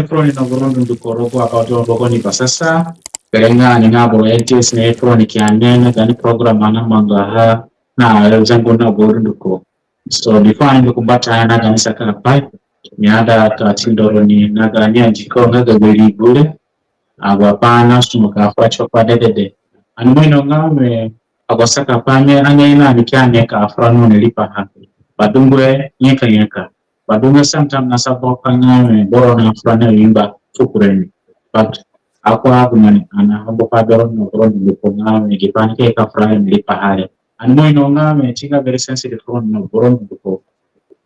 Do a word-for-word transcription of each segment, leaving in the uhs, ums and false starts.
Furoni na boro dunduko rogo aboro ni basasa. Gere nga ani na boro N T S na furoni ki ane na gaani program ani namangaha na zengu na boro dunduko. So before ani ndu ku mbata na gaani saka apai, mi aida ka tindoroni na gaani andiko nga ga gari gure. Agu apai ani nasungu ka fura tipa dedede. Ani ima ino nga mi agu asaka apai mi aida na ni ki ane ka fura na ni riipaha. Badungu nyeka nyeka. Badungu sometimes na sa boro pa nga mi boro na fura na wimba fu kure ni. But ako agu mani ani na hambo pa boro na boro ni ko nga mi gi pai ni ke ka fura ni riipaha re. Ani ima ino nga mi ti nga very sensitive furoni na boro ni ko.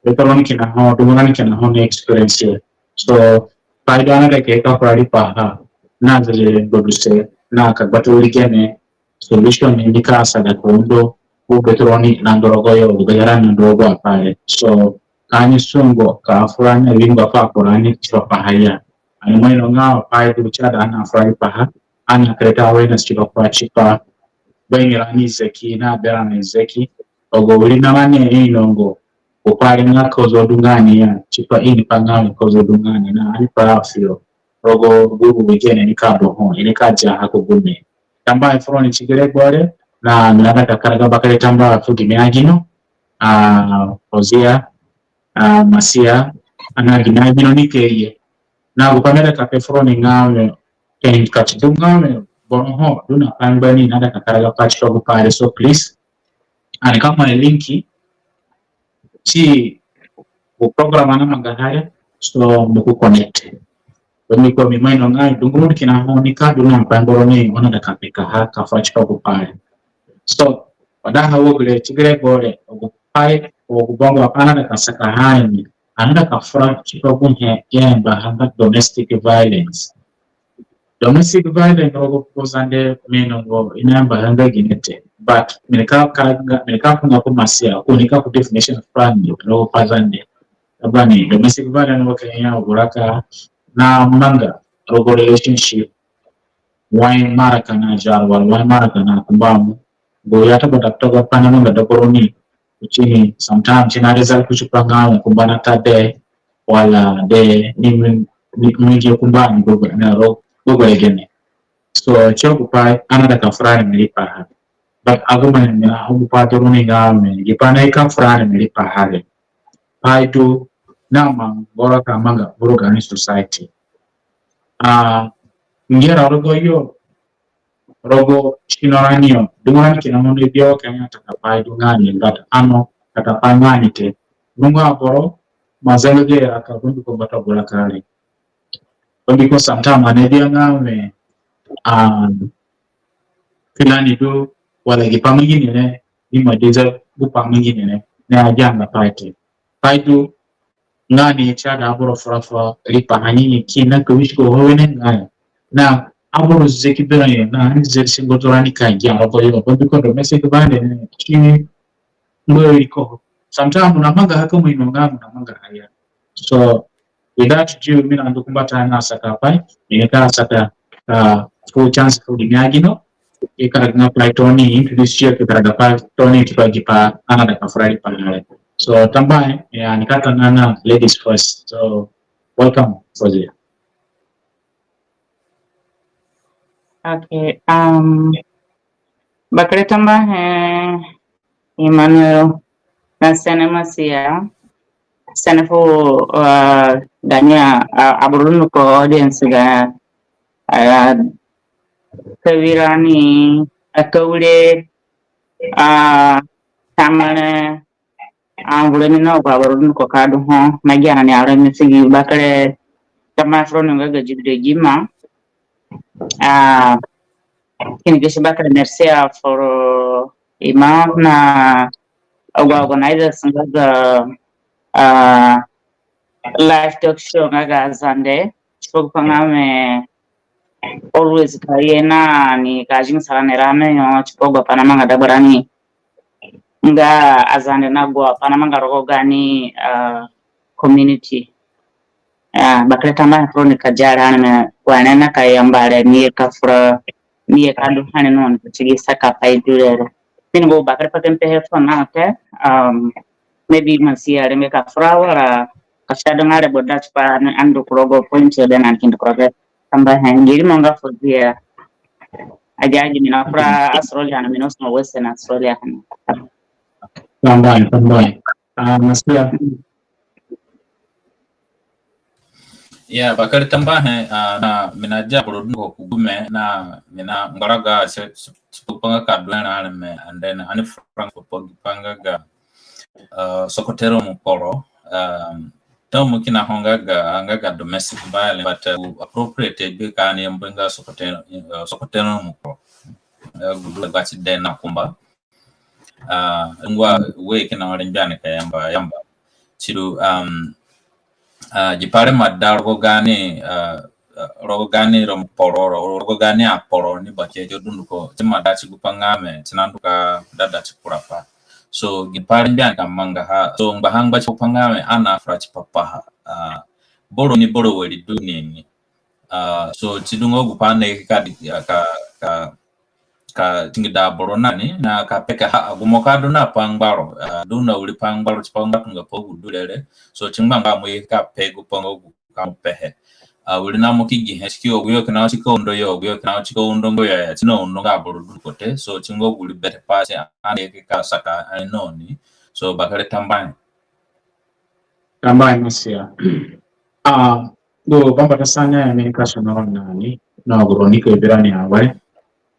Bete roni kina ho, dungu roni kina ho ni experience ya. So pai du ani aida ka fura riipaha na zeze ngbaduse na ka gbata wiri gene solution ni ka asada ka undo gu bete roni na ndu rogoyo, gu bete rani na ndu rogo apai re. So ka ani sungu ka fura na wimba fu akurani tipa paha ya. Ani ima ino nga pai du si aida ani na fura riipaha, ani na create awareness tipa kura tipa bangirani zeki na berani zeki. Agu wiri na rani inongo gu pai re nga kozo du nga ni ya, tipa ini pa nga kozo du nga ni na ani pa afio rogo gu gu gene ni ka du ho, ini ka diaha ku gume. Tambuahe furoni ti gere gbua re, na mi naida ka karaga bakere tambuahe fu gimi agino, a, Fozia, a, Masia, ana gimi agino ni ke ye. Na gu pai mi aida ka pe furoni nga mi, ka si du nga mi boro ho du na pai ngbani naida ka karaga pa tipa gu pai re, so please, ani ka maa linki ti gu program ani namangaha re, so mo ku connect. Bambiko mi ima ino nga dungu roni kina ho ni ka du na pai ngbaro ni oni aida ka pekaha ka fura tipa gu pai re. So wadaha wo gere ti gere gbua re, gu pai, gu bongo apai ani aida ka sakaha ni, ani aida ka fura tipa guhe i ayambaha nga domestic violence. Domestic violence rogo Pazande mi inongo i nayambaha nga gine te. But mi nika karaga, mi nika funga ku Masia, ko nika ku definition furani rogo Pazande. Abani domestic violence wa ka ya gu raka namanga rogo relationship. Wai maraka na jar wala wai maraka na kumbamu. Gu ya ta bata kuta gu pai namanga dagbaroni. Kuti ni sometimes si na result kuti pa nga kumba na ta de wala de ni mi, ni mi gi kumba ni gu gu na ro gu gu gene. So si gu pai ani aida ka fura ni riipaha. But agu mani mi na ho gu pai du roni nga mi gi pai ni ka fura ni riipaha re. Pai du na mangoro ka manga vuru gaani society. A, ngera rogo yo rogo sino rani yo, dungu rani kina mo ni bi wa ka ya ta ka pai du nga ni, but ano ka ta pai nga ni te. Dungu aboro ma zanga gere ka gundu ko bata bura kare. Bambiko sometimes ani bi nga mi, a, filani du wala gi pai mangi ni re, ima diza gu pai mangi ni re, ni agianga pai te. Pai du nga ni si aida aboro fura fura riipaha ni ni kina ka wisigo ho wene nga ni. Na aboro zeki berani na ani zeki singoto rani ka gia rogo yo. Bambiko domestic violence ni ki ngbe riko. Sometimes mo namangaha ka mo ino nga mo namangaha ya. So with that due, mi nandu ku mbata na saka pai, mi nika saka, a, full chance fu gimi agino. I karaga pai tooni, introduce tiyo, i karaga pai tooni tipa gi pai ani aida ka fura riipaha re. So tambuahe, ya, ani ka ta na na ladies first. So welcome, Fozia. Okay, um, bakere tambuahe, Emmanuel, na sene Masia, sene fu, a, gaani a, aboro dunduko audience ga, a, Kawirani, a, Kawire, a, Tamare, a, vuremi na agu aboro dunduko ka du ho, na gia na ni areme sigi bakere tambuahe furoni nga ga Jibde Gima. A, kini gisi bakere merci a foro ima na agu organizers nga ga, a, live talk show nga ga Azande. Tipa gu pai nga mi always ka ye na ni ka zinga sara ni rame yo, tipa gu pai namanga dagbarani nga Azande na gu pai namanga rogo gaani, a, community. A, bakere tambuahe furoni ka dia re, ani mi wa ni na ka yamba re, mi ye ka fura, mi ye ka du ha ni no ni kuti gi saka pai du re. Mi ni gu bakere pai ka mi pehe fu na te, um, maybe Masia rengbe ka fura wara Ka si adu nga re boda tipa ani ndu ku rogo point yo de na ni kindi ku rogo. Tambuahe, gi rimo nga Fozia. Agi agi mi na kura Australia na mi na sono Western Australia. Tambuahe, tambuahe. Ah, Masia. Ya, bakere tambuahe, ah, na mi na dia boro dunduko ku gume na mi na ngbaraga se, se, se pa nga ka du na areme, and then ani frank pa gi pa nga ga, ah, sokote ro mukporo, um, to mo kina ho nga ga, nga ga domestic violence, but, uh, appropriate gbe ka ani yamba nga sokote, uh, sokote ro mukporo. Uh, gu du gbati de na kumba. Ah, ngua we kina wari ngbani ka yamba, yamba. Sidu, um, ah, gi pai re ima da rogo gaani, ah, ah, rogo gaani ro mukporo, ro-, rogo gaani akporo ni bakere dunduko, si ima da ti gu pa nga we si na ndu ka dada ti kura pai. So, gi pai re ngbani ka mangaha. So, ngbaha ngba ti gu pa nga we ani na fura tipa paha. Ah, boro ni boro wari du ni ni. Ah, so, si du nga gu pai ani ka, ka, ka ka tingida aboro na ni, na ka pekaha agu mo ka du na pangbaro, ah, du na wiri pangbaro tipa ngbatunga pa gu du re re. So, si ngbangba mo ye ka pe gu pa nga gu ka mo pehe. Ah, wiri na mo ki gihe, si ki agu yo kina si ka undo yo, agu yo kina si ka undo nga yo ya, si na undo nga aboro du kote. So, si nga gu wiri bete pai si ani ye ka saka ani na ni. So, bakere tambuahe. Tambuahe Masia. Ah, gu bambata sanahe ani ka sono na ni, na gu roni ka bi rani awere.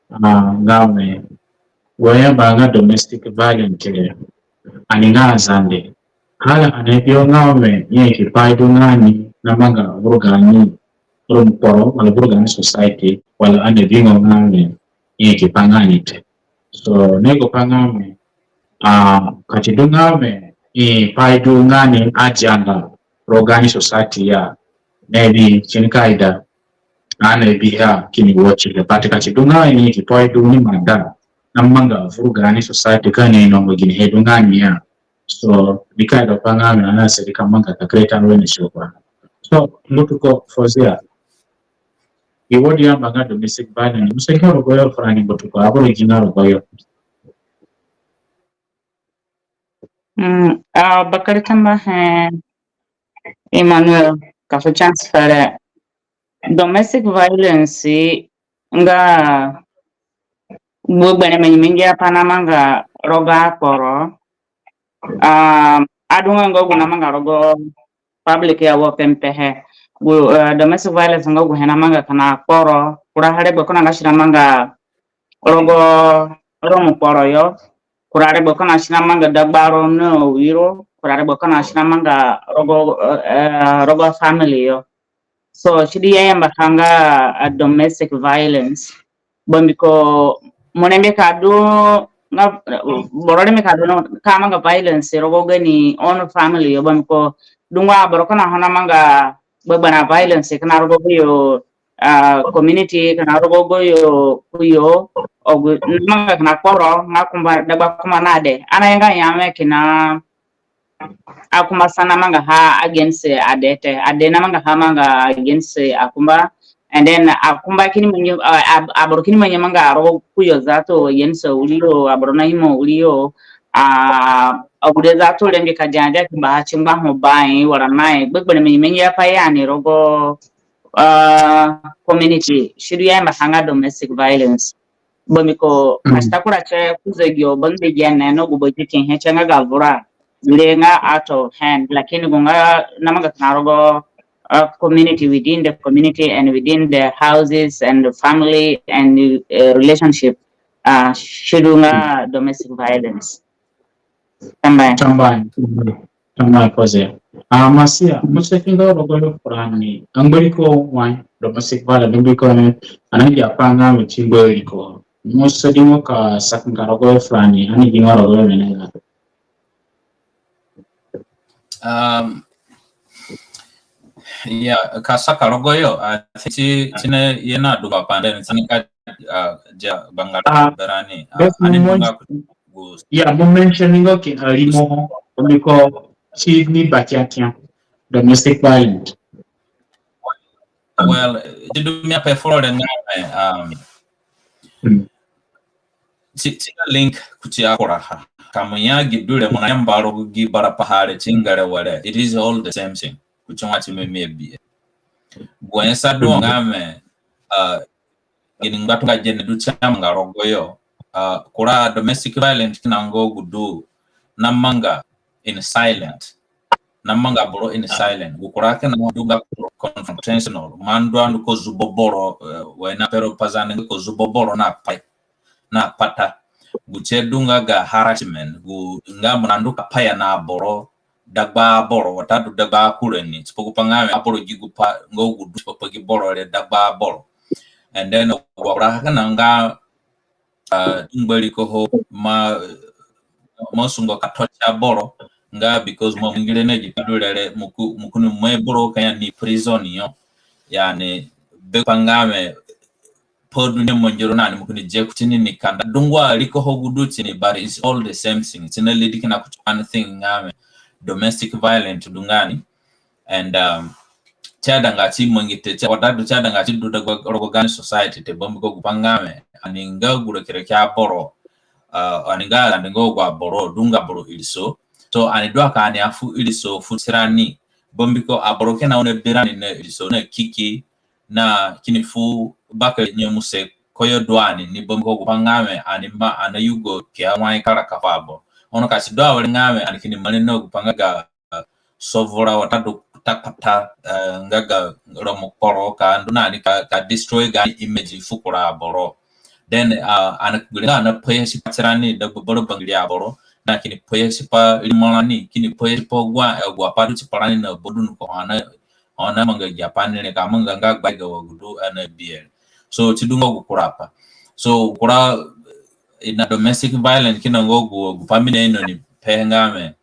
Ah, nga we, we yamba nga domestic violence re, ani nga Azande, hala ani bi yo nga we, i ki pai du nga ni namanga vuru gaani ro mukporo, wala vuru gaani society, wala ani bi yo nga we, i ki pai nga ni te. So, ni gu pa nga we, ah, ka si du nga we, i pai du nga ni adianga rogo gaani society ya, maybe si ni ka ida, ani bihe kini watch he, but ka si du nga we i ki pai du ni mada namanga vuru gaani society ka ni ino nga ginihe du nga ni ya. So, ni ka ida pa nga we ani asadi ka manga ka create awareness yo pa. So, mbutuko Fozia. I wodi yamba nga domestic violence. Mo saki rogoyo furani mbutuko, aboro gi nga rogoyo. Mm, ah, bakere tambuahe, Emmanuel, ka fu chance fere. Domestic violence nga gbegberẽ menye menye apai namanga rogo akporo. Um, adunga nga gu namanga rogo public ya wo pempehe. Gu, uh, domestic violence nga guhe namanga kina akporo. Kura ha regbo kina nga si namanga rogo ro mukporo yo. Kura regbo kina si namanga dagbaro na wiro. Kura regbo kina si namanga rogo, uh, uh, rogo family yo. So, si di ya yamba ha nga, uh, domestic violence. Bambiko mo rengbe ka du nga, boro rengbe ka du na ka manga violence rogo gani own family yo, bambiko dungu aboro kina ho namanga gbegberẽ violence kina rogo yo, ah, community, kina rogo yo, yo, agu namanga kina kporo, nga kumba dagba kumba na de. Ani ayenga ya we kina akumba sa namanga ha against ade te. Ade namanga ha manga against akumba. And then akumba kini manye, uh, ab-, aboro kini manye manga rogo kuyo zato against wiri yo, aboro na imo wiri yo. Ah, agude zato rengbe ka dia dia ki mba ha si ngba ho bai, wara nai. Gbegberẽ menye menye apai ya ni rogo, uh, community. Si du ya yamba ha nga domestic violence. Bambiko, mm, ka si ta kura tie ku zegino, bangbe gene, no gu bangbe ki he tie nga ga vura. Re nga out of hand, lakini gu nga namanga kina rogo, uh, community, within the community and within the houses and the family and, uh, relationship, uh, si du nga domestic violence. Tambuahe. Tambuahe, tambuahe. Tambuahe Fozia. Ah, Masia, mo saki nga rogoyo furani. Angbariko wai, domestic violence, angbariko ni, ani agi apai nga mi ti ngbariko. Mo saki nga ka saka nga rogoyo furani, ani gi nga rogoyo wene nga. Um, yeah, ka saka rogoyo, I think ti, ti ni ye na du pa pande, ti ni ka, uh, dia gbanga, ah, berani. Ah, ani mo nga Ya, mo mention nga kina rimo, mbiko si ni bakia kia domestic violence. Well, ti du mi ape foro re nga, um, ti, ti na link kuti akuraha. ka mo ya gi du re, mo na yamba rogo gi bara paha re ti ngere were, it is all the same thing. Kuti wa ti mi mi a bi e. Gu he sa du nga wẽ, ah, gini ngbatunga gene du ti amanga rogoyo. Ah, kura domestic violence kina nga gu du na manga in silent. Na manga boro in silent. Gu kura kina du nga confrontational. Mo ndu andu ko zubo boro, eh, wa i na pe ro Pazande nga ko zubo boro na pai, na pata. Gu ti du nga ga harassment. Gu nga mo na ndu ka paya na boro dagba aboro, watadu dagba akurani, tipa gu pa nga wẽ aboro gi gu pa nga gu du tipa pa gi boro re dagba aboro. And then wa kura ha kina nga, ah, ngbariko ho ma, ma sungo ka torture aboro nga because mo mangire na gi pa du re re, mo ku, mo kini mai boro ka ya ni prison yo. Yani, be pa nga wẽ pa du ni mangi ro na ni, mo kini zi kuti ni ni kanda. Dungu ariko ho gu du ti ni, but it's all the same thing. Ti na lead kina kuti one thing nga wẽ domestic violence du nga ni. And, um, ti adanga ti mangi te, ti, watadu ti adanga ti du dagba rogo gaani society te, bambiko gu pa nga wẽ ani nga gu rokirokiro aboro, uh, ani nga, ani nga agu aboro du nga boro iriso. So ani du aka ani afu iriso fu tirani, bambiko aboro kina oni bi rani na iriso na kiki, na kini fu bakere nyemuse koyo du ani ni, bambiko gu pa nga wẽ ani ma, ani yugo kia wai kara ka fu aboro. Ono ka si du awere nga wẽ ani kini mari na gu pa nga ga, eh, sovura watadu takpata, eh, nga ga romo kporo ka ndu na ni ka, ka destroy gaani image fu kura aboro. Then, ah, ani gbiri nga ani payasi pa tirani dagba bara bangiri aboro, na kini payasi pa rimorani, kini payasi pa agu, eh, agu apai du tipa rani na badunu ko ho ani, ho ani amanga gi apai ni re ka manga nga gbaiga wa gu du ani abi e re. So ti du nga gu kura pai. So kura, eh, na domestic violence kina nga gu, gu pa mi naino ni pe nga wẽ,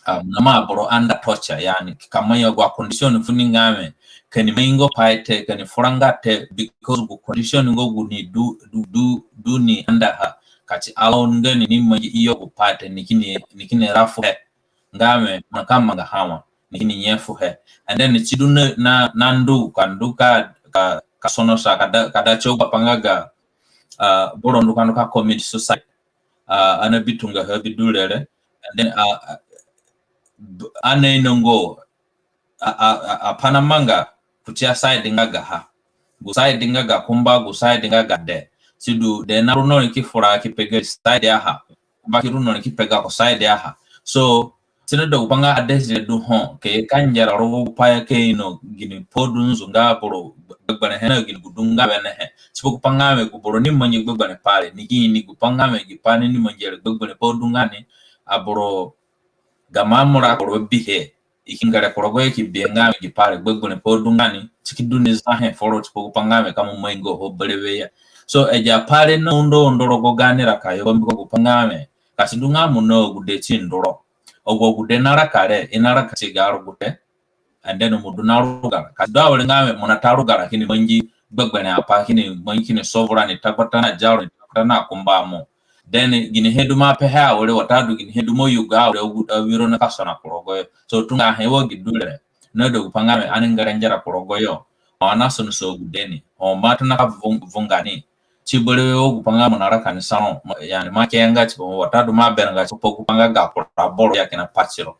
um, na ma aboro under torture, yani, ka manga agu acondition fu ni nga wẽ ka ni mangi nga pai te, ka ni fura nga te, because gu condition nga gu ni du, du, du, du ni under ha, ka ti allow nga ni ni mangi iyo gu pai te, ni kini, ni kini ra fuhe nga wẽ mo nika manga ha wa, ni kini nye fuhe. And then ti du na, na, na ndu ka ndu ka, ka, ka sonosa, ka da, ka da ti agu apai nga ga, ah, boro ndu ka ndu ka commit suicide. Ah, ani abi tunga ha bi du re re. And then, ah, ah, b-, ani ainonga, ah, ah, ah, apai namanga kuti a side nga gaha. Gu side nga ga kumba, gu side nga ga dee. Si du dee naru no ni ki fura ki pe ga side aha. Kumba ki ru no ni ki pe gako side aha. So, si naida gu pa nga adesire du ho, ka ye ka ngera rogo gu pai ya ka ino gini pai du nzunzu nga boro gbegberẽ he na gini gu du nga wenehe. Tipa gu pa nga wẽ gu boro ni mangi gbegberẽ pai re, ni ki ini gu pa nga wẽ gi pai ni ni mangi re gbegberẽ pai du nga ni, aboro gamo amura kporo bihe, i ki ngere ku rogoho ki bihe nga wẽ gi pai re gbegberẽ pai du nga ni, si ki du ni zahe foro tipa gu pa nga wẽ ka mo mangi nga ho berewe ya. So, agi apai re naundo undo rogo gaani raka yo, bambiko gu pa nga wẽ, ka si du nga mo na agude ti ndu ro, agu agude naraka re, i naraka ti ga rugute, and then mo du na rugara. Ka si du awere nga wẽ mo nata rugara kini mangi gbegberẽ apai, kini mangi kini sovura ni tagbata na diaro ni tagbata na kumba mo. Then gini he du mo apehe awere watadu gini he du mo yugo awere agu-, awiro nika sona ku rogoyo. So tunga he wa gi du re, naida gu pa nga wẽ ani ngere ngera ku rogoyo. Ho ani asonosa agude ni, ho mo atona ka vung-, vunga ni. Ti berewe wa gu pa nga mo naraka ni sa ro, mo, yani mo akenga tipa mo watadu mo aberãnga tipa gu pa nga ga kura boro ya kina pati ro.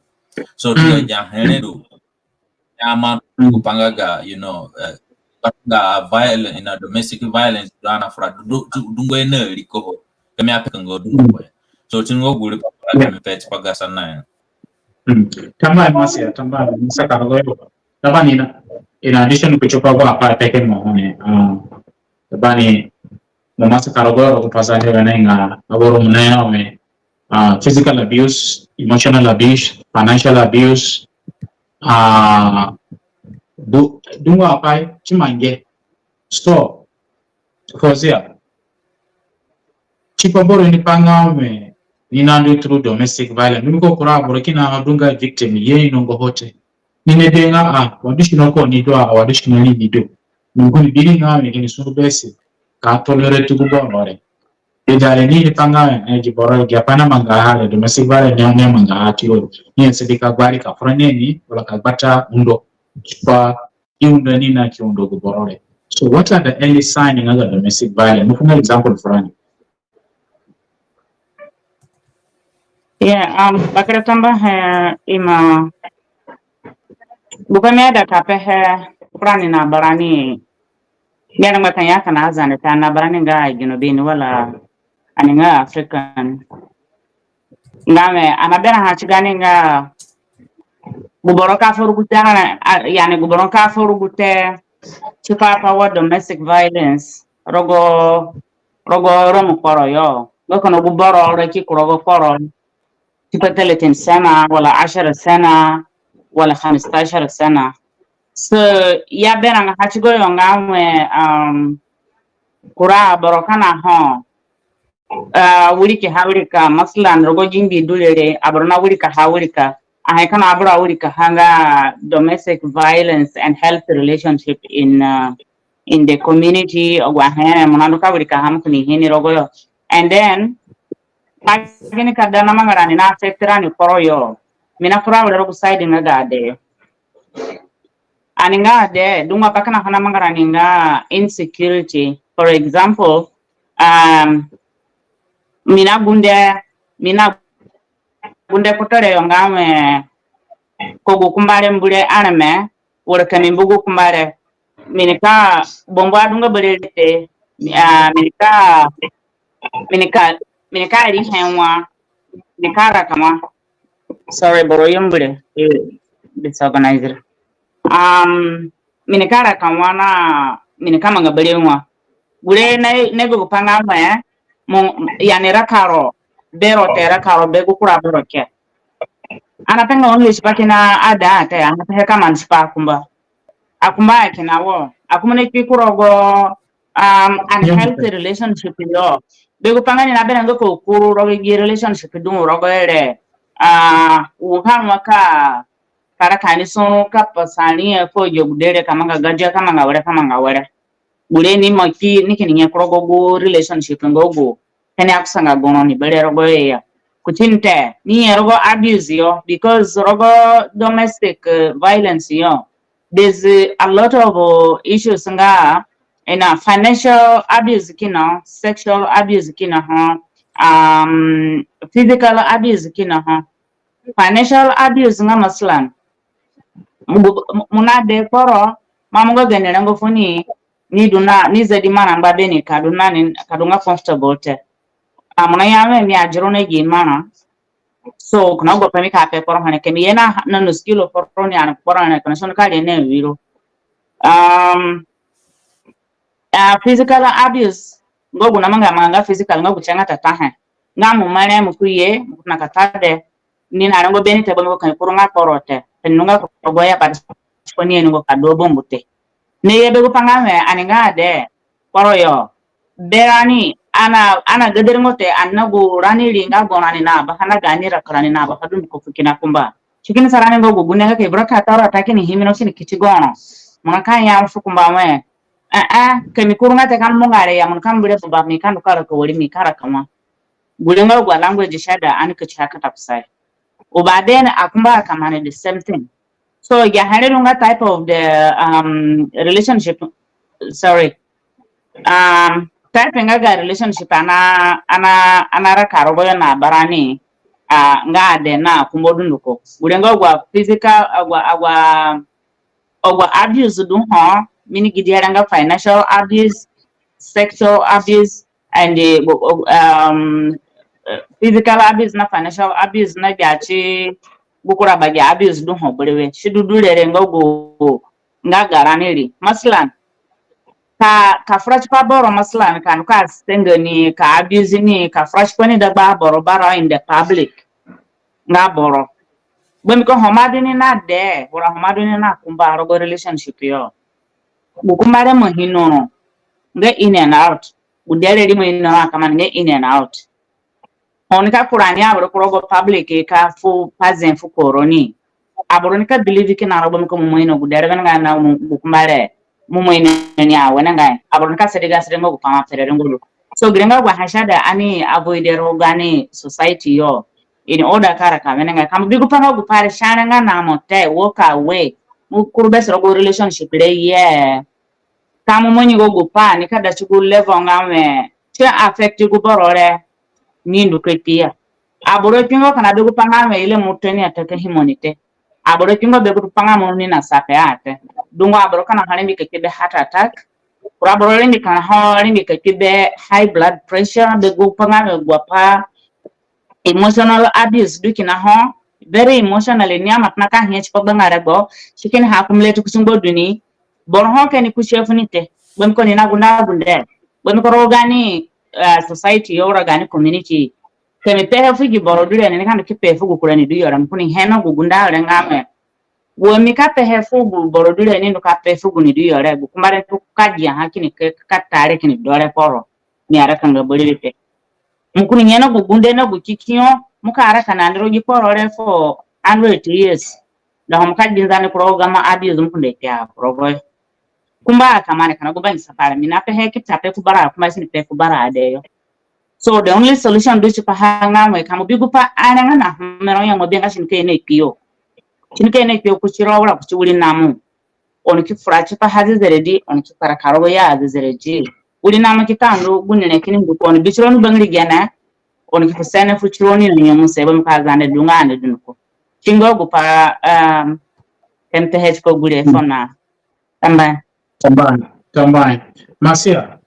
So tunga agi ahe re du ya ma gu pa nga ga, you know, eh, ga violence, you know, domestic violence du ani afura du, du, du, dungu he na riko ho. Ka mi ape ka nga dungu he. So ti nga gu ripa ka mi pe tipa ga sanahe ya. Mm. Tambuahe Masia, tambuahe, mo saka rogoyo. Tambuahe ni na, in addition ku tipa gu apai peke mo ni, ah, tambuahe ni, mo ima saka rogoyo ku Pazande wene nga, aboro mo naye na wẽ, ah, physical abuse, emotional abuse, financial abuse, ah, du-, dungu apai ti mangi. So, Fozia, tipa boro ini pa nga wẽ ni nandu through domestic violence, mbiko kura aboro kina du nga victim, i ainonga ho te. Ni nabi nga, ah, wa du sino ko ni du, ah, wa du sino ni ni du. Ni kini bi ni nga wẽ kini sungu besi ka tolerate gu boro re. Ida re ni ini pa nga wẽ, eh, gi boro re, gi apai namanga ha re, domestic violence ni, ni amanga ha ti ro, ni asadi ka gbari ka fura ni ni, wala ka gbata undo. Tipa i undo ni na ki undo gu boro re. So what are the early sign nga ga domestic violence? Mo fu nga example furani. Yeah, um, bakere tambuahe, ima, gu pai mi aida ka pehe furani na barani, mi anangba ka ya kina Azande te, ani na barani nga Junubin wala ani nga African. Nga mi, ani naberãha ti gaani nga gu boro ka fu rugute, a, yani gu boro ka fu rugute tipa pa wa domestic violence rogo, rogo Rom kporo yo. Nga kina gu boro re ki ku rogo kporo tipa talatin sana, wala ashara sana, wala khamsatashar sana. So, i aberãnga ha tigo yo nga mi, um, kura aboro kina ho, ah, wirikaha wirika, masalan, rogo gi ngbii du re re, aboro na wirikaha wirika. Ahe kina aboro wirikaha nga domestic violence and health relationship in, uh, in the community, agu ahe re, mo nandu ka wirikaha mo kini ini rogo yo. And then, pa gini ka da namanga rani na affect rani kporo yo, mi nafura were rogo side nga ga ade yo. Ani nga ade, dungu apai kina ho namanga rani nga insecurity. For example, um, mi nagunde, mi nagunde kutere yo nga mi, ko gu kumba re mbu re areme, were ka mi mbu gu kumba re, mi nika, bambu adunga berewe te, ah, mi nika, mi nika, mi nika rihe wa, mi nika raka wa. Sorry, boro yo mbu re, eh, disorganized. Um, mi nika raka wa na mi nika manga berewe wa. Gure na, na gu pai nga mi, mo, yani raka ro be ro te, raka ro be gu kura boro ke. Ani apenga only tipa kina ada te, ani apehe ka manga tipa akumba. Akumba kina wo, akumba ni kpi ku rogo, um, unhealthy relationship yo. Be gu pai nga ni naberã nga ka kuru rogo gi relationship du rogo yo re. Ah, u ha wa ka kara ka ni suru ka pasa riahe fu agude re, ka manga gadia, ka manga were, ka manga were. Gure ni ima kpi, ni kini nye ku rogo gu relationship nga gu kini akusanga goro ni bere rogo yo ya. Kuti ni te, ni nye rogo abuse yo, because rogo domestic, uh, violence yo, there's, uh, a lot of, uh, issues nga, you know, financial abuse kina, sexual abuse kina ho, um, physical abuse kina ho. Financial abuse nga masalan, mo gu, mo, mo na de kporo, ma mo nga gani rengo funi, ni du na, ni zadi marã ngba be ni ka du na ni, ka du nga comfortable te. A, mo na ya mi, mi ajuru na gi marã. So, kina gu pai mi ka pe kporo ho ni, ka mi ye na, na no skill kporo ni, ani kporo ni, kina so ni ka ri na wiro. Um, ah, physical abuse, nga gu namanga amanga nga physical, nga gu tie nga tatahe. Nga mo mere, mo ku ye, mo ku na ka ta de, ni na rengo be ni te, bambiko ka ni kuru nga kporo te. Te ni nunga ku rogo ya, but ko ni ye ni ngo ka du bambu te. Ni ye be gu pai nga mi, ani nga ade, kporo yo. Berani, ani, ani gadari ngo te, ani na gu rani ri nga gu rani na baha na gani raka rani na baha dunduko fu kina kumba. Ti kini sa rani nga gu gunde nga ka i bura ka tara ta kini himi no kini kiti goro. Mo na ka ya fu kumba mi. Eh, eh, ka mi kuru nga te ka mo nga re ya, mo na ka mbu re baba mi ka ndu ka raka wari mi ka raka wa. Gure nga gu language si aida ani ka tiha ka ta kusayo. Ubaden akumba ka manga the same thing. So, ya here du nga type of the, um, relationship, sorry. Um, type nga ga relationship ani, ani, ani araka rogo yo na barani, ah, nga ade na akumba dunduko. Gure nga agu physical, agu, agu, agu abuse du ho, mi ni gidi here nga financial abuse, sexual abuse, and, eh, um, eh, physical abuse na financial abuse na gbia ti gu kura ba gbia abuse du ho berewe. Si du du re re nga gu nga ga rani ri. Masalan, ka, ka fura tipa boro, masalan, ka ndu ka senga ni, ka abuse ni, ka fura tipa ni dagba aboro bara in the public. Nga boro. Bambiko ho mo adu ni na de, wara ho mo adu ni na kumba rogo relationship yo. Gu kumba re ima ino ro nga in and out. Gu de re ima ino ro a ka manga nga in and out. Ho ni ka kura ni aboro ku rogo public ka fu pa ze fu koro ni. Aboro ni ka believe kina ro bambiko mo ima ino gu de re wenengai na gu kumba re. Mo ima ino ni a wenengai. Aboro ni ka sedi ga sedi nga gu pai mo ape re nguru. So gire nga gu ha si aida ani avoid rogo gaani society yo. In order ka raka wenengai. Ka mo bi gu pai nga gu pai re si arengbanga mo te, walk away. Mo kuru be sa rogo relationship re ye. Ka mo mangi nga gu pai ni ka da ti gu level nga mi ti affect gu boro re, ni ndu ka kpi ya. Aboro kpingo kina be gu pa nga me ile mo teni ataka himo ni te. Aboro kpingo be gu pa nga mo ni na sape a te. Dungu aboro kina ho rengbe ka kpi be heart attack. Kura aboro rengbe kina ho rengbe ka kpi be high blood pressure, be gu pa nga me gu pa emotional abuse du kina ho. Very emotional, ni aima tona ka hie tipa gbanga regbo. Si kini ha accumulate kuti ngba du ni. Boro ho ka ni kusi fu ni te. Mbiko ni na gunde agunde. Mbiko rogo gaani, ah, society yo, rogo gaani community. Ka mi pehe fu gi boro du re ni, ni ka ndu ki pehe fu gu kura ni du yo re, mo kini he no gu gunde re nga me. Wa mi ka pehe fu gu boro du re ni ndu ka pehe fu gu ni du yo re, gu kumba re ndu ka gia ha kini ke ka ta re kini do re kporo. Mi araka nga bari re te. Mo kini nye na gu gunde na gu kikiyo, mo ka araka na ni rogo gi kporo re for hundred years. Da ho mo ka gbinza ni ku rogo gamo abuse mo kini de kpia ku rogo yo. Kumba ka mane kina gu bangisa pa re, mi na pehe ki ta pe fu bara, kumba si ni pe fu bara ade yo. So the only solution du tipaha nga mo ka mo bi gu pa are nga na ho mi ro ya mo bi nga si ni ka ye na kpio. Si ni ka ye na kpio kuti ro wala kuti wiri namo. Oni ki fura tipaha zezeredi, oni ki kparaka rogo ya zezeredi. Wiri namo ki ka ndu gu ni re kini ndu ko, oni bi tironi bangiri gene, oni ki fu sene fu tironi na nyemuse, bambiko Azande du nga ani dunduko. Ki nga gu pa, um, ka mi pehe tiko gure for now. Tambuahe. Tambuahe. Tambuahe. Masia,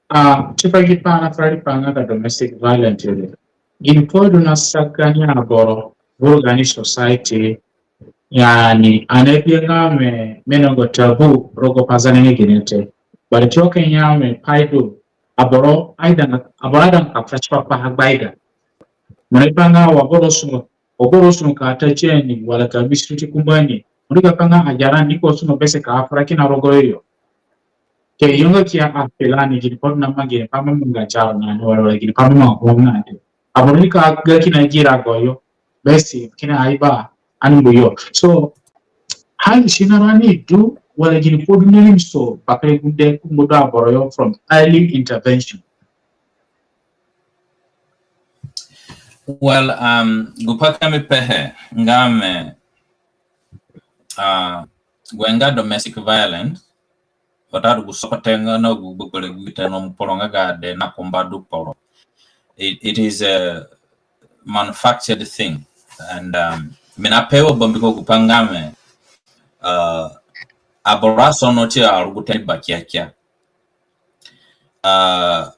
ah, tipa gi pa na fura riipa nga ga domestic violence re. Gini pai du na sa gaani aboro, vuru gaani society, yani, ani abi nga me, mi inonga taboo rogo Pazande nga gine te. But ti o ka ya me pai du, aboro aida nga, aboro aida nga ka fura tipa paha gbaiga. Mo ni pa nga wa boro sungu, wa boro sungu ka ta ti ni, wala ka mistreat kumba ni. Mo ni ka pa nga ajarani ko sungu bese ka fura kina rogo yo. Ke yo nga kia a pelani gini pai du na mangi ni pa mo manga charo na ni wala, wala gini pai du na ho na ni te. Aboro ni ka ga kina gira goyo. Besi kina aiba ani mbu yo. So, hali sina rani du wala gini pai du ni so bakere gunde ku mbu du aboro yo from early intervention. Well, um, gu pa ka mi pehe nga me, uh, gu nga domestic violence, watadu gu sokote nga na gu gbegberẽ gu te no mkporo nga ga de na kumba du kporo. It, it is a manufactured thing. And, um, mi na pe wo bambiko gu pa nga me, uh, aboro asono ti arugute ni bakiakia. Uh,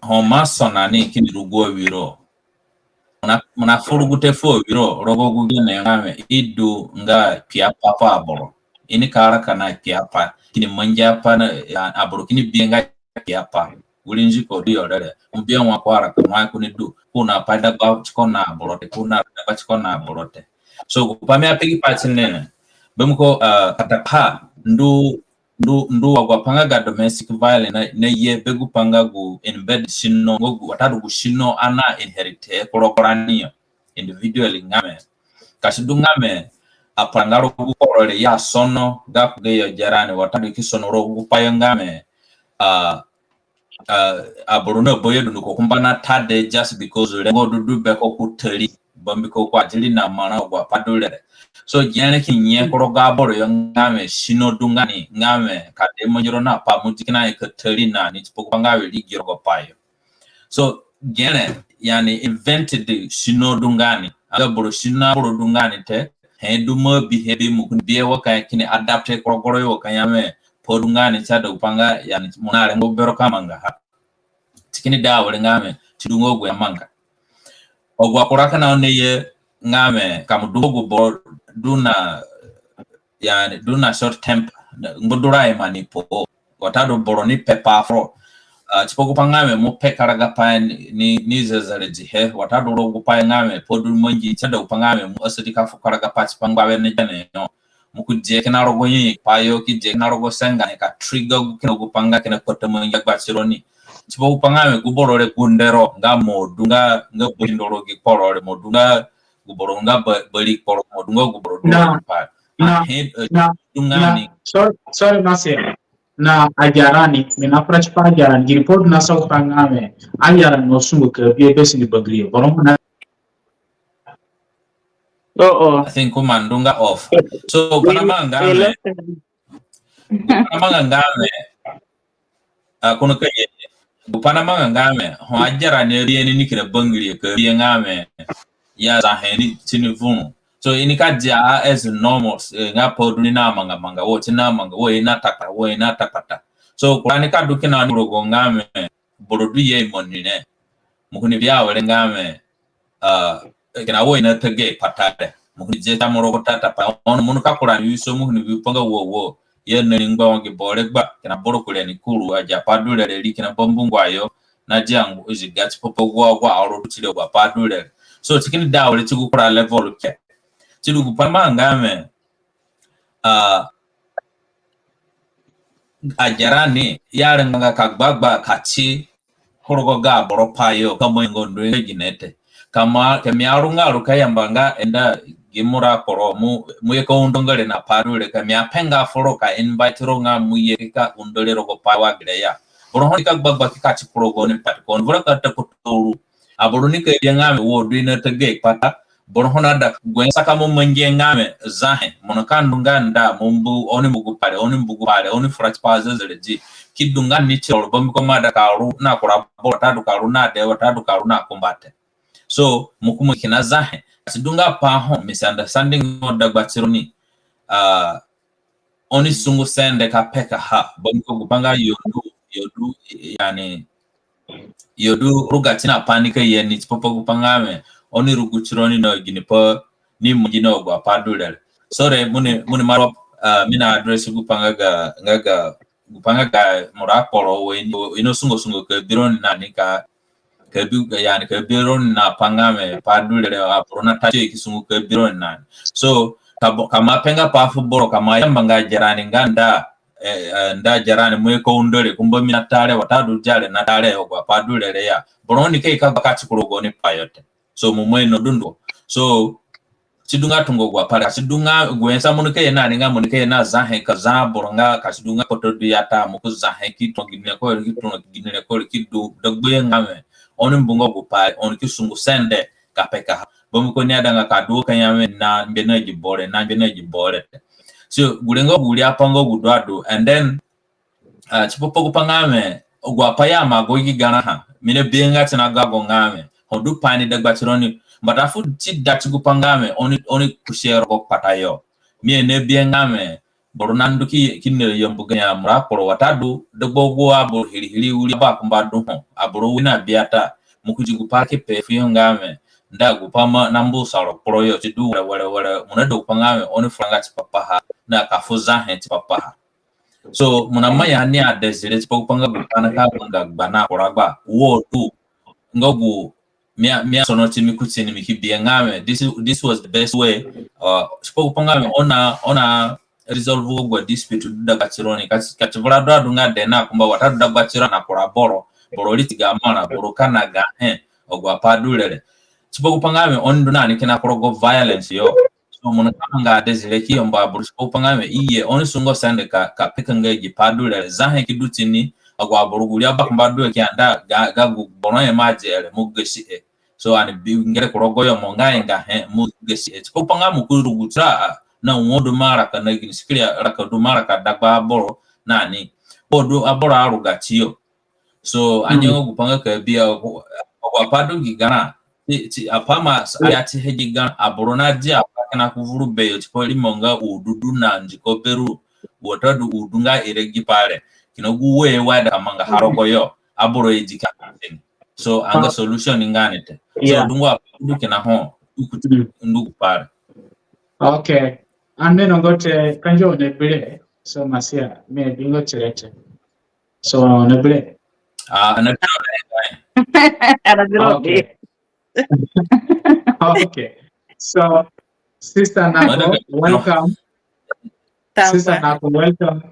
ho mo asona ni kini rugu awiro. Mo na, mo na fu rugute fu awiro, rogo gu gene nga me, i du nga kpiapai fu aboro. I ni ka raka na kpiapai, kini mangi apai na, a, aboro kini bi nga kpiapai. Wiri nziko du yo re re. Mo bi wai ko araka, wai ko ni du. Ko na pai dagba tiko na aboro te, ko na dagba tiko na aboro te. So, gu pa mi ape gi pai ti ni, bambiko, uh, kata ha, ndu ndu, ndu wa gu pa nga ga domestic violence na, na ye be gu pa nga gu embedded sino, nga gu watadu gu sino ani na inherit he ku rogo rani yo individually nga me. Ka si du nga me, aparanga rogo gu kporo re ya sono gako gayo jarani, watadu ki sono rogo gu pa yo nga me, uh, uh, aboro na bayo dunduko kumba na ta de just because rengo du du beko ku tari, bambiko ko adiri na marã agu apai du re re. So, gere ki nye ku rogo aboro yo nga me sino du nga ni, nga me ka de mangi ro na pa mo di kina ye ka tari na ni tipa gu pa nga we ri gi rogo pa yo. So, gere, yani, invented sino du nga ni. Anga boro sino aboro du nga ni te, he du mo bi he bi mo kini bi he wa ka kini adapt he ku rogo ro yo wa ka ya me, pai du nga ni si ada gu pa nga, yani, mo na rengo bero ka mangaha. Ti kini da awere nga me, ti du nga gu ya manga. Agu akura kina oni ye nga me, ka mo du nga gu boro du na, yani, du na short temper, ngbadurai mani po. Watadu boro ni pe pa foro. Uh, tipa gu pa nga me mo pe karagapai ni, ni, ni zezeredi he. Watadu rogo gu pa nga me pai du mangi, si ada gu pa nga me mo asadi ka fu karagapai tipa ngba wene gene yo. Mo ki die kina rogo nyanyaki pa yo, ki die kina rogo senga ni ka trigger gu kina gu pa nga kina kpata mangi agba tironi. Tipa gu pa nga me gu boro re gunde ro nga mo du nga, nga bari ndo rogo gi kporo re, mo du nga gu boro nga ba-, bari kporo, mo du nga gu boro du na, rogo gi pa. Na, ah, he, eh, na, du nga na, ni. Sorry, sorry, Masia. Na ajarani, mi na fura tipa ajarani, gini pai du na sa gu pa nga me, ajarani no sungu ka bi he besi ni bangiriyo. Boro mo na. Oh, oh. I think ko ima ndu nga off. So, gu pai namanga nga me, gu pai namanga nga me, ah, ko nika ye. Gu pai namanga nga wẽ, ho agerani abihe ni ni kina bangiriyo ka bihe nga wẽ, ya zahe ni tini vuru. So i nika dia as normal, eh, nga pai du ni namanga manga, wo tini namanga, wo i nata kpata, wo i nata kpata. So kura nika du kina ni rogo nga wẽ, boro du ye imo ni re. Mo kini bi awere nga wẽ, ah, kina wo i nata ge kpata re. Mo kini dia ta mo rogo tata pa. Ono mo nika kura ni wiso mo kini bi pa nga wo wo. Ye na ri ngba wa gi boro re gba. Kina boro kure ni kuru agi apai du re re ri kina bambu ngbayo. Na dia ngu zi ga tipa pa gu agu aoro du ti re agu apai du re re. So ti kini da awere ti gu kura level ke. Ti du gu pai namanga wẽ, ah, agerani ya ringanga ka gbagba ka ti ku rogo ga aboro pai yo ka mo ingo ndu nga gine te. Ka mo, ka mi arunga ru ka yamba nga enda gi mura kporo mo, mo ye ka undo nga re na pai du re ka mi apenga foro ka invite ro nga mo ye ka undo re rogo pai wa gere ya. Boro ho nika gbagba ki ka ti ku rogo ni pai ko ni vura ka ta ku turu. Aboro nika bia nga wẽ wo du i nata ge kpata. Boro ho naida gu he saka mo mangihe nga wẽ zahe. Mo nika ndu nga nda mo mbu oni mbu gu pai re, oni mbu gu pai re, oni fura tipa zezeredi. Ki du nga ni tiro bambiko mo aida ka ru na kura boro, watadu ka ru na de, watadu ka ru na kumba te. So mo ku mo kina zahe. Si du nga pa ho misunderstanding mo dagba tironi. Ah, oni sungu sende ka pekaha. Bambiko gu pai nga yo du, yo du, yani, yo du ruga ti na pai nika ye ni tipa pa gu pai nga wẽ oni rugu tironi na gini pai ni mangi na agu apai du re re. Sorry, mo ni, mo ni maro, ah, mi na address gu pai nga ga, nga ga, gu pai nga ga mura kporo wo i, i na sungo sungo ka bi roni na ni ka, ka bi, yani ka bi roni na pai nga wẽ pai du re re aboro nata ti ki sungu ka bi roni na ni. So ka bo, ka mo apenga pai fu boro ka mo ayamba nga gerani nga nda, eh, eh, nda gerani mo ye ka undo re kumba mi nata re watadu dia re nata re agu apai du re re ya. Boro ho nika ye ka gbaka ti ku rogo ni pai yo te. So mo mo ino dunduko. So si du nga tungo agu apai re, si du nga gu he sa mo nika ye na ni nga mo nika ye na zahe ka za boro nga ka si du nga kpoto du ya ta mo ku zahe ki tona gini re ko re, ki tona gini re ko re, ki du dagbayo nga wẽ oni mbu nga gu pai re, oni ki sungu sende ka pekaha. Bambiko ni aidanga ka du ka ya wẽ na ngbe na gi boro re, na ngbe na gi boro re. So gure nga gu wiri apai nga gu du adu, and then, ah, tipa pa gu pai nga wẽ agu apai ya mo ago gi garã ha. Mi na bihe nga ti na gago nga wẽ ho du pai ni dagba tironi. Mbata fu ti da ti gu pai nga wẽ oni, oni kusi he rogo kpata yo. Mi na bihe nga wẽ boro na ndu ki, ki ni yambu gani amura kporo watadu dagba agu aboro hiri hiri wiri abakumba du ho. Aboro wiri na biata. Mo ku di gu pai ki pe fuyo nga wẽ nda gu pai ma na mbusa ro kporo yo ti du were were were. Mo na du gu pai nga wẽ oni furanga tipa paha na ka fu zahe tipa paha. So mo na manya ni a Desire tipa gu pai nga gu pai nika manga gba na kura gba wo du nga gu mi a, mi asono ti mi kuti ni mi ki bihe nga wẽ this, this was the best way. Uh, tipa gu pai nga wẽ oni na, oni na resolve agu adispute du dagba tironi ka ti, ka ti vura du adu nga de na kumba watadu dagba tiro na kura boro, boro ri ti ga marã, boro ka na ga he, agu apai du re re. Tipa gu pai nga wẽ oni ndu na ni kina ku rogo violence yo. So mo nika manga Desire ki yamba aboro tipa gu pai nga wẽ i ye oni sungo sende ka, ka peka nga gi pai du re re, zahe ki du tini, agu aboro gu wiri abakumba du he ki ya nda ga, ga gu boro he mo adi he re mo gasi he. So ani bi ngere ku rogo yo mo nga inga he mo gasi he. Tipa gu pai nga mo ku rugu tiro a na wo du mo raka na gini sikiri raka du mo raka dagba aboro na ni. Wo du aboro aruga tiyo. So, mm, anyengo gu pai nga ka bi a, agu apai du gi garã. Ti, ti, apai ma, aya ti he gi garã, aboro na di apai kina ku vuru beyo, tipa rimo nga u du du na ndiko beru, watadu u du nga ire gi pai re. Kina gu we wa da ka manga ha rogo yo, aboro i di ka. So, anga solution nga ni te. So, yeah, dungu apai du kina ho, du kuti, mm, ndu gu pai re. Okay. Ani inongo te, kanjo ne bire, so Masia, mi bingo tirete. So, na bire. Ah, na bire. Ana bire. Okay. Okay. So, Sister Nako, welcome. Sister Nako, welcome.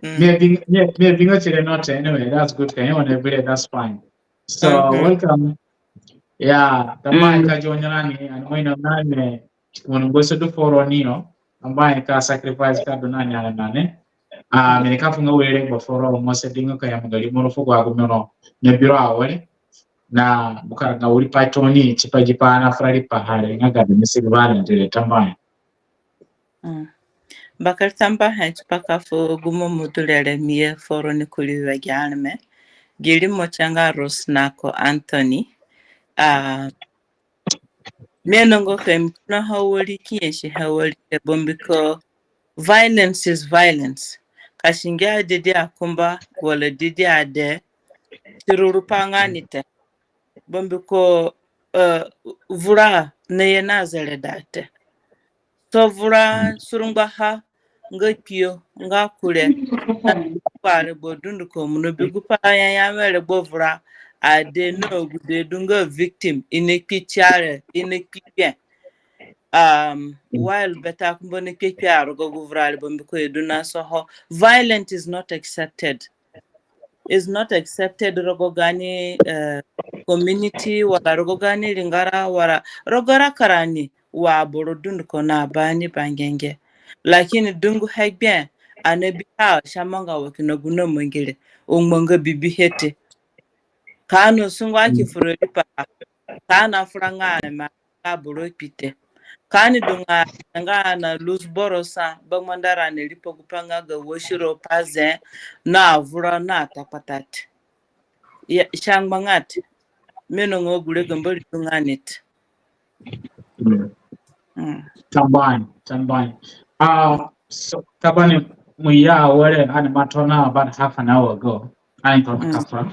Mm. Mi a bing-, mi a, mi a bingo tire note. Anyway, that's good. Ka i ni bire, that's fine. So, mm-hmm, welcome. Yeah, tambuahe ka join rani, ani ima ino na ni, ono ngbaso du foro ni yo, tambuahe ka sacrifice ka du na ni ani na ni. Ah, mi nika fu nga were gba foro mo se dingo ka yamba gari moro fu gu agu mi ro na biro awere. Na bukara nga wiri pai tooni tipa gi pai ani afura riipaha re nga ga domestic violence re, tambuahe. Mm. Bakere tambuahe tipa ka fu gu mo mo du re re mi ye foro ni kurii wa gi areme. Gi rimo tie nga Rose Nako Anthony. Ah, mi inongo ka mi tona ha wari ki nyasi ha wari te, bambiko violence is violence. Ka si ngia didi akumba wala didi ade, si ruru pa nga ni te. Bambiko, eh, vura naye na zereda te. So vura surungbaha nga kpio nga kure, na kpare bo dunduko mo na bi gu pa ya ya were gbo vura ade na agude du nga victim, i na kpi ti are, i na kpi gbe. Um, while bete akumba na kpi kpi a rogo gu vura re, bambiko i du na soho. Violent is not accepted. Is not accepted rogo gaani, eh, community, wala rogo gaani ringara, wala rogo raka rani wa aboro dunduko na ba ni bangenge. Lakini dungu he gbe, ani biha si amanga wa kina gu na mangi re, u ngbanga bibihe te. Ka ani sungu aki fura riipaha, ka ani afura nga ani ma aboro kpi te. Ka ani du nga, nga ani na lose boro sa, bangbanda rani riipa gu pa nga ga wasiro pa ze, na avura na atakpata te. Ya, si angbanga te. Mi inongo gure ga Mbori du nga ni te. Mm. Mm. Tambuahe, tambuahe. Ah, so, tambuahe, mo ya were, ani ima tona about half an hour ago. Ani tona ka fura.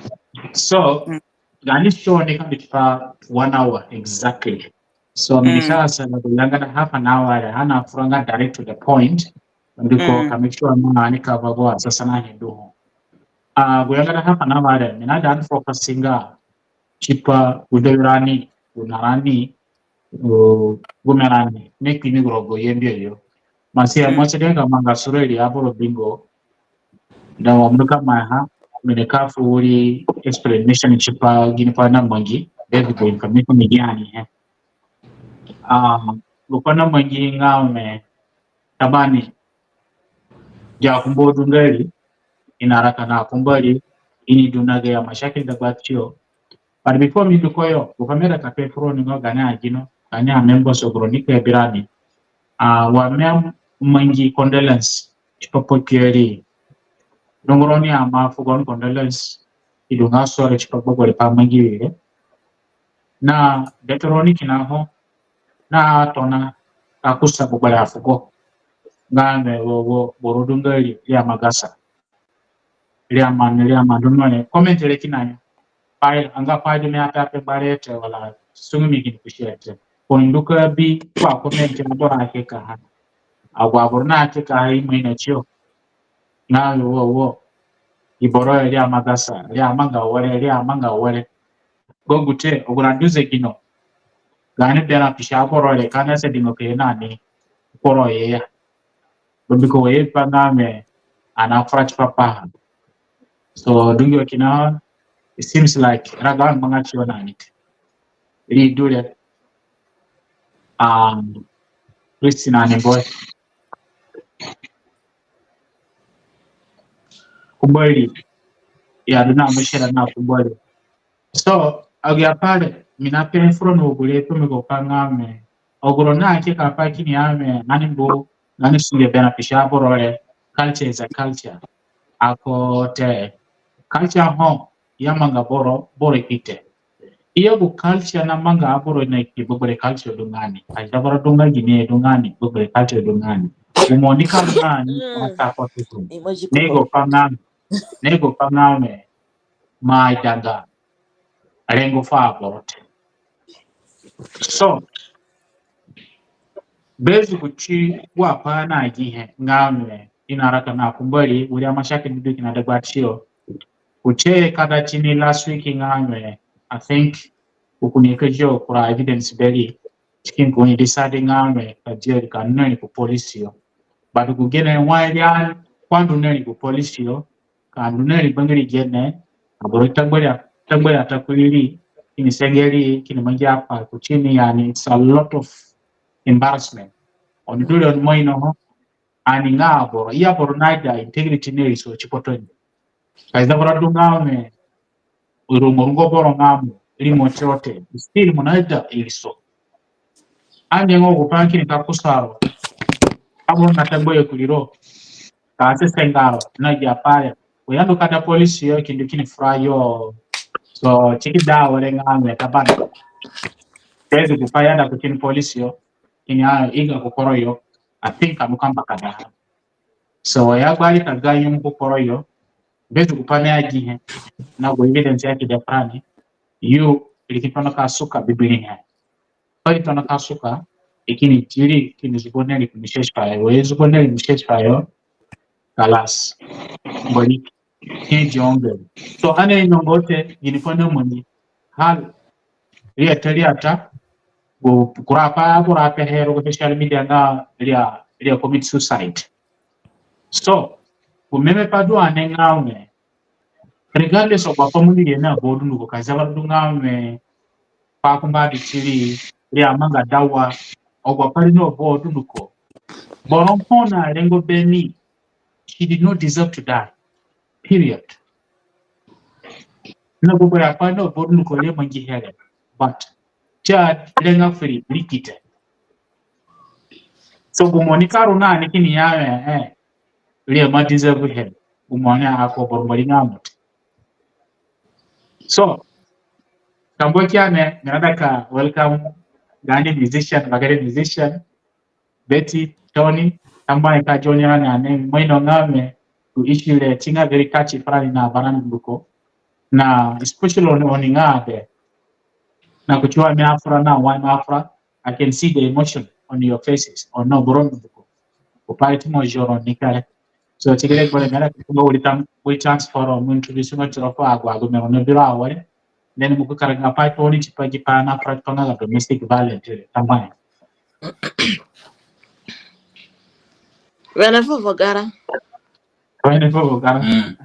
So, gaani show ni ka bi tipa one hour exactly. So, mi nika sa na gu yangada half an hour re, ani afura nga direct to the point. Mbiko ka make sure nga ani cover gu asanahe du ho. Ah, gu yangada half an hour re, mi naida ani focus nga tipa gu dewirani, gu narani, uh, gu merani, mi kpi ni gu rogo yembe yo. Masia, mo si de ka manga sura ri aboro bingo. Da wa mo nika mai ha, mi nika fu wiri explanation tipa gini pai namangi, basic information ni gi ani he. Ah, gu pai namangi nga mi, tambuahe, dia kumba du nga ri, i naraka na kumba ri, i ni du na gayo mashakil dagbatiyo. But before mi ndu ku yo, gu pai mi aida ka pe fu roni nga gaani agino, gaani amembers of Roni ka bi rani. Ah, wa mi amangi condolence tipa pa kpio ri. Dungu roni ima fu gaoni condolence, i du nga sorry tipa gbegberẽ pai mangi ri re. Na bete roni kina ho, na tona ka kusa gbegberẽ afugo. Nga mi wo, wo, boro du nga ri, ri ima gasa. Ri ima, ri ima du no re. Comment re kina yo. Pai, anga pai du mi ape ape gbare te wala sungu mi kini kusi te. Ko ni ndu ka bi kua comment ni boro akekaha. Agu aboro na akekaha ima ino tiyo. Nga wo, wo. I boro ri ima gasa, ri ima nga were, ri ima nga were. Gu gu te, agu na du zegino. Gaani berã pisi aboro re, ka ani asadi nga ka ye na ni kporo ye ya. Mbiko wa ye pa nga mi, ani afura tipa paha. So, dungu kina, it seems like, rago angbanga tiyo na ni te. Ri du re, um, Christina ni boy. Kumba ri, i adu na mushkila na kumba ri. So, agu apai re, mi nape fu roni wa gure, fu mi gu pa nga mi, agu roni na akekaha pa kini ya mi, nani mbu, nani sunge berã pisi aboro re, culture is a culture. Ako te, culture ho, i amanga boro, boro kpi te. I ya gu culture namanga aboro na kpi gbegberẽ culture du nga ni. Aida bara du nga gine du nga ni, gbegberẽ culture du nga ni. Gu mo nika nga ni, wa ta ko tutu. Ni gu pa nga mi, ni gu pa nga mi, mi aidanga rengo fu aboro te. So, basic kuti wa pai na gihe nga mi, i naraka na kumba ri, wiri amashakil ni du kina dagbatiyo. Kuti ka da tini last week nga mi, I think, u kini ka zio kura evidence be ri, si kini ku ni decide nga mi, ka zio ka ndu na ni ku police yo. But gu gene wa ya, ka ndu na ni ku police yo, ka ndu na ni bangiri gene, aboro tagbaria, tagbaria ta kuri ri, kini senge ri, kini mangi apai kuti ni, yani, it's a lot of embarrassment. Oni du re oni ima ino ho, ani nga aboro, i aboro naida integrity na iriso tipa toni. Ka i da bara du nga mi, rungo rungo boro nga mo, rimo tiro te, still mo naida iriso. Ani nga gu pai kini ka kusa ro, aboro na tagbaria kuri ro, ka sesenga ro, na gi apai re. Ku yando ka da polisi yo, kini du kini fura yo. So, si ki da were nga mi ta bana. Tezi gu pai ya da ku kini polisi yo, kini a iga ku kporo yo, I think amu kamba ka da. So, wa ya gbari ka ga yum ku kporo yo, bezi gu pai mi a gi he, na gu evidence ya ki de prani, yu, ri ki tona ka suka bibiri he. Pai tona ka suka, i kini tiri, kini zugo neri ku mustashfa yo, wa i zugo neri mustashfa yo, kalas. Mbori, kini di onge. So, ani inongo te, gini ko na moni, hal, ri a ta, ri a ta, gu kura pai, gu kura pai he rogo social media nga ri a, ri a commit suicide. So, gu meme pai du ani nga we, regardless of apai mo ni ye na bodu nuko ka zaba du nga we, pa kumba di tiri, ri a manga dawa, agu apai no bodu nuko. Boro ho na rengo be ni, she did not deserve to die. Period. Na gbogbo apai no bodu nuko ri mangi here. But, si a renga firi, ri ki te. So, gu mo ni ka ru na ni kini ya we, eh, ri ma deserve he. Gu mo ni a ko boro mo ri nga mo te. So, tambuahe kia ni, mi na da ka welcome gaani musician, bakere musician, Betty, Tony, tambuahe ka join ani, ani, mo ino nga we, gu issue re, si nga very touchy furani na barani dunduko. Na, especially oni, oni nga ade. Na kuti wa mi afura na, wa mi afura, I can see the emotion on your faces, ono boro dunduko. Gu pai ti mo zoro ni kare. So, si gere gbere mere, ko gu ri tam-, gu ri transfer, mo introduce mo tiro fu agu, agu mi ro na bira awere. Then mo ka karaga pai tooni tipa gi pai na practical nga domestic violence, eh, tambuahe. Wene vovo gara. Wene vovo gara. Mm.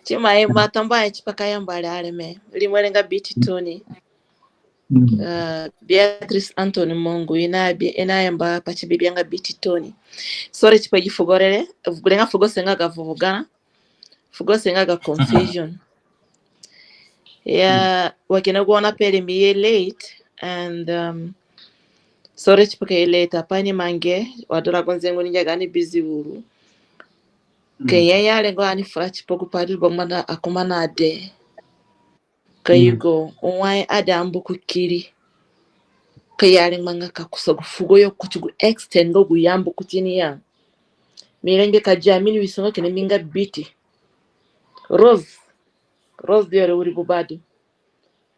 Si ima yamba tambuahe tipa ka yamba re areme. Rimore nga Biti Tony. Mm. Uh, Beatrice Anthony Mongu, i na bi-, i na yamba pati Bibia nga Biti Tony. Sorry tipa gi fugo re, gure nga fugo senga ga vovo gara. Fugo senga ga confusion. Ya, wa kina gu na pere mi ye late, and, um, sorry tipa ka ye late, apai ni mangi, wa du rago nzengu ni ngia gaani busy uru. Ke ya ya rengo ani fura tipa gu pai du bangmanda akumba na de. Ka yugo, wai ade ambu ku kiri. Ka ya rengbanga ka kusa gu fugo yo kuti gu extent nga gu ya ambu kuti ni ya. Mi rengbe ka dia mi ni wiso nga kina mi nga Biti. Rose. Rose du yo re wiri bubadu.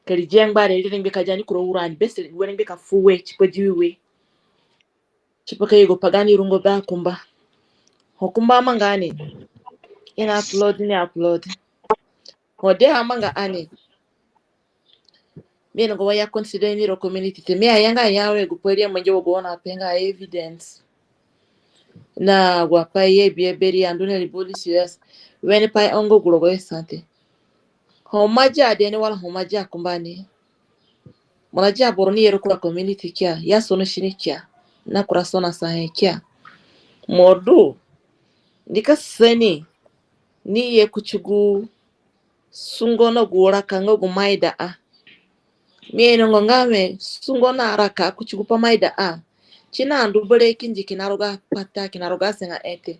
Ka ri dia ngba re, ri rengbe ka dia ni kura uru ani bese, ri rengbe ka fu we, tipa di we. Tipa ka yugo pa gaani rungo be akumba. Ho kumba amanga ani. I na upload ni upload. Ho de amanga ani. Mi inongo wa ya consider ni ro community te. Mi ayanga ya we gu pai ri amangi wa gu oni ape nga evidence. Na wa pai ye bi e beri andu na ri bodi serious. Wene pai ongo gu rogo yo sa te. Ho mo dia de ni wala ho mo dia kumba ni. Mo na dia boro ni ye ro kura community kia, ya sono sini kia, na kura sono sahe kia. Mo du, ni ka seni, ni ye kuti gu sungo na gu raka nga gu maida a. Mi inongo nga we, sungo na raka kuti gu pa maida a. Si na ndu bere kindi kina rogo kpata, kina rogo senga ete.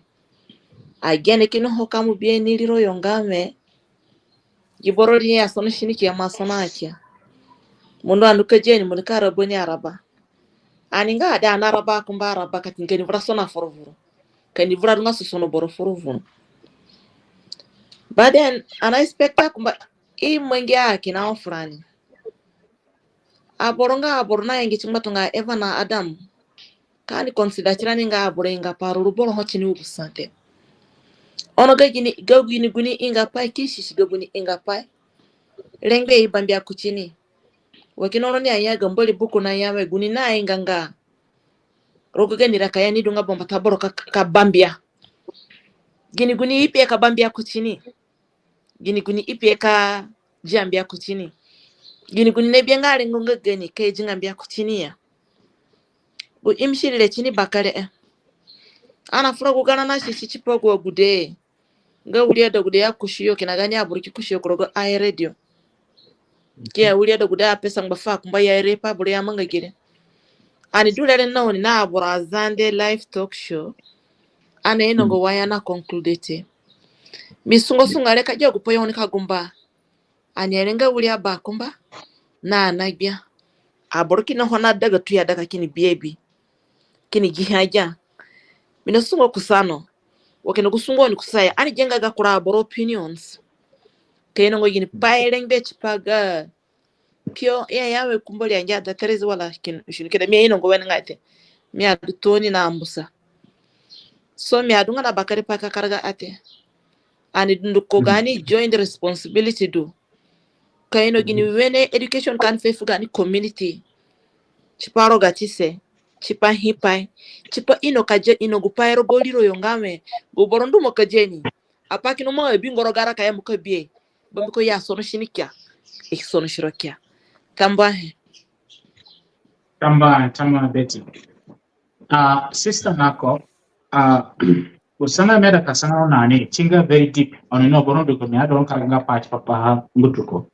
Agene kini ho ka mo bi ni riro yo nga we, gi boro ri ya sono sini kia, mo asono kia. Mo ndu andu ka dia ni, mo ni ka raba ni araba. Ani nga ade ani araba kumba araba ka ti nga ni vura sono foro vuru. Ka ni vura du nga sosono boro foro vuru. But then, ani expect akumba i mangi a kina ho furani. Aboro nga aboro na ingi ti ngbatunga Eva na Adam. Ka ani consider tirani nga aboro ingapai, ruru boro ho tini uru sa te. Ono ga gini, ga gini guni ingapai ki susi ga guni ingapai. Rengbe i bambia kutini. Wa kina roni aya ga Mbori buku na ya we guni na inga nga rogo gani raka ya ni du nga bambata boro ka, ka bambia. Gini guni i pe ka bambia kutini. Gini guni i pe ka dia mbia kutini. Gini guni na bia nga rengo nga gani ka i dia nga mbia kutini ya. Gu imisiri re tini bakere e. Ani afura gu garã na susi tipa gu agude. Nga wiri adegude ya kusi yo kina gani aboro ki kusi yo ku rogo air radio. Ki ya wiri adegude ape sangba fu akumba ya ere pa boro ya manga gere. Ani du rere na oni na aboro Azande live talk show. Ani inongo wa ya na conclude te. Mi sungo sungo re ka gia gu pai oni ka gumba. Ani ere nga wiri abakumba na ana gbia. Aboro kina ho na daga tu ya daga kini bi abi. Kini gi ha gia. Mi na sungo kusa no. Wa kina gu sungo ni kusa ya. Ani gia nga ga kura aboro opinions. Ka ino ngo gini pai rengbe tipa ga kio ya ya we kumbo ri angia da terezi wala kin shinu kida mi ya ino ngo wen nga te. Mi adu toni na ambusa. So mi adu nga na bakari pa ka karaga ate. Ani dunduko gaani joint responsibility du. Ka ino gini wene education ka ani fe fu gaani community. Tipa rogatise, tipa hipai, tipa ino ka gia ino gu pai rogo riro yo nga we, gu boro ndu mo ka gia ni. Apai kina mo abi ngoro gara ka ya mo ka bie. Bambiko ya sono sini kia. I sono siro kia. Tambuahe. Tambuahe, tambuahe Betty. Ah, sister nako, ah, gu sana mi aida ka sana na ni, si nga very deep. Ono no boro du ko mi adu ka nga pa tipa pa ha ngutuko.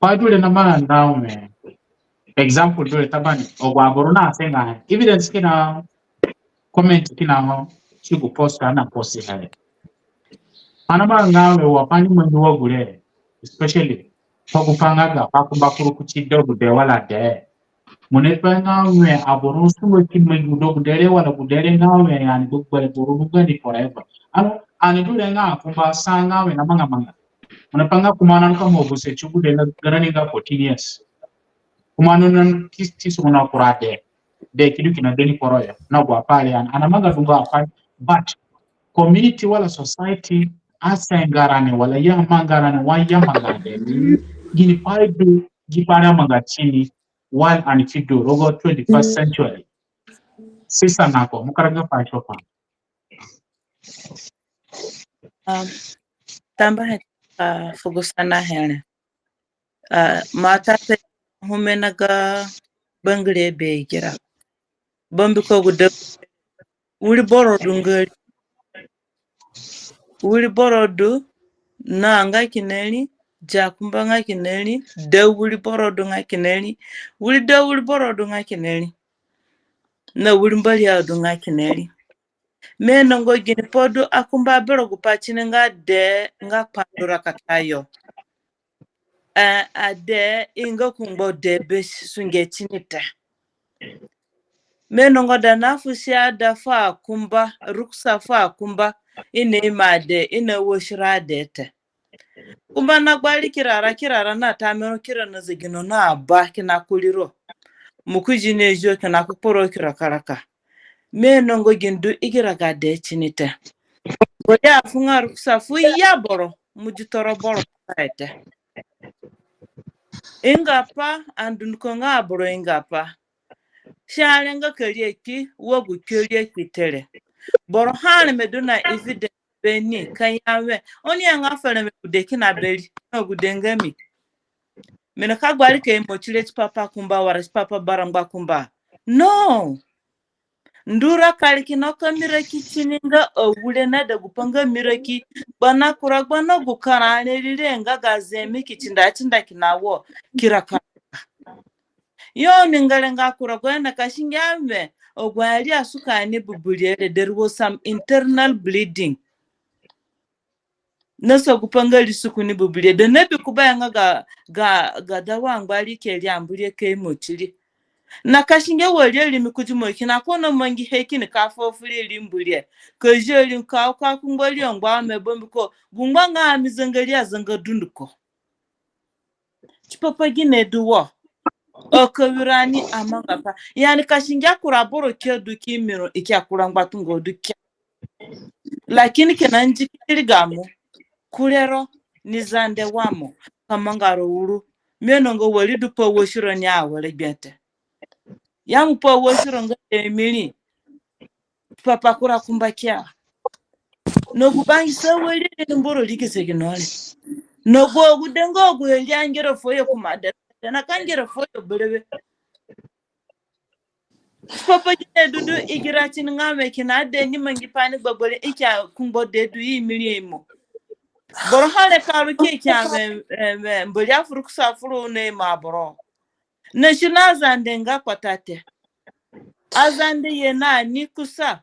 Pa du re na ma na we. Example du re tabani, agu aboro na senga he. Evidence kina comment kina ho, si gu post ana post he. Ana ma nga we wa pa ni mangi wa gure, especially pa gu pa nga ga pa kumba kuru kuti do gu de wala de. Mo na pe nga we aboro sungo ki mangi do gu de re wala gu de re nga we ani gbegberẽ boro du gani forever. Ano, ani du re nga kumba sa nga we na manga manga. Mo na pe nga kumba na ka mo bu se ti gu de na garani nga fourteen years. Kumba no na ki ti sungo na kura de. De ki du kina deni koro yo. Na gu apai re ani. Ana manga du nga apai. But community wala society asenga rani wala ya manga rani wa ya manga de. Gini pai du gi pai re amanga tini while ani ki du rogo twenty-first century. Sister nako, mo karaga pa tipa pa. Um, tambuahe, ah, fu gu sanahe re. Ah, ma ta te ho mi na ga bangire be gira. Bambiko gu de wiri boro du nga ri. Wiri boro du na nga kina ri, dia kumba nga kina ri, de wiri boro du nga kina ri, wiri de wiri boro du nga kina ri. Na wiri mbari a du nga kina ri. Mi inongo gini pai du akumba bero gu pai tini nga de nga kpandu rakata yo. Eh, ade i nga kungbo de be sunge tini te. Mi inongo da na fusi ada fu akumba, rukusa fu akumba, i na ima de, i na wasiro ade te. Kumba na gbari kirara, kirara na tamero kira na zegino na aba kina kuriro. Mo ku zi na zio kina ku kporo kira karaka. Mi inongo gini du i kira ga de tini te. Wo ya fu nga rukusa fu ya boro, mo zi toro boro te. Inga pa, ani dunduko nga aboro inga pa. Si are nga ka ri akpi, wa gu kio ri akpi te re. Boro ha areme du na evidence be ni ka ya we. Oni ya nga fu areme gude kina be ri, na gude nga mi. Mi nika gbari ka imo ti re tipa pa kumba wara tipa pa barangba kumba. No. Ndu raka re kina ka mi raki tini nga awire na da gu pa nga mi raki. Gbana kura gbana gu kara re rire nga ga zemi ki tinda tinda kina wo. Kira ka Yo ni ngere nga kura gu na ka singia we, agu ari asuka ni buburi re, there was some internal bleeding. Na so gu pa nga ri suku ni buburi re, da na bi ku ba ya nga ga, ga, ga da wa ngba ri ke ri amburi ke mo tiri. Na ka singia wa ri ri mi ku di mo kina ko na mangi he kini ka fo fu ri ri mburi re. Ka zi ri ka, ka ku ngba ri ngba me bambiko. Gu ngba nga mi zanga ri azanga dunduko. Tipa pa gine du wo. Aka wirani amanga pa. Yani ka singia kura boro kia du ki miro i kia kura ngbatunga du kia. Lakini kina nji kiri gamo. Kurero ni Zande wa mo. Ka manga ro uru. Mi inongo wari du pa wasiro ni awere gbe te. Ya mo pa wasiro nga de miri. Papa kura kumba kia. Na gu bangisa wari ni mburu riki seki no re. Na gu agu dengo agu heri angera foyo kuma de. Na ka ngera foyo berewe. Papa gine dudu i gira tini nga we kina de ni mangi pa ni gbagbare i kia kungbo de du i miri imo. Boro ha re ka ru ke kia we, eh, we, mbori afuru kusa furu na imo aboro. Na si na Azande nga kpata te. Azande ye na ni kusa.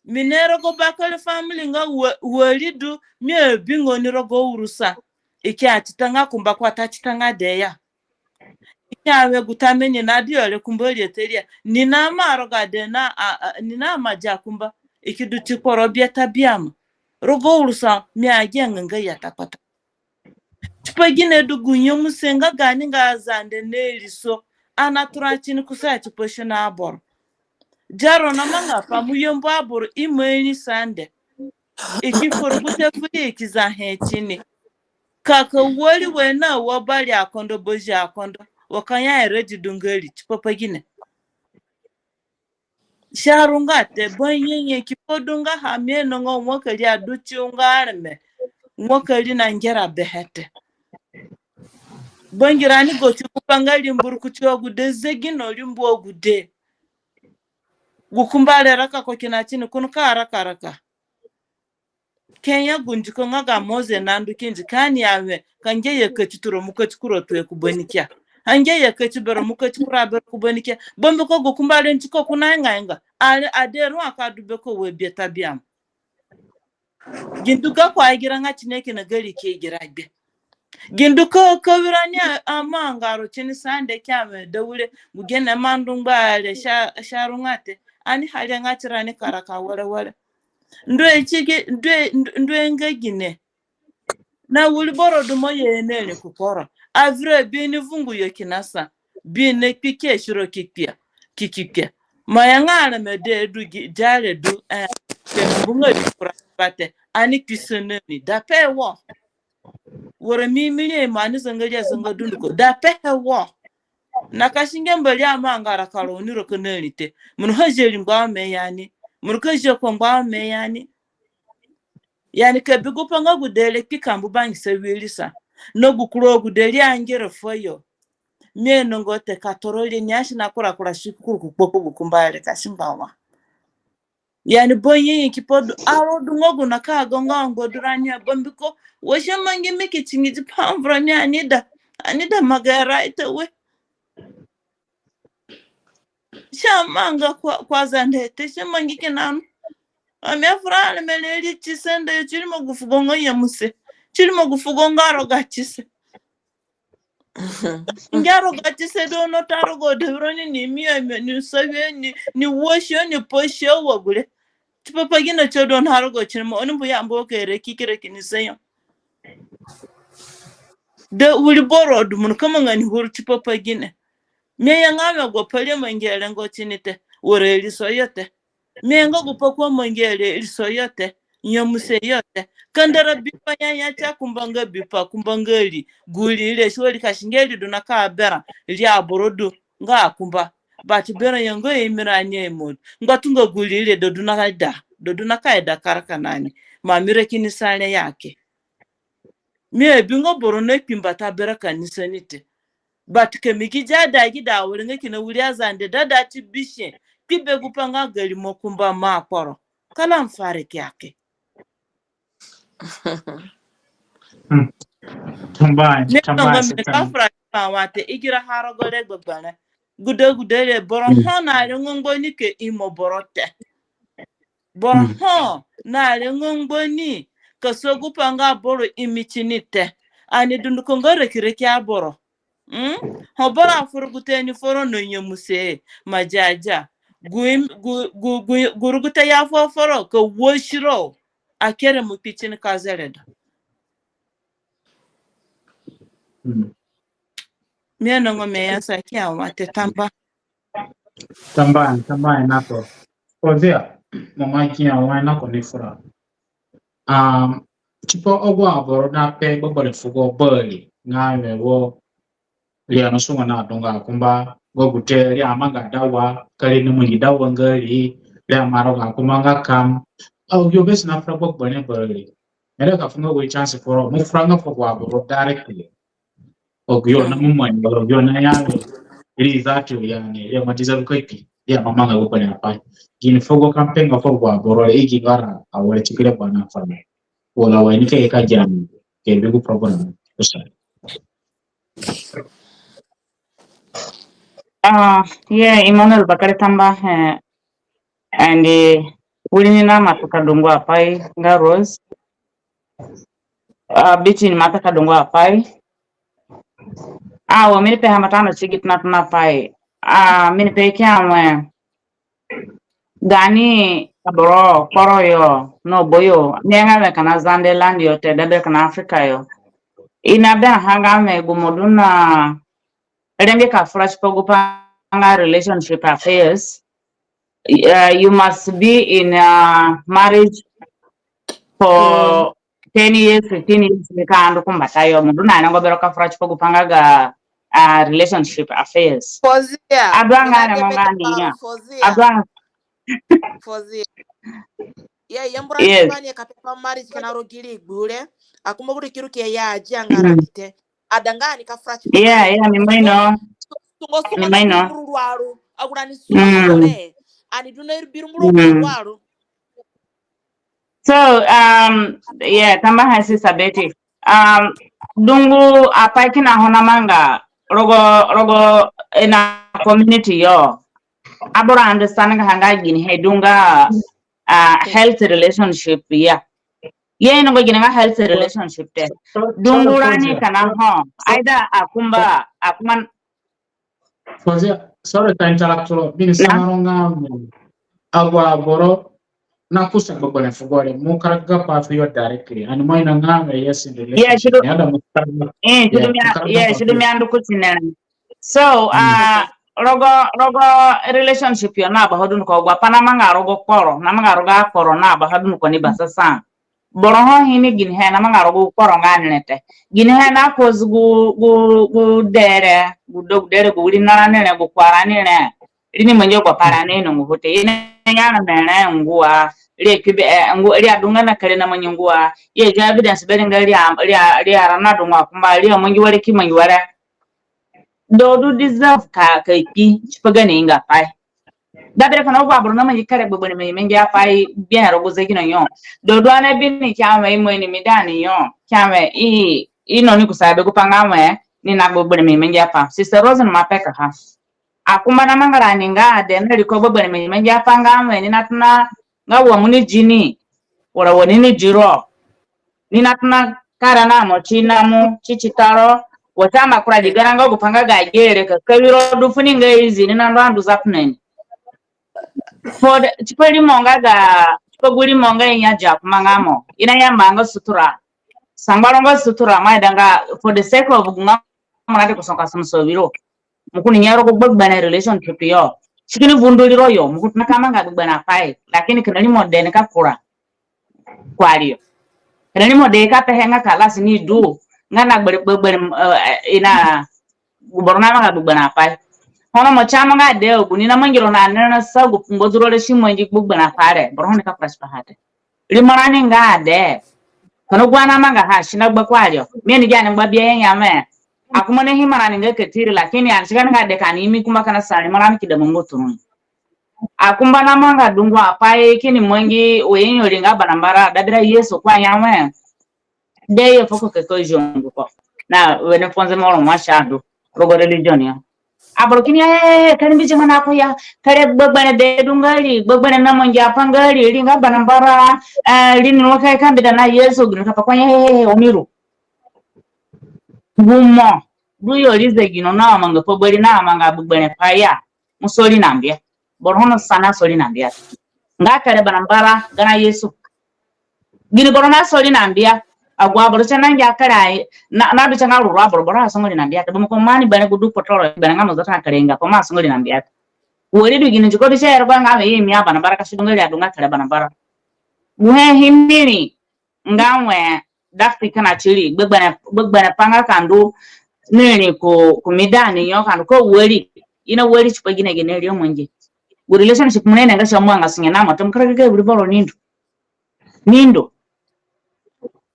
Mi ni rogo bakere family nga wa-, wari du, mi abinga ni rogo urusa. I ki atita nga kumba ko ata tita nga de ya. I ki awe gu ta me ni na di ore kumba ri ete ri ya. Ni na ma roga de na, a, a, ni na ma ja kumba. I ki du ti kporo biata biama. Rogo urusa mi agia nga nga ya ta kpata. Tipa gine du gu nyemuse nga gani nga Azande na iriso, ani atura tini kusa tipa sino aboro. Diaro namanga pai mo yambu aboro ima iri Sande. I ki fu rugute fu ri, i ki zahe tini. Ka ka wari we na wa bari akondo, bozi akondo. Wa ka ya ere di du nga ri, tipa pa gine. Si arunga te, banyenye ki pa du nga ha mi ino nga wa ka ri adu ti nga areme. Wa ka ri na ngera behe te. Bangirani go ti gu pa nga ri mbu rukutu agude, zegino ri mbu agude. Gu kumba re raka ko kina tini, ko nika raka raka. Kenya gu ndiko nga ga Moze na ndu kindi ka ani awe, ka nge ye kati turo mo kati kuro tue ku banikia. Ange ye kati bero mo kati kura bero ku banikia. Bambiko gu kumba re ndiko ko na inga inga. Are ade ru aka du beko we biata biama. Gi ndu gako agira nga tini kina gari ki gira gbe. Gi ndu ko, ko wirani a, amanga ro tini Sande ki awe da wire, gu gene mandu ngba re si a, si arunga te. Ani hare nga tirani karaka were were. Ndue tigi, ndue, ndue nga gine. Na wiri boro du mo ye ne ri ku kporo. Avira bi ni vungu yo kina sa. Bi ni kpi ke siro ki kpia. Ki ki kpia. Ma ya nga areme de du gi, diare du, eh, ke bunga di kura bate. Ani kpi sene ni. Da pe wo. Wara mi mi ni ma ni zanga ri azanga dunduko. Da pe he wo. Na ka si nge mbari amanga raka ro ni ro ka na ri te. Mo nika zeri ngba me yani. Mo nika zeko ngba me yani. Yani ka bi gu pa nga gude re kpi ka mbu bangisa wiri sa. Na gu kura gude ri angera fuo yo. Mi ainonga te ka toro ri ni asi na kura kura si kukuru ku kpoko gu kumba re ka si ngba wa. Yani banyenye ki pa du aro du nga gu na ka go nga ngba du rani a bambiko. Wa si amangi mi ki tingi di pa mvura mi ani da. Ani da maga right away. Si amanga kwa, kwa Zande te, si amangi kina no. Ami afura areme re ri tise nda yo, si rimo gu fugo nga nyemuse. Si rimo gu fugo nga rogatise. Ngia rogatise du no ta rogo de wiro ni, ni mi, mi, ni sawe ni, ni wasi ni pasi wa gure. Tipa pa gine si du no ha rogo tini mo, oni mbu ya mbu ka ere kikire kini se yo. De wiri boro du mo nika manga ni huru tipa pa gine. Mi aya nga mi agu pa re mangi rengo tini te. Wara iriso yo te. Mi aya nga gu pa ko mangi re iriso yo te. Nyemuse yo te. Kandara bipa nyanya ti akumba nga bipa, kumba nga ri. Gu ri re si wari ka si nge ri du na ka berã. Ri aboro du nga akumba. But berã yo nga imi rani aimo. Ngbatunga gu ri re da du na ka ida. Da du na ka ida karaka na ni. Ma mi re kini sa re ya ke. Mi abinga boro na kpi mbata berã kanisa ni te. But ka mi ki dia da gi da wiri nga kina wiri Azande da da ti bisi. Kpi be gu pa nga gari mo kumba ma kporo. Kala mfare ki ake. Hmm. Tambai, mi tambai, nongo mi ka fura pa wa te, i gira ha rogo re gbegberẽ. Gude gude re boro ho na re ngongbo ni ke imo boro te. Boro ho na re ngongbo ni ka sa gu pa nga boro imi tini te. Ani dunduko nga reki reki aboro. Mm? Ho boro afu rugute ni foro na nyemuse ma jaja. Gu, gu, gu, gu, gu rugute ya fo foro ka wasi ro. Akere mo kpi tini ka zereda. Mm. Mi anongo mi ya sa ki awa te tamba. Tamba, tamba ina ko. Kozia, mo ma ki awa ina ko ni fura. Um, tipa agu aboro na pe gbegberẽ fugo bari nga mi wo ri anasunga na dunga kumba, gu te ri amanga dawa, ka ri ni mungi dawa nga ri, ri amaro ga kumba nga kam. Au yo bes na fura gbegberẽ bari. Ere ka fu nga we chance foro, mo fura nga fu agu aboro directly. Agu yo na mo mangi, agu yo na ya ri zatu yani, ya matiza ko kpi, ya mamanga gbegberẽ apai. Gini fugo campaign nga fu agu aboro re, i gi ngara, awere tikire bana fana. Wala wa ni ke ka jam, ke be gu program. Kusa. Ah, yeah, Emmanuel, bakere tamba, eh, and, eh, Wiri ni na mata ka dungu apai nga Rose. Ah, Biti ni mata ka dungu apai. Ah, wa mi ni pe ha mata no sigi tuna tuna pai. Ah, mi ni pe kia we. Gani aboro kporo yo, no boyo. Mi nga we kina Zande land yo te, dabe kina Africa yo. I na be ha nga we gu mo du na rengbe ka fura tipa gu pa nga relationship affairs. Uh, you must be in a marriage for ten years, fifteen years, ni ka ndu ku mbatayo. Mo du na ni ngo bero ka fura tipa gu pa nga ga, uh, relationship affairs. Fozia, adu anga ni mo nga ni ya. Fozia. Adu anga. Fozia. Ya, ya mbura. Yes. Tipa ni ka pe pa marriage kina rogo gi regbo re. Akumba gu du kiru ke ya agi anga ra ni te. Adanga ani ka fura tipa. Yeah, yeah, mi ima ino. Sungo, sungo, mi ima ino. Sungo ruaru. Agura ni sungo, mm, sungo re. Ani du na iri biru muru, mm, ruaru. So, um, yeah, tambuahe sister Betty. Um, dungu apai kina ho namanga rogo, rogo ina community yo. Aboro understand nga ha nga ginihe du nga, uh, health relationship ya. Ye, i ino nga gini nga health relationship te. Dungu rani kina ho. Either akumba, akumba. Fozia, sorry ka interrupt ro. Mi ni sana ro nga, mm, agu aboro na kusa gbegberẽ fugo re. Mo karaga pa fuyo directly. Ani mo ino nga, yes, in the relationship. Yeah, si du mi andu kuti ni re. So, uh, rogo, rogo relationship yo na baha dunduko, agu apai namanga rogo kporo, namanga rogo akporo na baha dunduko ni basasa. Boro ho ini ginihe namanga rogo kporo nga ni re te. Ginihe na cause gu, gu, gu dee re, gu do, gu dee re, gu wiri na rani re, gu kua rani re. Ri ni mangi agu apai re ni ino nga ho te. I na ya na mere ngua, ri ki be, eh, ngua, ri adunga na kere na mangi ngua. Ye ja evidence be ri nga ri a, ri a, ri ara na du ngua kumba, ri amangi were ki mangi were. Do du deserve ka, ka kpi tipa gani ingapai. Da bere kina agu aboro namangi kere gbegberẽ mangi apai gbe rogo zegino yo. Do du ani bi ni kia we i mo ini mi dani yo. Kia we i, i ino ni kusa be gu pa nga we ni na gbegberẽ mangi apai. Sister Rose ni ima pekaha. Akumba namanga rani nga ade na riko gbegberẽ mangi apai nga we ni na tona nga wa mo ni di ni. Wara wa ni ni di ro. Ni na tona kara na mo ti na mo ti ti taro. Wa ti ama kura di gara nga gu pa nga ga gere ka kawiro du funi nga izi ni na ndu andu za fu na ni. For the, tipa rimo nga ga, tipa gu rimo nga i nya dia kumba nga mo. I na yamba nga sutura. Sangba ro nga sutura, mo aida nga for the sake of gu nga mo na de ku songa sumso wiro. Mo kini nyero gu gbegberẽ relationship yo. Si kini vunduri ro yo, mo kini ka manga gbegberẽ apai. Lakini kina rimo de ni ka kura kuari yo. Kina rimo de ka pehe nga kalas ni du. Nga na gbegberẽ, gbegberẽ, eh, i na gu boro namanga gbegberẽ apai. Ono mo ti amanga de, agu ni namangi ro na ni na sa gu ngba du ro re si mangi gbegberẽ apai re. Boro ho ni ka fura tipaha te. Rimo rani nga ade. Kina gu ani amangaha si na gba kuari yo. Mi ni gi ani ngba bia ya ya me. Akumba na hima rani nga katiri, lakini ani si ga ni nga de ka ani imi kumba kina sa rimo rani ki da mangi turu ni. Akumba namanga dungu apai kini mangi we i nyori nga banambara, da bira Yesu kua ya we. De ye foko ke ko jongu ko. Na wene fonze moro mwa shadu. Rogo religion yo. Aboro kini, eh, kani bi jima na ko ya. Kare gbegberẽ de du nga ri, gbegberẽ namangi apai nga ri, ri nga banambara, eh, ri ni wa ka ka mbeda na Yesu, gini ka pa ko ya, eh, eh, eh, omiru. Gu mo du yo ri zegino na amanga pa bari na amanga gbegberẽ pai ya. Mo sori na mbia. Boro ho na sana sori na mbia. Nga kare banambara, gana Yesu. Gini boro na sori na mbia. Agu aboro ti na ngia kare ai, na, na du ti nga ruru aboro, boro asonga ri na mbia te. Bambiko mo ni bere gu du kpotoro, bere nga mo zata kare nga, pa mo asonga ri na mbia te. Wari du gini ti ko du ti ero ba nga we i mi abanambara ka si du nga ri adu nga kare banambara. Gu he hi mi ni, nga we, dafti kina tiri, gbegberẽ, gbegberẽ pa nga ka ndu ni ri ku, ku mi dani yo ka ndu ko wari. I na wari tipa gine gine ri amangi. Gu relationship mo na ino nga si amangasunge na mo, te mo karaga ka wiri boro ni ndu. Ni ndu.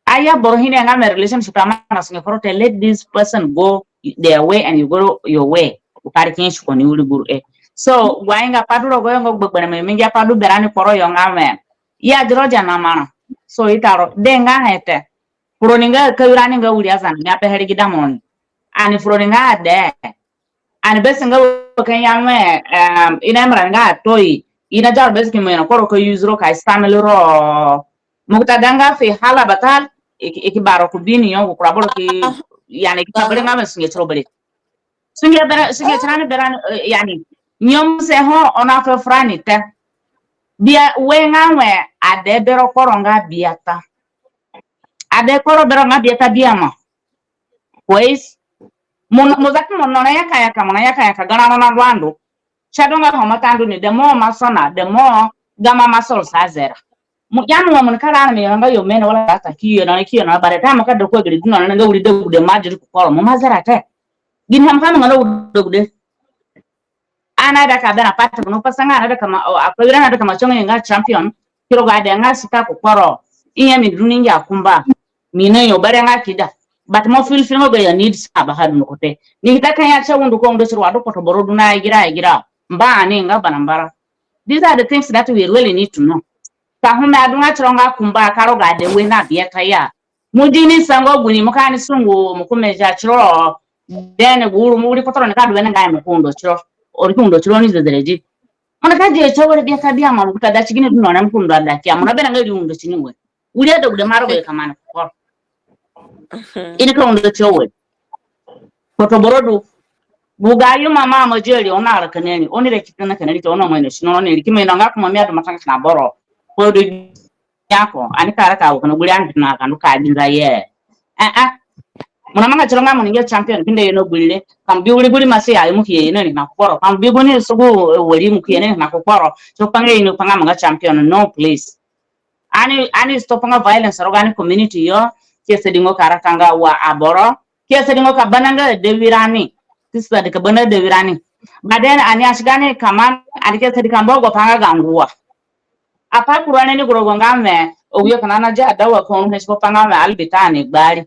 Aya boro hi ni nga me relationship amangasunge foro te, let this person go their way and you go your way. U kari ki nsi ko ni wiri guru e. So, gu aingapai du rogo yo nga gbegberẽ mangi apai du berani kporo yo nga me. Ya diro dia na mara. So, i taro, de nga he te. Furoni nga kawirani nga wiri Azande, mi apehe ri gi da mo ni. Ani furoni nga ade. Ani be si nga wa ka ya we, um, i na mara nga atoi. I na jaro bes ki mo ino kporo ka use ro ka istamil ro. Mo ki ta danga fi hala batal, i ki, i ki baro ku bini yo, gu kura boro ki, yani, ki ta bere nga me sunge tiro bere. Sunge bere, sunge tirani bere, eh, yani. Nyemuse ho, ono ape furani te. Bia, we nga we, ade bero kporo nga biata. Ade kporo bero nga biata biama. Kwes. Mo, mo zaki mo nona yaka yaka, mo na yaka yaka, garã no na ndu andu. Si adunga ho mo ta ndu ni, the more mo sona, the more gamo muscles azera. Mo, ya mo, mo ni kara na mi nga yo mene wala ta ki yo na ki yo na, by the time ka do ko giri du no na nga wiri degude ma diri ku kporo, mo ma zera te. Gini ham ka mo nga wiri degude. Ani aida ka bena pati, mo no pasa nga ani aida ka ma, o, apai wiri ani aida ka ma songo nga champion. Ki rogo ade nga sita ku kporo. I ya mi du ni ngia kumba. Mi na yo bere nga kida. But mo feel feel mo ga ya need sa ba ha du no ko te. Ni ki ta ka ya sa undo ko undo sirwa du kpoto boro du na igira igira. Mba ani nga bana mbara. These are the things that we really need to know. Ka ho mi adunga tiro nga kumba ka rogo ade we na biata ya. Mo di ni sango gu ni mo ka ni sungu mo ku meja tiro. Then gu uru mo wiri kpotoro ni ka du we na nga mo ku undo tiro. Ori ku undo tiro ni zezere di. Mo na ka di e tiro were biata biama mo ku ta da ti gini du no na mo ku undo ada kia. Mo na bena nga ri undo ti ni we. Wiri adegude ma rogo yo ka ma ni ku kporo. I ni ka undo tiro we. Kpoto boro du. Gu ga yo mama mo jeri, oni ara ka nani, oni re ki ta na ka nani, ono mo ino sino, oni re ki mo ino nga ku mo mi adu matanga kina boro. Ko du yako, ani kara ka wo kono guri ani na ka ndu ka binza ye. Eh, eh. Mo na manga tiro nga mo ni nge champion, kinde yo no guri re. Ka mo bi wiri guri masi ya, mo ki ye ni na ku kporo. Ka mo bi guni sugu, eh, wari mo ki ye ni na ku kporo. So pa nga ino pa nga manga champion, no, please. Ani, ani stop nga violence rogo ani community yo, ki asadi ngo ka rakanga wa aboro, ki asadi ngo ka bana nga dewirani, ki asadi ka bana dewirani. But then ani asigani kaman, ani ki asadi ka mbogo pa nga ga ngua. Apa kurane ni gu rogo nga me, ogu yo ka na na ja dawa ko, he si pa nga me albitani gbari.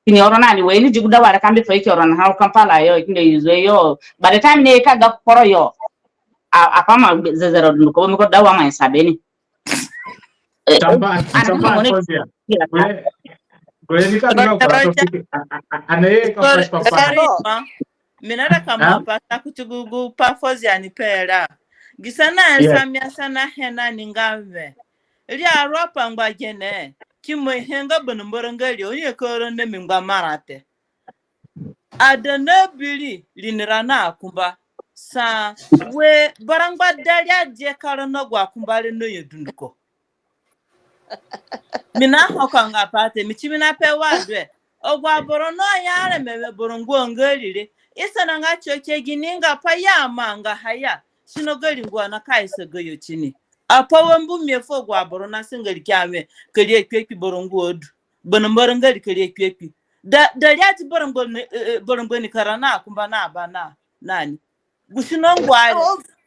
Kini oro nani we ni jigu dawa re ka mbi fo i ki oro na ha Kampala yo, i kini yuzo yo. By the time ni ka ga kporo yo, a, apa ma zezero dunduko, mi ko dawa ma isabeni. Eh, Tamba, eh, tamba, mo ni Fozia. Kwe, kwe ni ka ga kporo to fiki, a, a, a, ane ye ka fresh papa. Mi na da ka ma pa ta kuti gu, gu pa Fozia ni pera. Gisa na esa mi asa na he na ni nga ve. Ri aro pa ngba gene. Ki mo he nga bana mbara nga ri, oni ye ka oro na mi ngba marã te. Ada na biri, ri ni ra na akumba. Sa, we, bara ngba dari adie kara na gu akumba re na yo dunduko. Mi na ho ka nga pa te, mi ti mi na pe wa due. Ogu aboro no ya re me, me boro ngua nga ri re. I sana nga tio ke gini nga pa ya ma nga ha ya. Sino gari ngua na ka isa ga yo ti ni. Apa wa mbu mi fu ogu aboro na singa ri kia me, ka ri akpi akpi boro ngua du. Bana mbara nga ri ka ri akpi akpi. Da, da ri ati boro ngba ni, eh, eh, boro ngba ni kara na akumba na aba na, nani. Gu sino ngua re.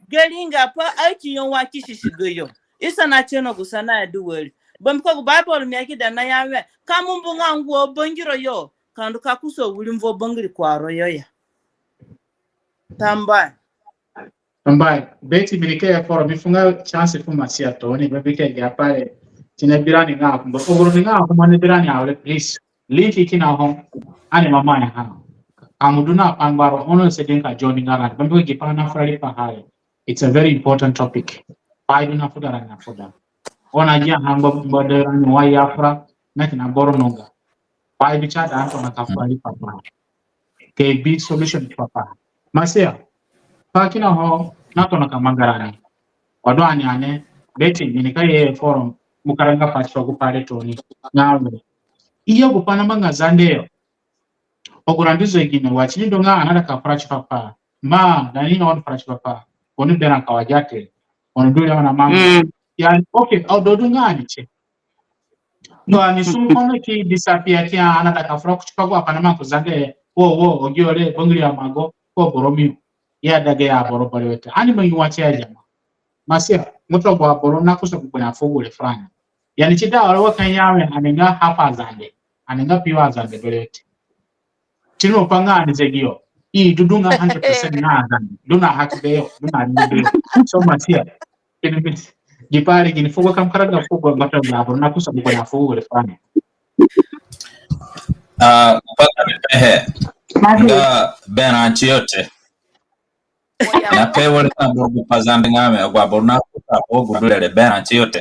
Gari nga pa aki yo wa ki sisi ga yo. I sana ti no gu sana ya du wari. Bambiko gu Bible mi aki da na ya we. Ka mo mbu nga ngua bangiro yo. Ka ndu ka kusa wiri mvuo bangiri kuaro yo ya. Tamba. Mbai, beti mi ni ke foro, mi fu nga chance fu Masia toni, bambiko gi pai re, ti ni bi rani nga akumba, oguru ni nga akumba ni bi rani awere, please. Link kina ho, ani mama ya ha. Ka mo du na pa ngbaro, ono si du nga join nga rani, bambiko gi pai na fura riipaha re. It's a very important topic. Pai du na fuda rani na fuda. Ono agi a ha ngba, ngba de rani wa ya fura, na kina boro nonga. Pai du si aida ani tona ka fura riipaha. Ka bi solution papa. Masia, pa kina ho, na tona ka manga rani. Wa du ani ane, beti, mi ni ka ye forum, mo karaga pa ti gu pai re toni. Nga we. I ya gu pai na manga Zande yo. Oguru ndu zegino, wa ti ni du nga ani aida ka fura tipa pa. Ma, da ni oni fura tipa pa. Oni berã ka wa gi te. Oni du re oni na manga. Mm. Ya, okay, o du du nga ani ti. No, ani sumu kono ki disappear ki ani aida ka fura kuti pa gu apai na manga ku Zande, wo, wo, ogi ore, bangiri amago, ko boro mi. Ya dage ya boro boro wete. Ani mangi wa ti ya jama. Masia, muto gu aboro na kusa ku kuna fugu re furani. Yani ti da oro wa ka ya we, ani nga half Azande. Ani nga pure Azande boro wete. Ti ni mo pa nga ani zegino. I du du nga hundred percent nga Azande. Du na haki beyo. Du na ni beyo. So Masia. Kini mi. Gi pai re gini fugo kam karaga fugo ngbatunga aboro na kusa bugo na fugo re furani. Ah, pa ka mi pehe. Nga bena ti yo te. Na pe were na boro gu pa Zande nga me, agu aboro na ka ko gu du re re berã tiyo te.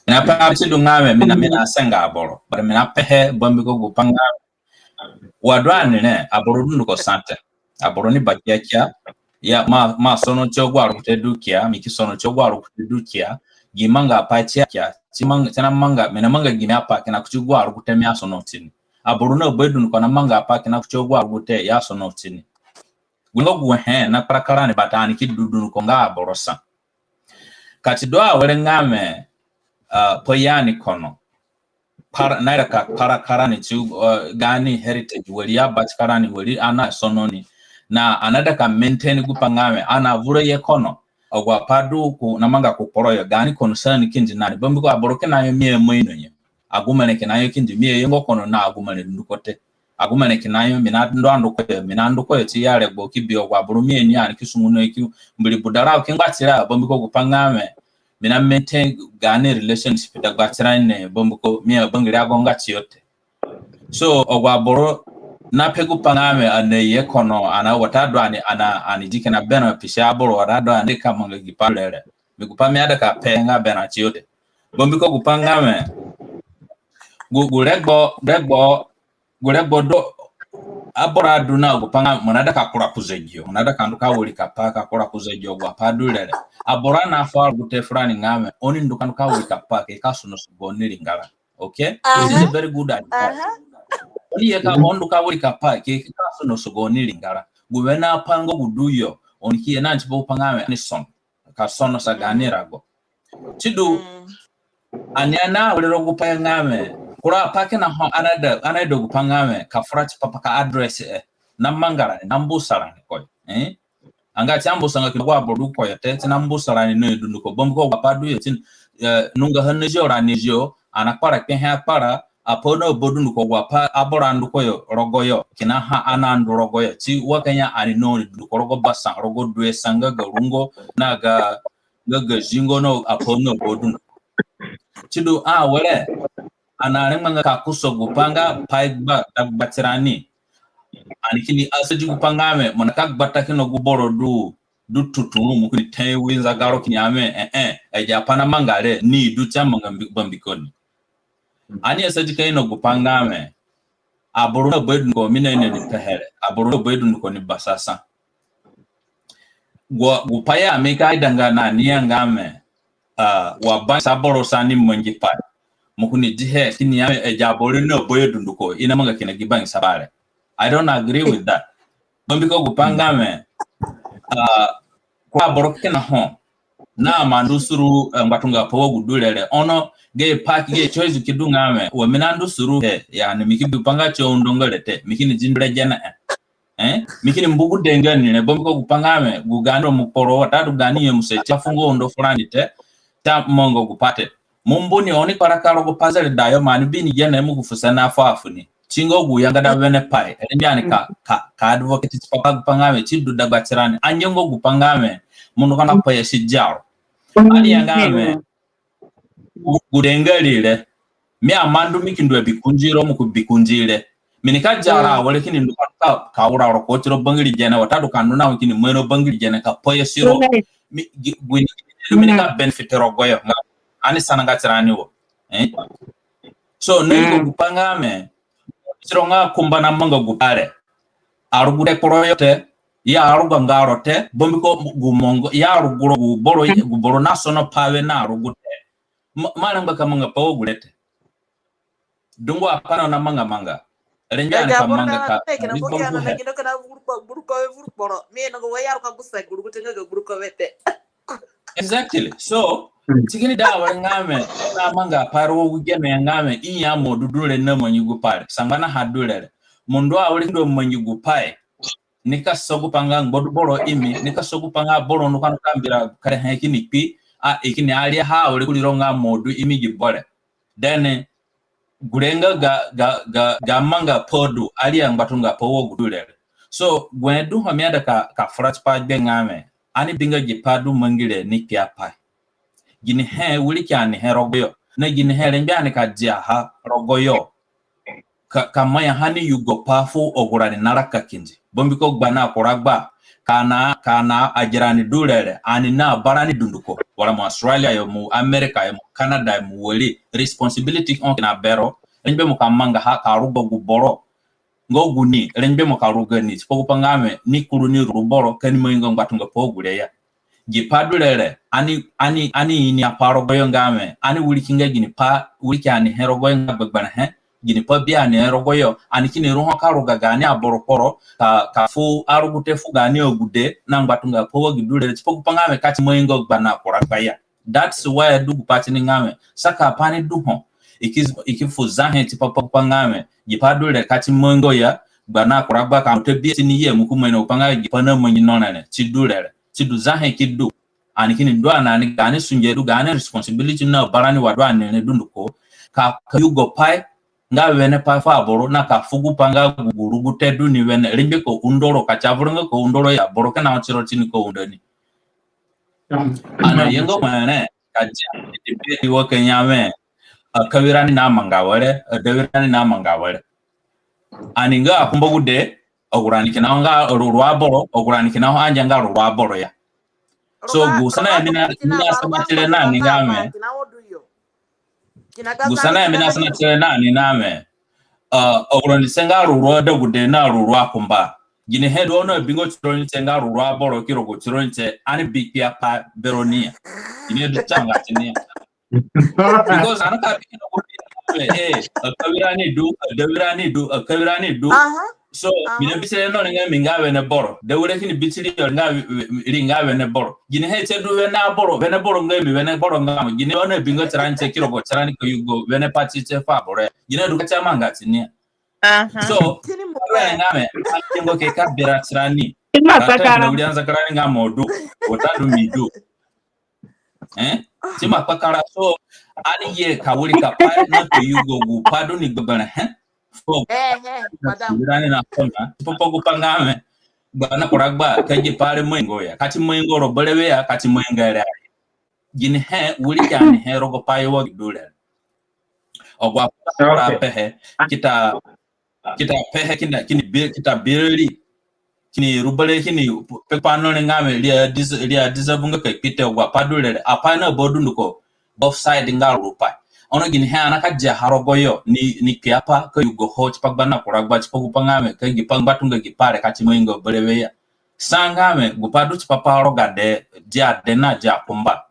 Mi na pe ha ti du nga wẽ, mi na, mi na senga aboro. But mi na pehe bambiko gupai nga wẽ, wa du ani re, aboro dunduko sa te. Aboro ni ba kia kia. Ya, ma, ma sono ti agu arugute du kia, mi ki sono ti agu arugute du kia. Gi mangapai ti kia. Ti manga, ti na manga, mi na manga gimi apai kina kuti agu arugute mi asono tini. Aboro na ba dunduko na mangapai kina kuti agu arugute i asono tini. Gu nga gu he na kparakara ni, but ani ki du dunduko nga aboro sa. Ka ti du awere nga wẽ, uh, pa ya ni kono. Para, naida ka kparakara ni ti, uh, gaani heritage, wari ya ba ti kara ni, wari ani asono ni. Na ani aida ka maintain gupai nga wẽ, ani avura ye kono. Agu apai du ko na manga ku kporo yo, gaani kono sa ni kindi na ni. Bambiko aboro kina yo mi aima ino yo. Agu mere kina yo kindi, mi ayenga kono na agu mere dunduko te. Agu mere kina yo, mi na ndu andu ku yo, mi na ndu ku yo ti ya regbo ki bi agu aboro mi ani, ani ki sungu na yo ki mbiri buda ra ki ngba ti ra, bambiko gupai nga wẽ mi na maintain gaani relationship dagba tirani, bambiko mi abangiri agonga tiyo te. So, agu aboro na pe gupai nga wẽ, ani aye kono, ani, watadu ani, ani, ani di kina berã pisi aboro, watadu ani ka manga gipai re re. Mi gupai mi aida ka pe nga berã tiyo te. Bambiko gupai nga wẽ, gu, gu regbo, regbo, gu regbo du, aboro adu na gupai nga mo naida ka kura ku zegino, mo naida ka ndu ka wirikapai ka kura ku zegino, agu apai du re re. Aboro na fu arugute furani nga wẽ, oni ndu ka ndu ka wirikapai ki ka sonosa gaoni ringara. Okay? Aha. This is a very good advice. Aha. Oni ye ka, oni ndu ka wirikapai ki ka sonosa gaoni ringara. Gu wene apai nga gu du yo, oni ki ye na ni tipa gupai nga wẽ ani sono. Ka sonosa gaani rago. Ti du, mm, ani ana awere rogo gupai nga wẽ, kura apai kina ho ani aida, ani aida gupai nga wẽ, ka fura tipa pa ka address, eh, na manga rani, na mbusa rani ku yo. Eh? Anga ti ambusanga kina agu aboro du ku yo te, ti na mbusa rani na yo dunduko. Bambiko agu apai du yo ti, eh, nunga ha na zio rani zio, ani akpara kpehe akpara, apai na ba dunduko agu apai aboro andu ku yo rogo yo, kina ha ani andu rogo yo. Ti wa ka ya ani na oni dunduko rogo basa, rogo due sa nga ga rungo, na ga, nga ga zingo na apai na ba dunduko. Ti du awere, ani arengbanga ka kusa gupai nga pai gba, dagba tirani. Ani kini asadi gupai nga wẽ, mo nika gbata kina gu boro du, du tutu, mo kini ta winza garo kini ya wẽ, eh, eh, agi apai na manga re, ni du ti amanga mbi-, bambiko ni. Ani asadi ka ino gupai nga wẽ, aboro na ba dunduko mi na ino ni pehe re, aboro na ba dunduko ni basasa. Gu, gupai ya mi ka idanga na ni ya nga wẽ, ah, wa bangisa boro sa ni mangi pai. Mo kini dihe, kini ya wẽ, agi aboro na ba yo dunduko, i na manga kina gi bangisa pai re. I don't agree with that. Bambiko gupai nga wẽ, ah, kura boro kina ho na ima ndu suru, eh, ngbatunga pai wa gu du re re. Ono, gayo pai ki, gayo choice ki du nga wẽ, wa mi na ndu suru he, yani mi ki bi gupai nga ti aundonga re te, mi kini di ndu re gene, eh. Eh? Mi kini mbu gu dee nga ni re, bambiko gupai nga wẽ, gu gaani ro mu kporo, watadu gaani nyemuse, ti afunga undo furani te, ti amanga gupai te. Mo mbu ni, oni kparaka rogo pa zereda yo, mo ni bi ni gene, mo gu fu sene afu afu ni. Ti nga gu yangada wene pai, rengbe ani ka, ka, ka advocate tipa pa gupai nga wẽ, ti du dagba tirani. Angianga gupai nga wẽ, mo ndu ka na payasi diaro. Ani ya nga wẽ, gu, gu dee nga ri re. Mi aima ndu mi ki ndu a bi kundi ro, mo ku bi kundi re. Mi nika dia ro awere kini ndu ka, ka, ka wura ro kuti ro bangiri gene, watadu ka ndu na wẽ kini mai ro bangiri gene, ka payasi ro. Mi, gi-, gu ini, mi nika benefit rogo yo. Nga, ani sananga tirani wo. Eh? So, na iko gupai nga wẽ, tiro nga kumba na manga gupai re. Arugute kporo yo te, ya aruganga ro te, bambiko gu mongo, ya arugu ro gu boro, gu boro na sono pai we na arugu te. Ma, ma rengba ka manga pai wa gure te. Dungu apai na manga manga. Rengbe ani ka manga ka, ka ri bambu he. Exactly. So, ti kini da awere nga wẽ, na manga pai rogo gu gene nga wẽ, i ya mo du du re na mangi gupai re, sangba na ha du re re. Mo ndu awere ki ndu mangi gupai. Nika sa gupai nga ngbadu boro imi, nika sa gupai nga boro ndu ka ndu ka mbira kere he kini kpi, a, i kini aria ha awere kuriro nga mo du imi gi boro. Then, gure nga ga, ga, ga, ga manga pai du, aria ngbatunga pai wa gu du re re. So, gu he du ho mi aida ka, ka fura tipa gbe nga wẽ, ani binga gi pai du mangi re ni kpiapai. Gini he wiriki ani he rogo yo. Na gini he rengbe ani ka dia ha rogo yo. Ka, ka mai ha ni yugo pai fu agu rani naraka kindi. Bambiko gba na kura gba. Ka na, ka na agerani du re re, ani na barani dunduko. Wala mo Australia yo, mo America yo, mo Canada yo, mo wari. Responsibility ho kina bero. Rengbe mo ka mangaha ka ruga gu boro nga gu ni rengbe mo ka ruga ni, tipa gu pai nga wẽ ni kuru ni ruru boro ka ni mangi nga ngbatunga pa gure ya. Gi pai du re re, ani, ani, ani ini apai rogoyo nga wẽ, ani wiriki nga gini pai wiriki ani he rogoyo nga gbegberẽ he, gini pai bi ani he rogoyo, ani kini ru ho ka ruga gaani aboro kporo, ka, ka fu arugute fu gaani agude, na ngbatunga pa wa gi du re re, tipa gu pai nga wẽ ka ti mangi nga gbana kura gba ya. That's why du gu pai ti ni nga wẽ, saka pai ni du ho, i ki, i ki fu zahe tipa pa gu pai nga wẽ, gi pai du re ka ti mangi nga ya, gbana kura gba ka mo ta bi ti ni ye mo ku mo ino gu pai nga gi pai na mangi no re re, ti du re re, ti du zahe ki du. Ani kini ndu ani, ani gaani sunge du, gaani responsibility na barani wa du ani re dunduko, ka, ka yugo pai nga wene pai fu aboro, na ka fu gu pai nga gu, gu rugute du ni wene, rengbe ka undo ro, ka ti avuranga ka undo ro ya, boro kina ho tiro ti ni ka undo ni. Ana yengo mane, ka dia, debate wa ka ya wẽ, akawirani na manga were, adawirani na manga were. Ani nga akumba gude, agu rani kina ho nga ruru aboro, agu rani kina ho angia nga ruru aboro ya. So, gu sanahe mi na, mi na sana tire na ni nga wẽ, gu sanahe mi na sana tire na ni nga wẽ, ah, agu rani si nga ruru adegude na ruru akumba. Ginihe du oni abingo tironi tie nga ruru aboro ki rogo tironi tie, ani bi kpiapai beroni ya. Ginihe du ti anga ti ni ya. Because ani ka bi kina ko bi na wẽ, eh, akawirani du, adawirani du, akawirani du. So, mi na bi tire no ri nga mi nga wene boro. Dawire kini bi tiri yo ri nga, ri nga wene boro. Ginihe tie du wene aboro, wene boro nga mi, wene boro nga mo. Ginihe oni abingo tirani tie ki rogo tirani ka yugo wene pai tie fu aboro ya. Ginihe du ka ti amanga ti ni ya. So, wene nga wẽ, ani yengo ke ka bira tirani. Watadu mi du. Eh? Ti ima kpakara, so, ani ye ka wirika pai na ka yugo gu pai du ni gbegberẽ he. Fu, eh, eh, madam. Wirani na kona, tipa pa gu pai nga wẽ, gbana kura gba, ka gi pai re mangi nga ya, ka ti mangi nga ro berewe ya, ka ti mangi nga re. Ginihe wiriki ani he rogo pai yo wa gi du re. Agu apai kura pehe, ki ta ki ta pehe, kini bi, ki ta bi ri, kini ru bere, kini pe pa no ri nga wẽ, ri a dis-, ri a deserve nga ka kpi te. Agu apai du re re, apai na ba dunduko, both side nga ruru pai. Ono ginihe ani ka diaha rogoyo ni, ni kpiapai ka yugo ho tipa gbana kura gba, tipa gu pai nga wẽ, ka gi pai ngbatunga gi pai re ka ti mangi nga berewe ya. Sa nga wẽ, gu pai du tipa pa roga de, dia de na dia kumba.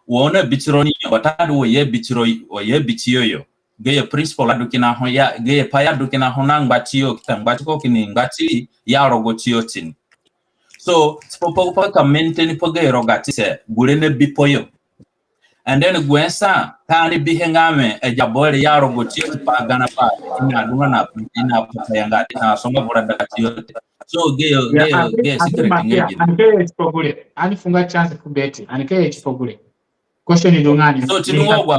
Wa oni abi tironi yo, watadu wa i abi tiro, wa i abi tiyo yo. Gayo principle adu kina ho ya, gayo pai ya du kina ho na ngba tiyo, ki ta ngba tiko kini ngba tiri, ya rogo tiyo ti ni. So, tipa pa gu pai ka maintain pa gayo rogatise, gure na bipa yo. And then gu he sa, ka ani bihe nga wẽ, agi aboro re ya rogo tiyo tipa gana pai, i na dunga na, i na pata yanga, i na songa vura daga tiyo te. So, gayo, gayo, gayo secret nga gini. Ani ka ye tipa gure, ani fu nga chance fu Betty, ani ka ye tipa gure. Question du nga ni. So, ti du nga wa,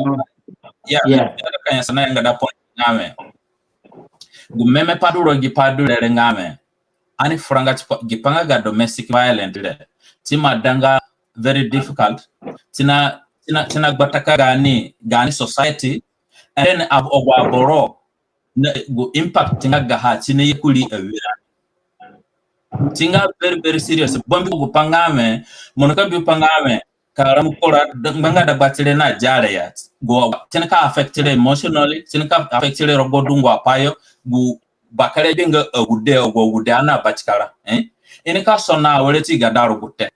yeah, yeah. Ka ya sana yanga da point nga wẽ, gu meme pai du rogo gi pai du re re nga wẽ, ani furanga tipa gi pai nga ga domestic violence re. Ti ima da nga very difficult. Ti na, ti na, ti na gbataka gaani, gaani society. And then ab-, agu aboro na, gu impact nga gaha, ti na ye kurii awirani. Ti nga very, very serious. Bambiko gu pai nga wẽ, mo nika bi pai nga wẽ, ka ramu kporo ngbanga dagba tire na dia re ya. Gu, ti nika affect re emotionally, ti nika affect re rogo dungu apai yo, gu bakere gbe nga agude, agu agude ana batika ra. Eh? I nika sona awere ti gada rugute.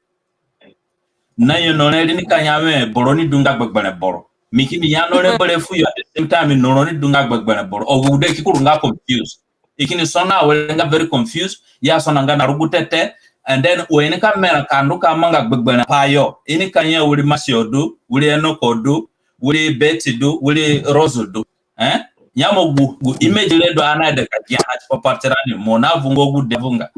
Na yo no re ri nika ya wẽ boro ni du nga gbegberẽ boro. Mi kini ya no re bere fu yo at the same time no ro ni du nga gbegberẽ boro. Agude ki kuru nga confused. I kini sona awere nga very confused. Ya sona nga na rugute te. And then wa i nika mera ka ndu ka manga gbegberẽ pai yo, i nika ya wiri Mercy du, wiri Enoch du, wiri Betty du, wiri Rose du. Eh? Nyamo gu, gu image re du ani aida ka giaha tipa pa tirani, mo na vungu agude vunga.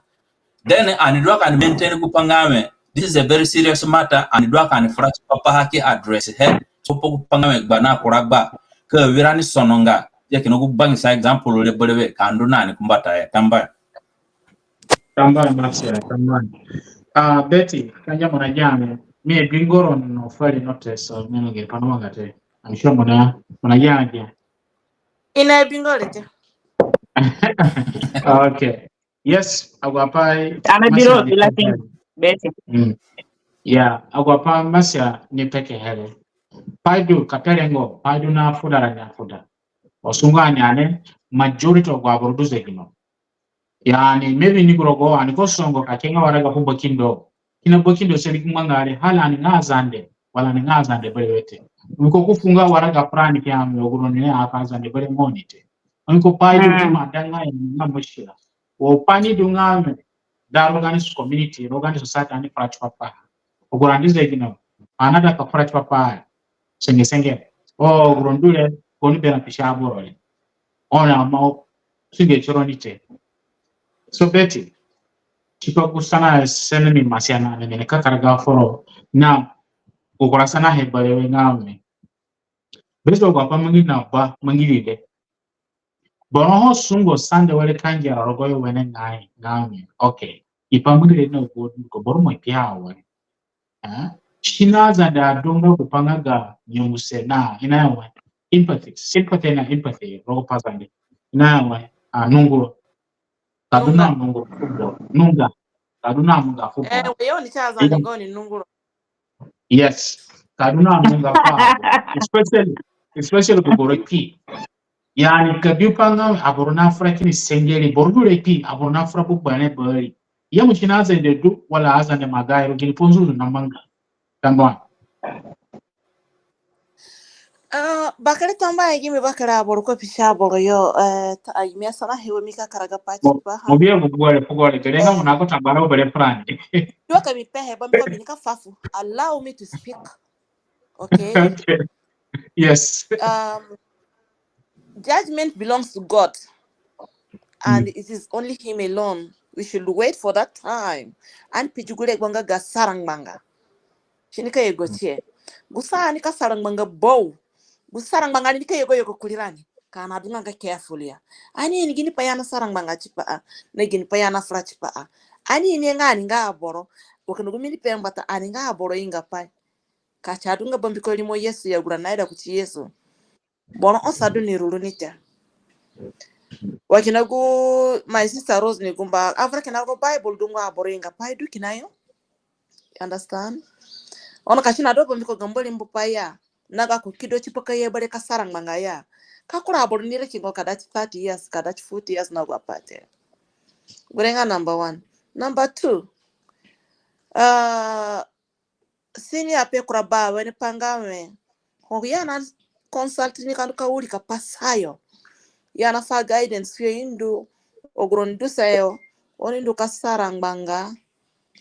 Then ani du aka ani maintain gu pai nga wẽ, this is a very serious matter, ani du aka ani fura tipa paha ki address he, tipa gu pai nga wẽ gbana kura gba, ka awirani sononga, ya kina gu bangisa example re berewe, ka ndu na ni kumbata ya, tambuahe. Tambuahe, Mercy, tambuahe. Ah, Betty, ka ngia mo nagia mi, mi abingo ro no fari no te, so mi no ge pa no manga te. I'm sure mo na, mo nagia. I nabingo re te. Okay. Yes, agu apai Ana Masia biro ni di peke latin here. Bete. Mm. Yeah, agu apai Masia ni peke here. Pai du ka pe rengo, pai du na fuda ra ni afuda. Wa sungu ani ane, majority agu aboro du zegino. Yani, maybe ni gu rogo ani ko songo ka kenga waraga fu bakindo. Kina bakindo seri ku manga re, hala ani nga Azande, wala ani nga Azande berewe te. Ani ko ku funga waraga furani ki ami, agu roni ni aka Azande berewe mo ni te. Ani ko pai du ki ma danga ya nga mushkila. Wo pai ni du nga mi, da rogo gaani community, rogo gaani society ani fura tipa paha. Agu rani du zegino, ani ada ka fura tipa paha. Senge senge. O, agu roni du re, ko ni berã pisi aboro re. Oni ama sunge tiro ni te. So Betty, tipa gu sanahe mi Masia na ni, mi ni ka karaga foro na gu kura sanahe berewe nga mi. Based on gu apai mangi na ba mangi ride. Boro ho sungu Sande were ka ngia rogo yo wene ngai nga mi. Okay. I pai mangi ride na gu ko boro mo i pia were. Eh? Si na Azande adunga gu pai nga ga nyemuse na, i na ya wai? Empathy, sympathy na empathy, rogo Pazande. I na ya wai? Ah, nunguro. Ka du na nunguro fu boro. Nunga. Ka du na nunga fu boro. Eh, we yo ni si Azande nga oni nunguro. Yes. Ka du na nunga fu aboro. Especially, especially gu boro kpi. Yani, ka bi pai nga aboro na fura kini sengeri, boro du re kpi, aboro na fura bu gbane bari. Ya mo si na Azande du, wala Azande ma gayo, gini pai nzunzu na manga. Tambuahe. Ah, bakere tambuahe gimi bakere aboro ko pisi aboro yo, eh, ta, a, mi asanahe wa mi ka karaga pai tipaha. Mo bi agu gu ware fu gu ware, gere nga mo na ko tambara wo bere furani. Yo ka mi pehe, ba mi ko mi ni ka fafu. Allow me to speak. Okay? Okay. Yes. Um, judgment belongs to God, and it is only Him alone. We should wait for that time. And pidi gu regbo nga ga sarangbanga. Si ni ka yego tie. Gu sa ni ka sarangbanga bo. Gu sarangbanga ni ka yego yego kurirani. Ka ani adunga nga careful ya. Ani ini gini pai ani na sarangbanga tipaha. Na gini pai ani na fura tipaha. Ani ini nga ani nga aboro. Wa kina gu mi ni pe mbata ani nga aboro ingapai. Ka si adunga bambiko rimo Yesu ya, gu ra naida kuti Yesu. Boro ho sa du ni ruru ni te. Wa kina gu my sister Rose ni gumba, avura kina gu Bible du nga aboro ingapai du kina yo. You understand? Ono ka si na du bambiko ga Mbori mbu pai ya. Na gako kido tipa ka ye bere ka sarangbanga ya. Ka kura aboro ni raki ngo ka dati thirty years, ka dati forty years na gu apai te. Gure nga number one. Number two, ah, si ni ape kura ba wene pai nga we, ho ya na consult ni ka ndu ka wiri ka pa sayo. Ya na fa guidance yo i ndu, agu roni du sayo, oni ndu ka sarangbanga.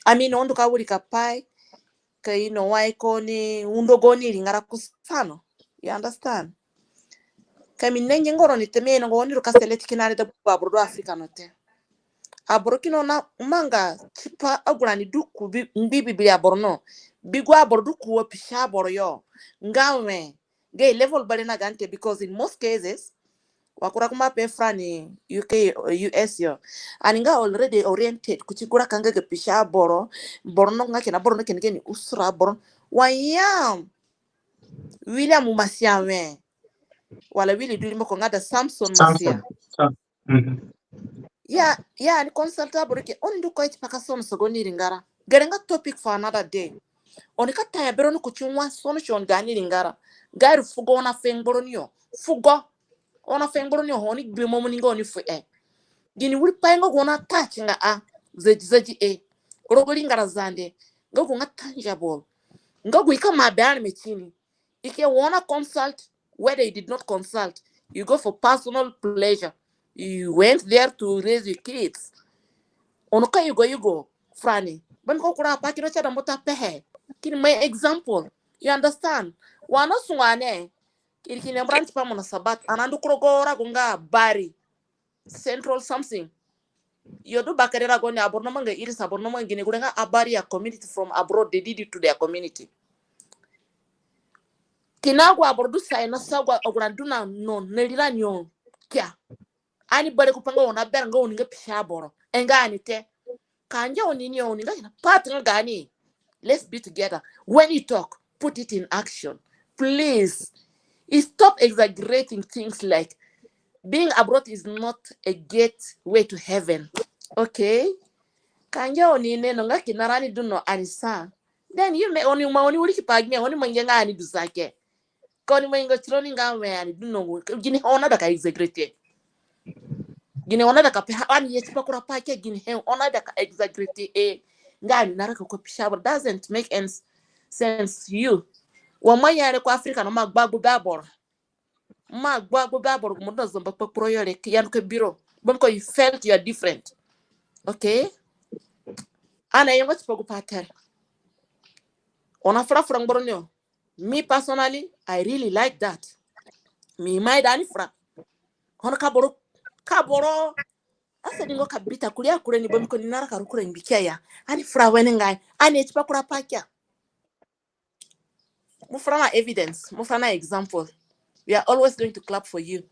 I mean, oni ndu ka wiri ka pai, ka ino wai ka oni undo gaoni ringara ku sa no. You understand? Ka mi nenge nga roni te, mi ainonga oni ru ka select kina re da gu aboro du Africa no te. Aboro kina na manga tipa agu rani du ku bi, ngbi bibiri aboro no. Bi gu aboro du ku wa pisi aboro yo. Nga we, nga i level bere na gaani te, because in most cases, wa kura kuma pe furani U K, U S yo, ani nga already oriented kuti gu raka nga ga pisi aboro, boro no nga kina, boro no kina gani usra, boro wa ya William Masia we. Wala Willie du rimo ko nga da Samson Masia. Ya, ya, ani consult aboro ke, oni ndu ko iti pa ka sonosa gaoni ringara. Gere nga topic for another day. Oni ka ta ya bero ni kuti wa sonosi oni gaani ringara. Gari fugo oni afe ngboro ni yo. Fugo. Oni afe ngboro ni yo, oni gbe momo ni nga oni fu e. Gini wiri pai nga gu oni attach nga a, zadi zadi e. Rogo ringara Zande. Nga gu nga tangible. Nga gu i ka maa be areme tini. I ke wa oni consult, whether you did not consult, you go for personal pleasure. You went there to raise your kids. Ono ka yugo yugo furani. Bambiko kura apai kina si ada mbata pehe. Kini my example. You understand? Wa ani sungu ane. Kini kini mbrani tipa munasabat. Ani ndu ku rogo rago nga Bari. Central something. Yo du bakere rago ni aboro na manga irisa, aboro na manga gini, gure nga Abari ya community from abroad, they did it to their community. Kina agu aboro du sa ina sa agu, agu rani du na no, na rirani yo kia. Ani bere ku pa nga oni aberã nga oni nga pisi aboro. Enga ani te. Ka ngia oni ni oni nga kina part nga gaani. Let's be together. When you talk, put it in action. Please, stop exaggerating things like being abroad is not a gateway to heaven. Okay. Ka ngia oni ino nga kina rani du no ani sa. Then you may oni ma oni wiri ki pa gi me oni mangi nga ani du sa ke. Ka oni mangi tironi nga we ani du no. Gini he oni aida ka exaggerate. Gini he oni aida ka pe ha ani ye tipa kura pa ke gini he oni aida ka exaggerate e. Nga ani naraka ko pisa aboro doesn't make any s-, sense to you. Wa mo ya re ku Africa no ma gbagbu be aboro. Ma gbagbu be aboro gu mo du na zamba kpakpuro yo re ki ya ndu ka biro. Bambiko you felt you are different. Okay? Ani ayenga tipa gu pa te re. Oni afura fura ngbaro ni o. Me personally, I really like that. Mi ima ida ani fura. Ono ka boro, ka boro asadi ngo ka bita kurii akure ni bambiko ni naraka ru kura ngbi kia ya. Ani fura wenengai, ani ye tipa kura pa kia. Mo fura na evidence, mo fura na example. We are always going to clap for you.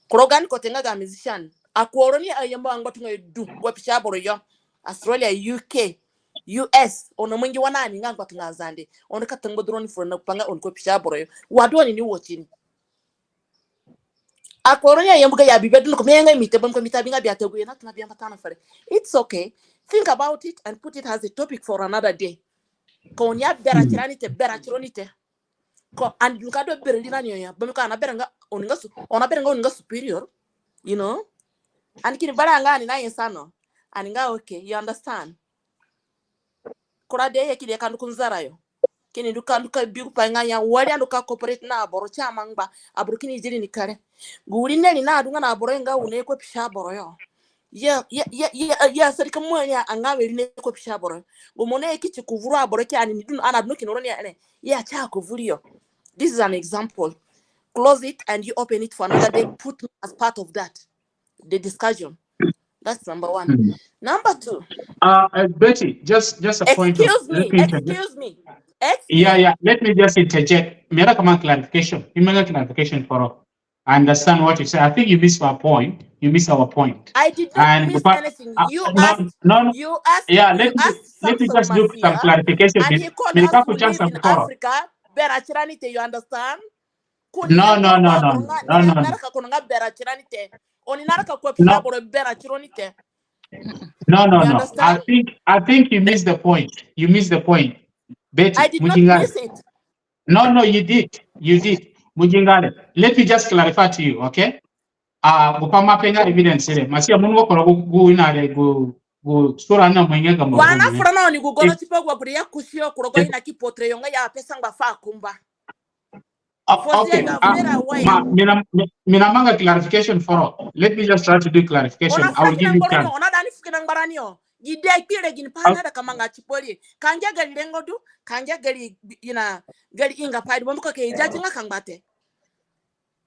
Ku rogo gaani kote nga ga musician. Akuoro ni ayamba ngbatunga du wa pisa aboro yo. Australia, U K, U S, oni mangi wa na ani nga ngbatunga Azande. Oni ka ta ngbaduro ni fura na pa nga oni ko pisa aboro yo. Wa du oni ni watch ni. Akuoro ni ayamba ga ya bi be du no ko mi nga mi te bambiko mi ta bi nga bi ata gu ye na tona bi amba tana fere. It's okay. Think about it and put it as a topic for another day. Ka oni aberã tirani te, berã tironi te. Ko ani du ka du berã tirani yo ya. Bambiko ani aberã nga oni nga su-, oni aberã nga oni nga superior. You know? Ani kini berã nga ani na yesa no. Ani nga okay, you understand? Kura dee ye kini ye ka ndu ku nzara yo. Kini ndu ka ndu ka bi gu pa nga ya wari ani ndu ka cooperate na aboro ti amangba. Aboro kini ziri ni kere. Gu wiri ne ni na adunga na aboro yo nga u ne ko pisa aboro yo. Ya, ya, ya, ya, ya asadi ka mo ya anga wiri ne ko pisa aboro yo. Gu mo ne ki ti ku vuru aboro ki ani ni du no, ani adu no kina ro ni ya ene. Ya ti ku vuru yo. This is an example. Close it and you open it for another day. Put me as part of that. The discussion. That's number one. Number two. Uh, uh, Betty, just just a point. Excuse me. Excuse me. Excuse Yeah, yeah. Let me just interject. Mi aida ka manga clarification. Mi aida ka manga clarification for all. I understand what you say. I think you missed our point. You missed our point. I did not And miss but- anything. Uh, You no, asked. no, no. You asked. Yeah, You let me asked let me Samson just do some Masia, clarification. and Mi- he called mi us ka who ku chance live in mukoro. Africa. Berã tirani te, you understand? No, no, no, no, no, no. Naraka ko nga berã tirani te. Oni naraka ko No. pisa boro berã tironi te. No, no, You no. I understand? think I think you missed the point. You missed the point. Betty, I did not Mujingale. Miss it. No, no, you did. You did. Mujingale. Let me just clarify to you, okay? Uh, gu pa mi ape nga evidence re. Masia mo ni wo koro gu, gu ina re gu, gu sura na mo nga ga mo. Wa ani afura na oni gu goro tipa gu gure ya kusi yo ku rogo ina ki potre yo nga ya pesa ngba fu akumba. Uh, okay. Uh, ma, mi na, mi, mi na manga clarification for all. Let me just try to do clarification. I will give you time. Oni aida ni fu kina ngbara ni o. Gi dee kpi re gini pai ani aida ka manga tipa ri. Ka ngia gari rengo du, ka ngia gari ina, gari inga pai du, bambiko ka i judge nga ka ngba te.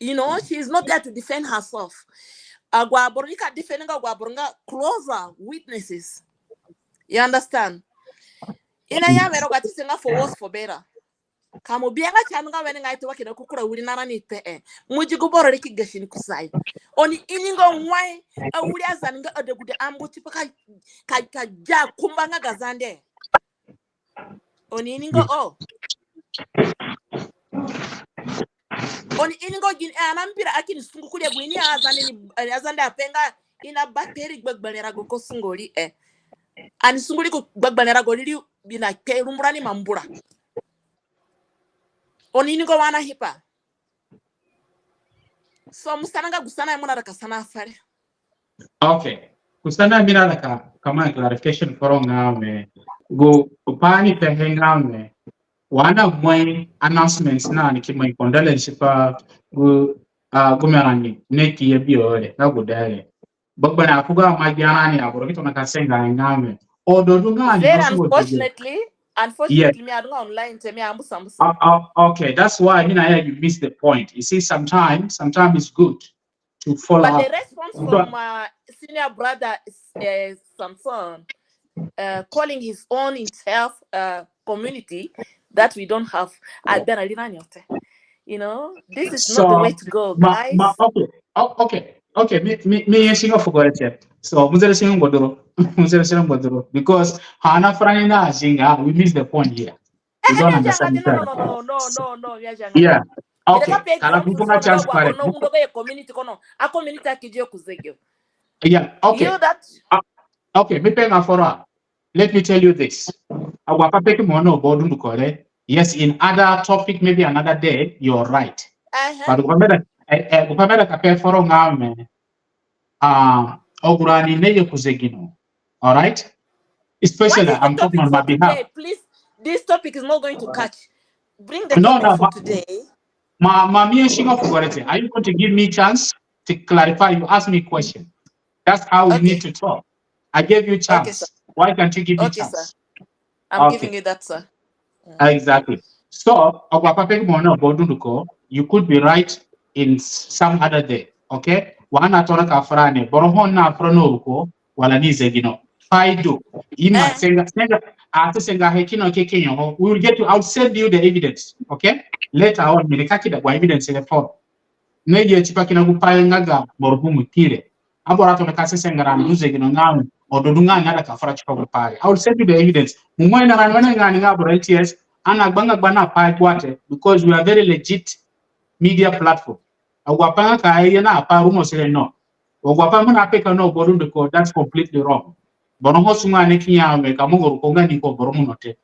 You know, she is not there to defend herself. Agu aboro ni ka defend nga, agu aboro nga closer witnesses. You understand? Ina ya were gu ati si nga for worse for better. Ka mo bi nga si anu nga wenengai te wa kina ku kura wiri narani te e. Mo di gu boro re ki gasi ni kusayo. Oni ini nga wai awiri Azande nga adegude ambu tipa ka, ka, ka dia kumba nga ga Zande. Oni ini nga o. Oni ini nga gini e, ani ambira aki ni sungu kurii gu ini Azande ni, eh, Azande ape nga i na bateri gbegberẽ rago ko sungu ri e. Ani sungu ri ku gbegberẽ rago ri ri bi na kpe rumbura ni mambura. Oni ini nga wa ani ahipa. So mo sana nga gu sana mo naida ka sana fere. Okay. Gu sana mi naida ka, ka manga clarification foro nga we gu pa ni pehe nga we wa ani amangi announcements na ni ki mangi condolence pa gu, uh, gu merani ne ki ye bi ore na gu dee re. Gbegberẽ afugo ama gi arani aboro ki tona ka senga nga we. Odo du nga ni. Very unfortunately, unfortunately, mi adunga online te mi ambusa mbusa. Uh, uh, okay, that's why, I mean, I, you miss the point. You see, sometimes, sometimes it's good to follow up. But the response from, uh, senior brother, uh, Samson, uh, calling his own himself, uh, community that we don't have. Uh, you know, this is not the way to go, guys. Okay, okay, okay. Mi, mi, mi singa fugo re. So mo zere singa ngbaduro, mo zere singa ngbaduro because ha ani afura ni na zinga, we miss the point here. You don't understand. No, no, no, no, no, no. Yeah. Okay. Kala kutu na chance pare. No, no, community kono. A community akiji ku zege. Yeah. Okay. You that. Uh, Okay, mi pe nga foro. Let me tell you this. Agu apai pe ki mo na aboro dunduko re. Yes, in other topic, maybe another day, you're right. Uh-huh. But gu pai mi aida, eh, eh, gu pai mi aida ka pe foro nga mi, uh, agu rani naye ku zegino. All right? Especially, I'm talking on my behalf. Please, this topic is not going to catch. Bring the No, topic no, for but today. Ma, ma mi a singa fu gore te. Are you going to give me chance to clarify? You ask me question. That's how we Okay. need to talk. I gave you chance. Sir. Why can't you give me Okay, chance? Sir. I'm Okay. Giving you that, sir. Exactly. So, agu apai pe ki mo na aboro dunduko, you could be right in s-, some other day. Okay? Wa ani atona ka fura ni, boro ho nafura na ruko, wala ni zegino. Pai du. Ima Eh. senga, senga, ati senga he kina ke kenyo ho. We will get to, I'll send you the evidence. Okay? Later on, mi nika keda gu evidence re foro. Ni ye tipa kina gu pai nga ga marhum Tire. Aboro atona ka sesenga rani du zegino nga mi, odo du nga ani aida ka fura tipa gu pai re. I will send you the evidence. Mo ima ino rani wene nga ani nga aboro L T S, ani agbanga gba na pai gbua te, because we are very legit media platform. Agu apai nga ka ye na pai rumors re no. Agu apai mo na peka na aboro dunduko, that's completely wrong. Boro ho sunga ni ki ya mi ka mo nga ruko nga ni ko boro mo no te.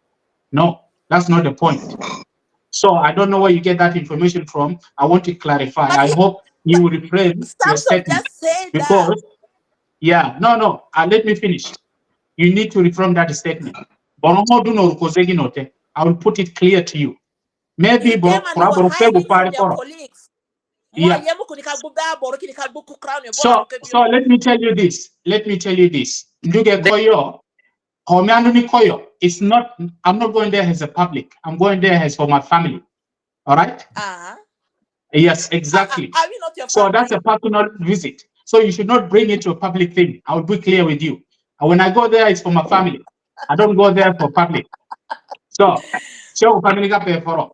No, that's not the point. So I don't know where you get that information from. I want to clarify. I hope you will refrain your Samson statement just said that. Because, yeah, no, no. Uh, let me finish. You need to refrain that statement. Boro ho du na ruko zegino te. I will put it clear to you. Maybe Them boro, and kura were boro pe gu hiding from pai re their foro. Colleagues. Mo Yeah. ye mo kini ka gbu ba boro kini ka gbu ku crown yo, So, so let me tell you this. Let me tell you this. Nduge koyo, ho mi andu ni koyo. It's not, I'm not going there as a public. I'm going there as for my family. All right? Ah. Yes, exactly. Are we not your So family? That's a personal visit. So you should not bring it to a public thing. I will be clear with you. And when I go there, it's for my family. I don't go there for public. So, so family ka pe foro.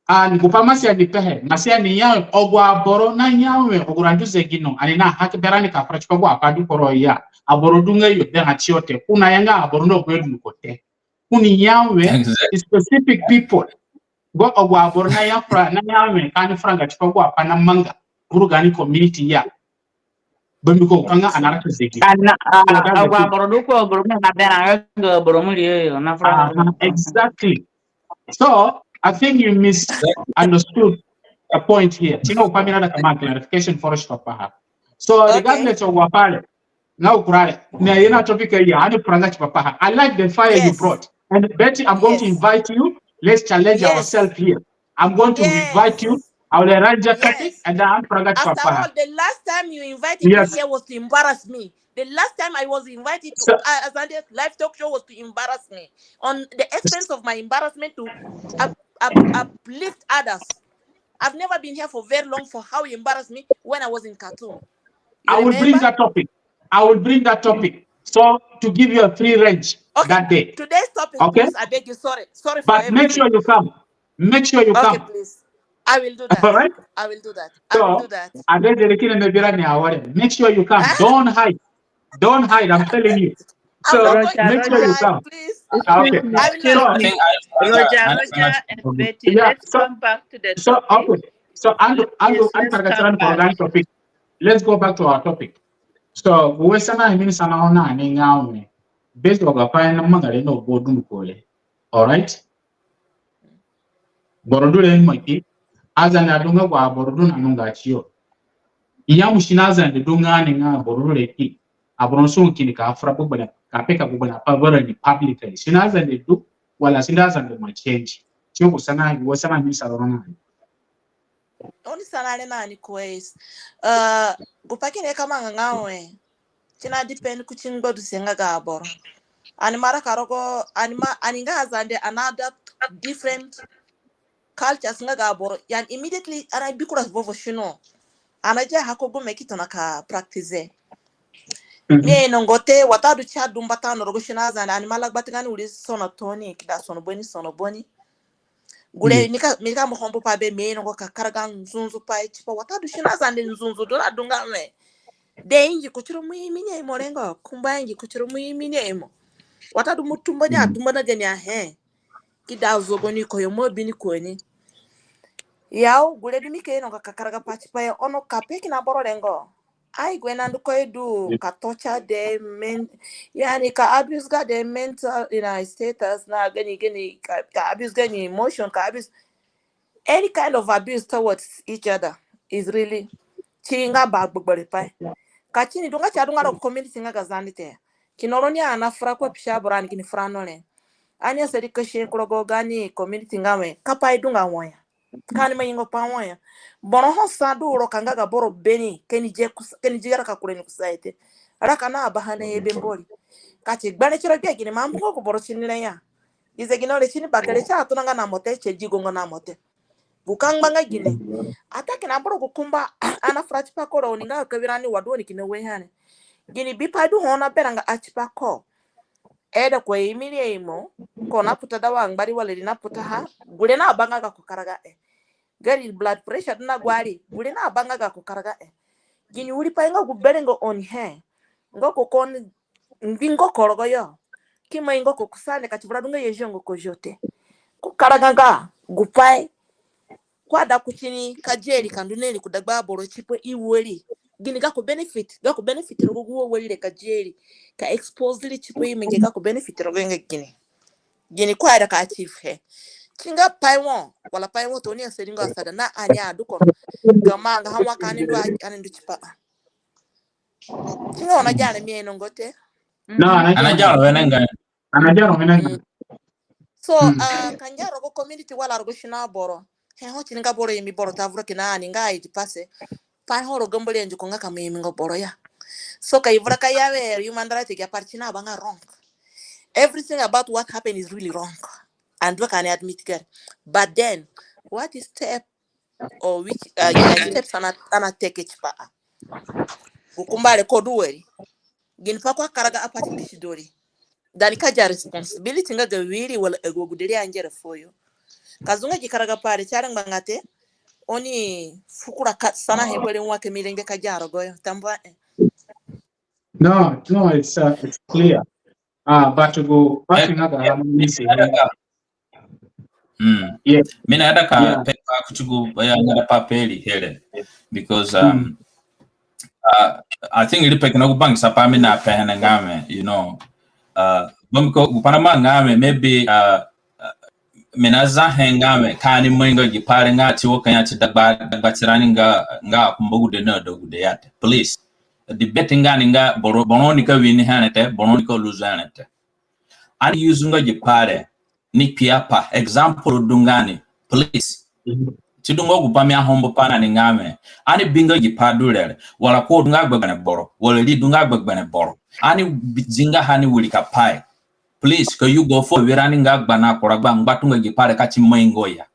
And gu pai Masia ni pehe, Masia ni ya, agu aboro naya we, agu rani du zegino, ani na haki berani ka fura tipa gu apai du ku rogo ya. Aboro du nga yo de ha tiyo te, ko naya nga aboro na gu dunduko te. Ko ni ya we, Exactly. Specific people. Gu agu aboro naya fura, naya we, ka ani furanga tipa gu apai namanga, gu ru gaani community ya. Bambiko ka nga ani araka zegino. Ana, So that's the agu thing. Aboro du ko, aboro mo na berã nga aboro mo ri yo, na fura. Uh-huh, exactly. So I think you misunderstood a point here. Tino, gu pai mi naida ka ma clarification foro tipa paha. So Okay. Regardless of agu apai re, nga gu kura re, ni ye na topic ya, ani furanga tipa paha. I like the fire you Yes. brought. And Betty, I'm going to Yes. invite you. Let's challenge Yes. ourselves here. I'm going to invite you. Yes. I will arrange a topic Yes. And then I'm furanga tipa After paha. All, the last time you invited me Yes. Here was to embarrass me. The last time I was invited to So uh, Azande live talk show was to embarrass me on the expense of my embarrassment to up, up, uplift others. I've never been here for very long for how you embarrassed me when I was in Khartoum. You I will bring remember? That topic. I will bring that topic. So to give you a free range Okay. That day. Today's topic, Okay? Please, I beg you. Sorry, sorry for But make everything. Sure you come. Make sure you Okay, come. Please. I will do that. All right? I will do that. I will So, do that. Ade de kina me bira ni aware. Make sure you come. Don't hide. Don't hide. I'm telling you. I'm So not Roger, going to Roger, hide, Make sure you come. Please. Okay. Excuse me, I will excuse So not. Me. Think I, I, Roger, I, Roger, and Betty, Yeah. Let's So come back to the so topic. Okay. So ando ando Yes, let's come back. Topic. Let's go back to our topic. So we sana mini sana ona ni nga ome. Based on the point na mangare no bodu kole. All right. Boro du re maki. Azande adunga gu aboro du na nunga tiyo. Iya mu sina Azande dunga ni nga boro du re ki. Aboro sungu kini ka fura gbegberẽ, ka peka gbegberẽ apai bara ni publicly. Sina Azande du, wala sina Azande ima change. Tiyo gu sana, gu sana mi sa ro na ni. Oni sana re na ni kwes. Uh, gu pai kina ka manga nga we. Kina depend ku ti ngbaduse nga ga aboro. Ani mara ka rogo, ani ma, ani nga Azande, ani adapt different cultures nga ga aboro. Yani immediately ani abi kura vovo sino. Ani adia ha ko gu me ki tona ka practice. Mi ainongo te, watadu si adu mbata no rogo sina Azande, ani ima lagba ti gaani wiri sono tooni, ki da sono boni, sono boni. Gure, mi ka, mi ka mo ho mbu pai be, mi ainongo ka karaga nzunzu pai tipa watadu sina Azande nzunzu du na dunga we. De ingi kutiro mu imi ni imo rengo, kumba ingi kutiro mu imi ni imo. Watadu mo tumba ni atumba na gani ahe. Ki da zogo ni koyo mo bi ni koni. Yao, gure du mi ka ainongo ka karaga pai tipaha, ono ka pe kina boro rengo. Ai, gu he na ndu ko i du ka torture de men-, yani, ka abuse ga de mental, you know, status na gani gani, ka, ka abuse gani emotion, ka abuse any kind of abuse towards each other is really, si nga ba gbegberẽ pai. Ka si ni du nga si adu nga rogo community nga ga Zande te, kina ro ni ana fura ko pisa boro ani kini fura no re. Ani asadi ka si ku rogo gaani community nga wẽ ka pai du nga wai ya. Ka ani mangi nga pai wai ya. Boro ho sa du ro ka nga ga boro beni, ka ni ye kus-, ka ni ye raka kure ni kusayo te. Raka na baha na ye be Mbori. Ka si gbere tiro gbe gini ma mbu nga gu boro si ni re ya. I zegino re si ni bakere si atunanga na mo te, si azigonga na mo te. Gu ka ngba nga gini. Ata kina boro gu kumba ana fura tipa ko ro ni nga ka wirani wa du oni kina we hane. Gini bipai du ho na berã nga a tipa ko. Eda ko imi ri imo, ko na puta da wa ngbari wala ri na puta ha, gure na banga gako karagahe. Gari blood pressure du na guari, gure na banga gako karagahe. Gini wiri pai nga gu berẽ nga oni he. Nga ko ko ni, ngbi nga ko rogoyo. Ki mai nga ko kusa ni ka si vura du nga ye zio nga ko zio te. Ku karaga nga gu pai. Ko ada ku tini ka zeri ka ndu na ri ku dagba aboro tipa i wari. Gini gako benefit, gako benefit rogo gu wari re ka zeri, ka expose ri tipa i mangi gako benefit rogo nga gini. Gini ko ada ka achieve he. Si nga pai wo, wala pai wo to ni asadi nga asada na ani adu ko. Gama nga ha wa ka ani ndu a-, ani ndu tipa. Si nga wa na zara mi ino nga te. No, ana zara wenengai. Ana zara wenengai. So, ah, ka ngia rogo community wala rogo sino aboro. He ho si ni nga boro imi boro ta vura kina ani nga i di pase. Pai ho rogo Mbori andu ko nga ka mo imi nga boro ya. So ka i vura ka ya we human right gi apai si na banga wrong. Everything about what happened is really wrong. And we can admit that. But then, what is step or which, uh, steps ana, ana take tipa a? Gu kumba re ko du wari. Gini pai ko akaraga apai ti kisidori. Dani ka za responsibility nga ga wiri wala agu agude ri angera fuo yo. Ka zunga gi karaga pai re si arengbanga te. Oni fu kura ka sanahe bari wa ka mi rengbe ka za rogoyo. Tambuahe. No, no, it's, uh, it's clear. Ah, but gu pai nga ga mi si. Mm. Yes. Mi naida ka pe-, ka kuti gu, ya, nga da papeli here. Because, um, uh, I think ri pe kina gu bangisa pai mi na pe hene nga wẽ, you know, uh, bambiko gu pai namanga nga wẽ, maybe, uh, uh, mi naza he nga wẽ, ka ani mai nga gi pai re nga ti wo ka ya ti dagba, dagba tirani nga, nga akumbagude na adegude ya te. Please. Debate nga ni nga boro, boro ni ka win he re te, boro ni ka lose he re te. Ani use nga gi pai re ni kpiapai, example du nga ni, please. Si du nga gu pai mi ahombo pa na ni nga wẽ, ani bi nga gi pai du re re, wala ko du nga gbegberẽ boro, wala ri du nga gbegberẽ boro. Ani bi-, zinga ha ni wirikapai. Please, ka yugo fuo awirani nga gba na kura gba ngbatunga gi pai re ka si mai nga ya.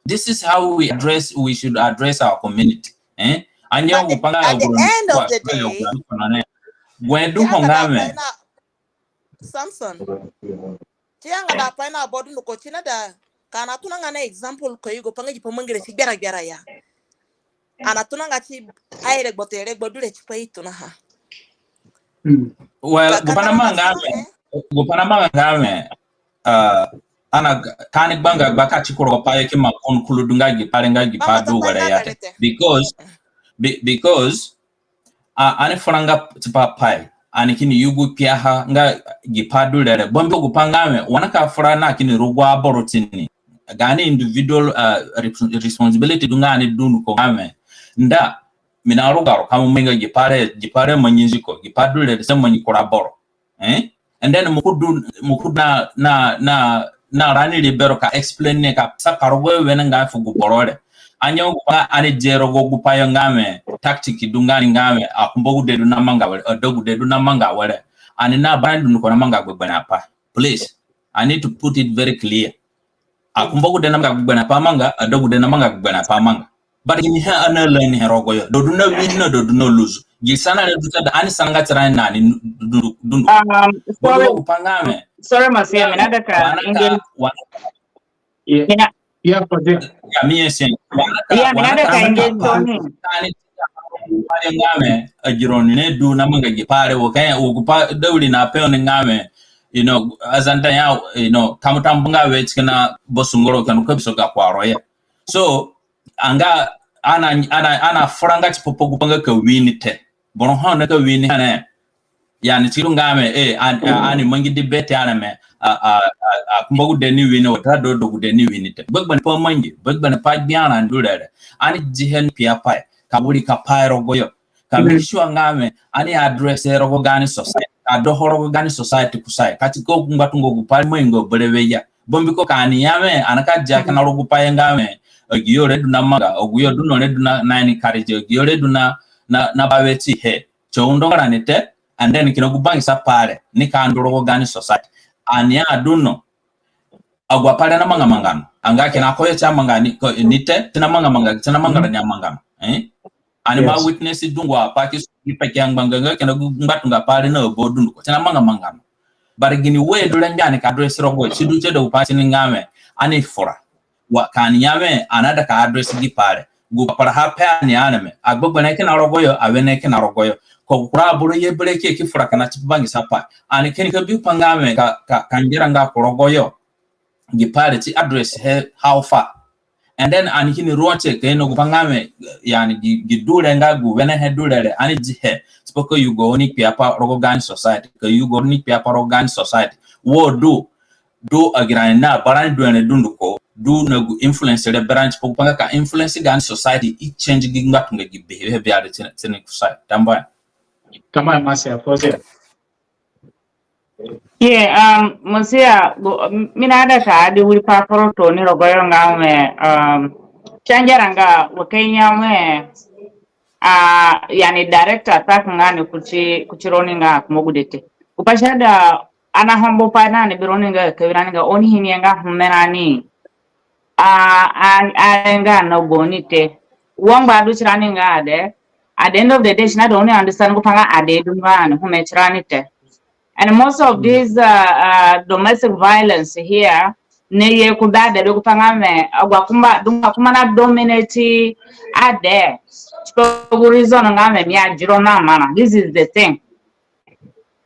This is how we address, we should address our community. Eh? Anya gu pai nga at the end of the day, gu he du ho nga wẽ. Samson. Si anga da pai na bodu nuko si naida ka ani atunanga na example ko yugo pai nga gi pai mangi re si gbera gbera ya. Ani atunanga ti aye regbo te regbo du re tipa i tonaha. Well, gu pai namanga nga wẽ, gu pai namanga nga wẽ, uh, ani ka ani gbanga gba ka ti ku rogo pai yo ki ma kon kuru du nga gi pai re nga gi pai du were ya te. Because, be-, because, a, ani furanga tipa pai, ani kini yugu kpiaha nga gi pai du re re. Bambiko gu pai nga wẽ, wa ani ka fura na kini rugu aboro tini. Gaani individual, uh, res-, responsibility du nga ani du nuko nga wẽ. Nda, mi na ruga ro ka mo mai nga gi pai re, gi pai re mangi nziko, gi pai du re re si mangi kura boro. Eh? And then mo ku du, mo ku du na, na, na, na rani ri bero ka explain ni ka sa ka rogo wenengai fu gu boro re. Anya gu pai ani di rogo gu pai yo nga wẽ, tactic du nga ni nga wẽ, akumbagude du na manga were, adegude du na manga were. Ani na ba ni du nuko na manga gbegberẽ apai. Please, I need to put it very clear. Akumbagude na manga gbegberẽ apai amanga, adegude na manga gbegberẽ apai amanga. But gini he ani na learn he rogo yo? Do du na win na do du na lose. Gi sana re du ta da ani sananga tirani na ni du, du, du. Um, sorry. Gu pai nga wẽ. Sorry, Masia, mi naida ka engage. Yeah. Mi na-, yeah, for this. Yeah, mi, yes, yeah. Yeah, mi naida ka engage Tony. Ani nga wẽ, a, gi roni re du na manga gi pai re, wo ka, wo gu pai Daudi na pe oni nga wẽ, you know, Azande ya, you know, tambutambu nga wẽ si kina basunguro kina ka biso ga kporo ya. So, anga, ani, ani, ani afuranga tipa pa gu pai nga ka win te. Boro ho na ka wini hene. Yani si du nga wẽ, eh, an, an, ani mangi debate areme, a, a, a, a, kumba gude ni wini, watadu gude ni wini te. Gbegberẽ pai mangi, gbegberẽ pai gbia rani du re re. Ani dihe ni kpiapai, ka wirika pai rogoyo. Ka make sure nga wẽ, ani address he rogo gaani society, ka doho rogo gaani society kusayo. Ka ti ko ngbatunga gu pai mangi nga berewe ya. Bambiko ka ani ya wẽ, ani ka dia kina rogo gu pai nga wẽ, agu yo re du na manga, agu yo du no re du na, na encourage, agu yo re du na, na, na bawe tihe. Si undo nga rani te, and then kina gu bangisa pai re, ni ka ndu rogo gaani society. Ani adu no, agu apai re na manga manga no. Anga kina koyo si amanga ni, ko, ni te, si na manga manga, si na manga rani amanga no. Eh? Ani ma witness dungu apai ki su gi peke angbanga nga kina gu ngbatunga pai re na aboro dunduko. Si na manga manga no. But gini way du rengbe ani ka address rogoyo, si du tie da gu pai si ni nga wẽ, ani fura. Wa ka ani ya wẽ, ani aida ka address gi pai re. Gu papara ha pe ani areme. Agbegberẽ kina rogoyo, awene kina rogoyo. Ko kura aboro ye bere ki, ki fura kina tipa bangisa pai. Ani kini ka bi pa nga wẽ, ka, ka, ka ngera nga ku rogoyo. Gi pai re si address he how far. And then ani kini rua tie ka ino gu pa nga wẽ, yani gi, gi du re nga gu wene he du re re, ani dihe. Tipa ka yugo ni kpiapai rogo gaani society, ka yugo ni kpiapai rogo gaani society. Wo du, du agi rani na barani du ene dunduko, du na gu influence re berani tipa gu pa nga ka influence gaani society, i change gi ngbatunga gi behavior re ti ni, ti ni kusayo. Tambuahe. Tambuahe, Masia, Fozia. Ye, um, Masia, gu, mi naida ka adi wiri pai foro tooni rogoyo nga wẽ, um, si angera nga wa ka i ya wẽ, a, yani direct attack nga ni kuti, kuti roni nga akumba gude te. Gu pai si aida ani ahombo pai na ni bi roni nga ka wirani nga oni ini nga humerani. A, a, a, nga na gaoni te. Wa ngba du tirani nga ade. At the end of the day, si naida oni understand gu pa nga ade du nga ani hume tirani te. And most of these, uh, uh, domestic violence here, ni ye ku da de gu pa nga wẽ, agu akumba, du nga akumba na dominate ade. So gu reason nga wẽ, mi adi ro na marã. This is the thing.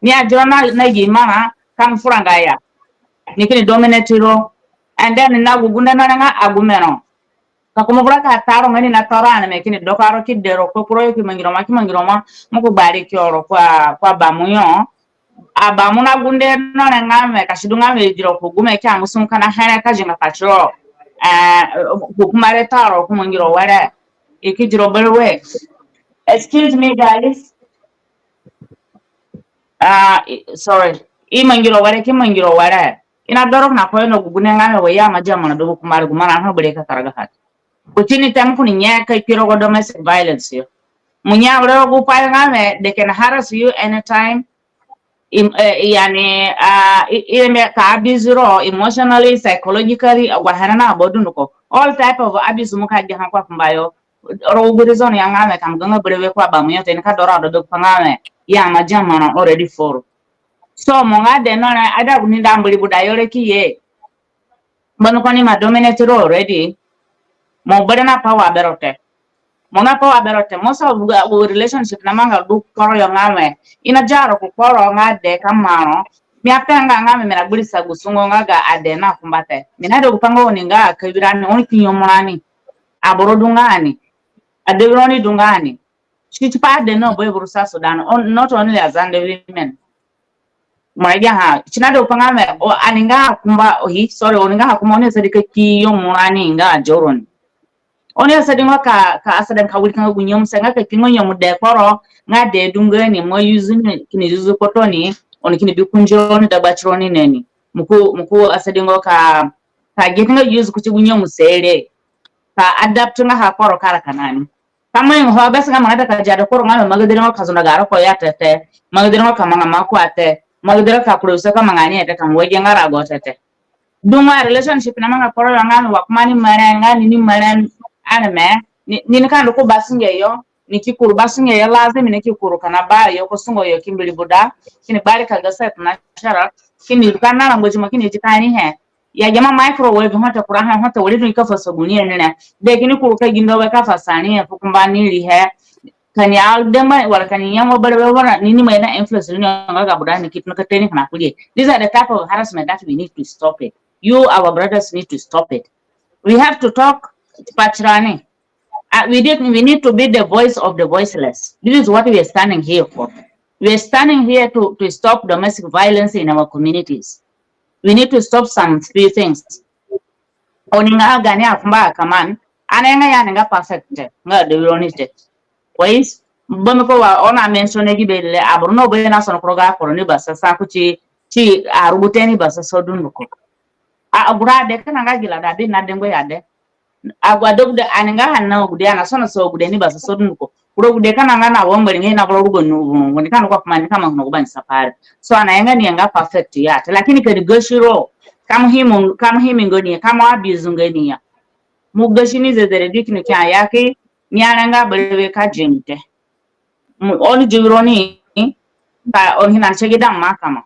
Mi adi ro na, na gi marã, ka mo furanga ya. Ni kini dominate ro. And then na gu gunde no re nga agume no. Ka kumba vura ka ta ro nga ni na ta ro areme kini doka ro ki de ro kpakpuro yo ki mangi ro ma, ki mangi ro ma, mo ku gbari ki oro kua, kua bamu yo. Abamu na gunde no re nga wẽ, ka si du nga wẽ i di ro ku gume ki amusungu kina here ka zinga ka tiro. Eh, ku kumba re ta ro ku mangi ro were. I ki di ro berewe. Excuse me, guys. Ah, i, sorry. I mangi ro were, ki mangi ro were. I na doro kina koyo no gu gunde nga wẽ wa i ima dia marã du gu kumba re, gu marã ho bere ka karagaha. Kuti ni te mo kini nye ka kpi rogo domestic violence yo. Mo nye were gu pai nga wẽ, they can harass you anytime. Im, eh, yani, ah, i, i me ka abuse ro emotionally, psychologically, agu ahe re na aboro dunduko. All type of abuse mo ka diaha kua kumba yo. Rogo gu reason ya nga wẽ ka mo ganga berewe kua bamu yo te ni ka doro ado du gu pa nga wẽ, i ima dia marã already foro. So mo nga de no re, ada gu ni da mbiri buda yo re ki ye. Mbiko ni ima dominate ro already. Mo bere na power bero te. Mo na power bero te. Most of gu, gu relationship na manga du kporo yo nga wẽ, i na dia ro ku kporo nga de ka maro. Mi ape nga nga wẽ mi na gbirisa gu sungo nga ga ade na kumba te. Mi naida gu pa nga oni nga ka bi rani, oni ki nyemu rani. Aboro du nga ani. Ade roni du nga ani. Si tipa ade no boy buru South Sudan, on, not only Azande women. Mo agi ha, si naida gu pa nga wẽ, o, ani nga akumba, o, hi, sorry, oni nga akumba, oni asadi ka ki nyemu rani nga ajo roni. Oni asadi nga ka, ka asadi nga ka wirika nga gu nyemuse nga ka ki nga nyemu de kporo, nga de du nga ni mo use ni, kini use kpoto ni, oni kini bi ku njo ni dagba tiro ni na ni. Mo ku, mo ku asadi nga ka, ka get nga use kuti gu nyemuse re. Ka adapt nga ha kporo ka raka na ni. Ka mo ingo ho bes nga mo naida ka dia de kporo nga mo magadere nga ka zunda garo ko ya te te. Magadere nga ka manga ma ko a te. Magadere ka kuru se ka manga ni te ka mo wege nga rago te te. Du nga relationship na manga kporo yo nga ni wa kumba ni mere, nga ni ni mere areme, ni, ni ka ndu ku basunge yo, ni ki kuru basunge yo, lazim ni ki kuru kina ba yo ku sungo yo ki mbiri buda, kini bari ka ga set na shara, kini ka nara ngbazi mo kini di ka ni he. Ya jama microwave ho te kura he ho te wari du ni ka fasa gu ni ni re. De kini kuru ka gindo we ka fasa ni he fu kumba ni ri he. Ka ni a dema wala ka ni nyemu berewe wala ni ni ima ina influence ni nga ga buda ni ki tona ka te ni kina kurii. These are the type of harassment that we need to stop it. You, our brothers, need to stop it. We have to talk pa tirani. Uh, we did, we need to be the voice of the voiceless. This is what we are standing here for. We are standing here to, to stop domestic violence in our communities. We need to stop some few things. Oni nga gani afumba kaman, ani nga ya ani nga perfect te, nga de ironi te. Kwais, bambiko wa oni a mention gi be re, aboro no be na sono ku rogo akporo ni basasa kuti, ti arugute ni basasa dunduko. A, agu rade kina nga gi rade, abi na dengo ya de. Agu adegude, ani nga ha na agude, ani asonosa agude ni basasa dunduko. Kura agude kina nga na wangba ringa ina kura rugo ni, ni kina kwa kuma ni kama kuno kuba ni sapare. So ani ayenga ni nga perfect ya te. Lakini ka ni gasi ro, ka mo himi, ka mo himi nga ni, ka mo abuse nga ni ya. Mo gasi ni zezere du kini kia ya ki, ni ani nga berewe ka zi ni te. Oni zi wiro ni, ka oni hina ni segi dam ma kama.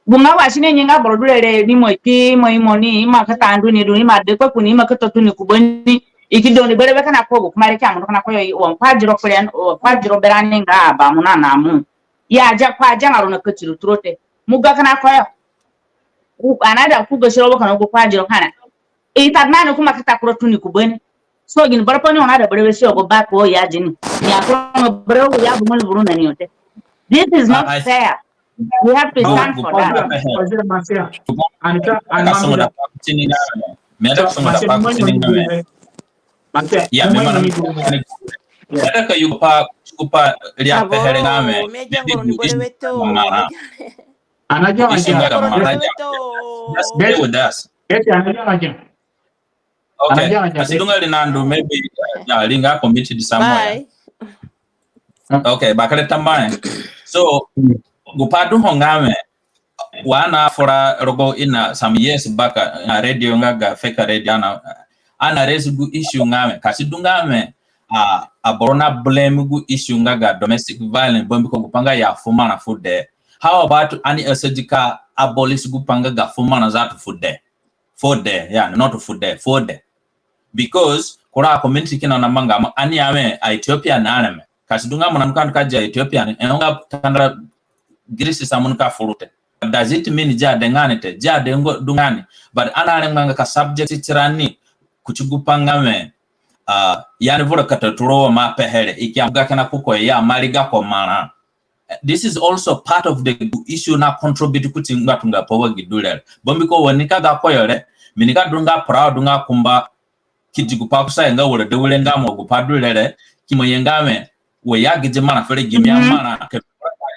Gu nga wa si ni nyinga boro du re re ni mo kpi, mo imo ni, ima ka ta ndu ni du, ima de kpaku ni, ima ka ta tu ni ku bani, i ki du ni berewe kina ko gu kuma re kia mo kina ko yo, wa kwa ziro kure, wa kwa ziro berani nga ba mo na na mo. Ya za kwa za nga ro na ka tiru turo te. Mo ga kina ko yo. Ani aida ku gasi ro wa kina gu kwa ziro kina. I ta nani kuma ka ta kura tu ni ku bani. So gini bara pa ni oni aida berewe si ogo ba ko ya zi ni. Ni akura berewe ya bu mo ni buru na ni yo te. This is not fair. We have to stand for that. Waziri Masia. Ani ka, ani ka songo da pa kuti ni nga we. Mi aida ka songo da pa kuti ni nga we. Masia. Ya, mi mana mi. Mi aida ka yugo pa, yugo pa ri ape here nga we. Mi aida ngoro ni berewe to. Ani adia, ani adia. Just stay with us. Eti ani adia, ani adia. Okay. Ani adia, ani adia. Ka si du nga ri na ndu, maybe, uh, yeah, ri nga committed somewhere. Bye. Okay, bakere tambuahe. So, gu pa du ho nga we, wa ani afura rogo ina some years back, uh, na radio nga ga Africa Radio, ani a, ani a raise gu issue nga we, ka si du nga we, uh, aboro na blame gu issue nga ga domestic violence, bambiko gu pa nga ya fu marã fu dee. How about ani asadi ka abolish gu pa nga ga fu marã zatu fu dee? Fu dee, yeah, not fu dee, fu dee. Because kura community kina na manga mo ani ya we a Ethiopia na areme. Ka si du nga mo na ndu ka ndu ka zi a Ethiopia ni, e nga kandara girisi sa mo nika furu te. Does it mean zi ade nga ni te? Zi ade nga du nga ni. But ani arengbanga ka subject tirani kuti gu pa nga we, uh, ya ani vura kata turo wa mo ape here, i ki a ga kina kuko ya mo ariga ko marã. This is also part of the issue na contribute kuti ngbatunga pa wa gi du re re. Bambiko wa nika ga ko yo re, mi nika du nga proud nga kumba ki di gu pa kusayo nga wara dee wire nga mo gu pa du re re, ki mo ye nga we, wa ya gi di marã fere gimi amarã, ka,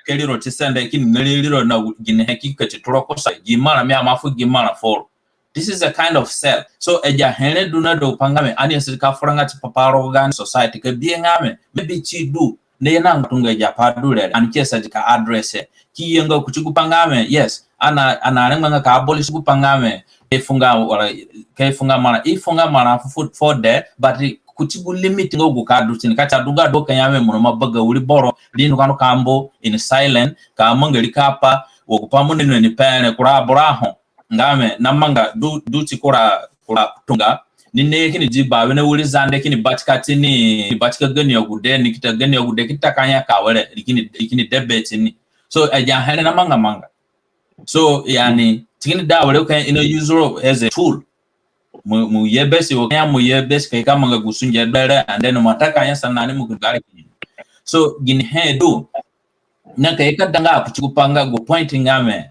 ka riro ti sende, kini ngere riro na ginihe ki ka ti turo kusayo, gi marã mi ama fu gi marã foro. This is a kind of sell. So, agi ahe re du na du pa nga we, ani asadi ka furanga tipa pa rogo gaani society, ka bihe nga we, maybe si du, na ye na ngbatunga agi apai du re re, ani ki asadi ka address he. Ki ye nga kuti gu pa nga we, yes, ani, ani arengbanga ka abolish gu pa nga we, ka i fu nga, wala, ka i fu nga marã, i fu nga marã fu, fu, fu dee, but kuti gu limit nga gu ka du tini, ka si adu nga du ka ya we mo na ma baga wiri boro, ri ndu ka ndu ka mbu in silent, ka manga riko apai, wa gu pa mo ni no ni pe re kura aboro ho. Nga we, na manga du, du ti kura, kura tunga. Ni ne kini di ba, wene wiri Zande kini batika tini, kini batika gani agude, ni ki ta gani agude, ki ta ka nyaka were, ri kini, ri kini debe tini. So, agi ahe re na manga manga. So, yani, ti kini da were ka i na use ro as a tool. Mo, mo ye besi, wa ka ya mo ye besi, ka i ka manga gu sunge du re, and then mo ta ka nyasa na ni mo ku gari kini. So, ginihe du, na ka i ka da nga kuti gu pa nga gu point nga we.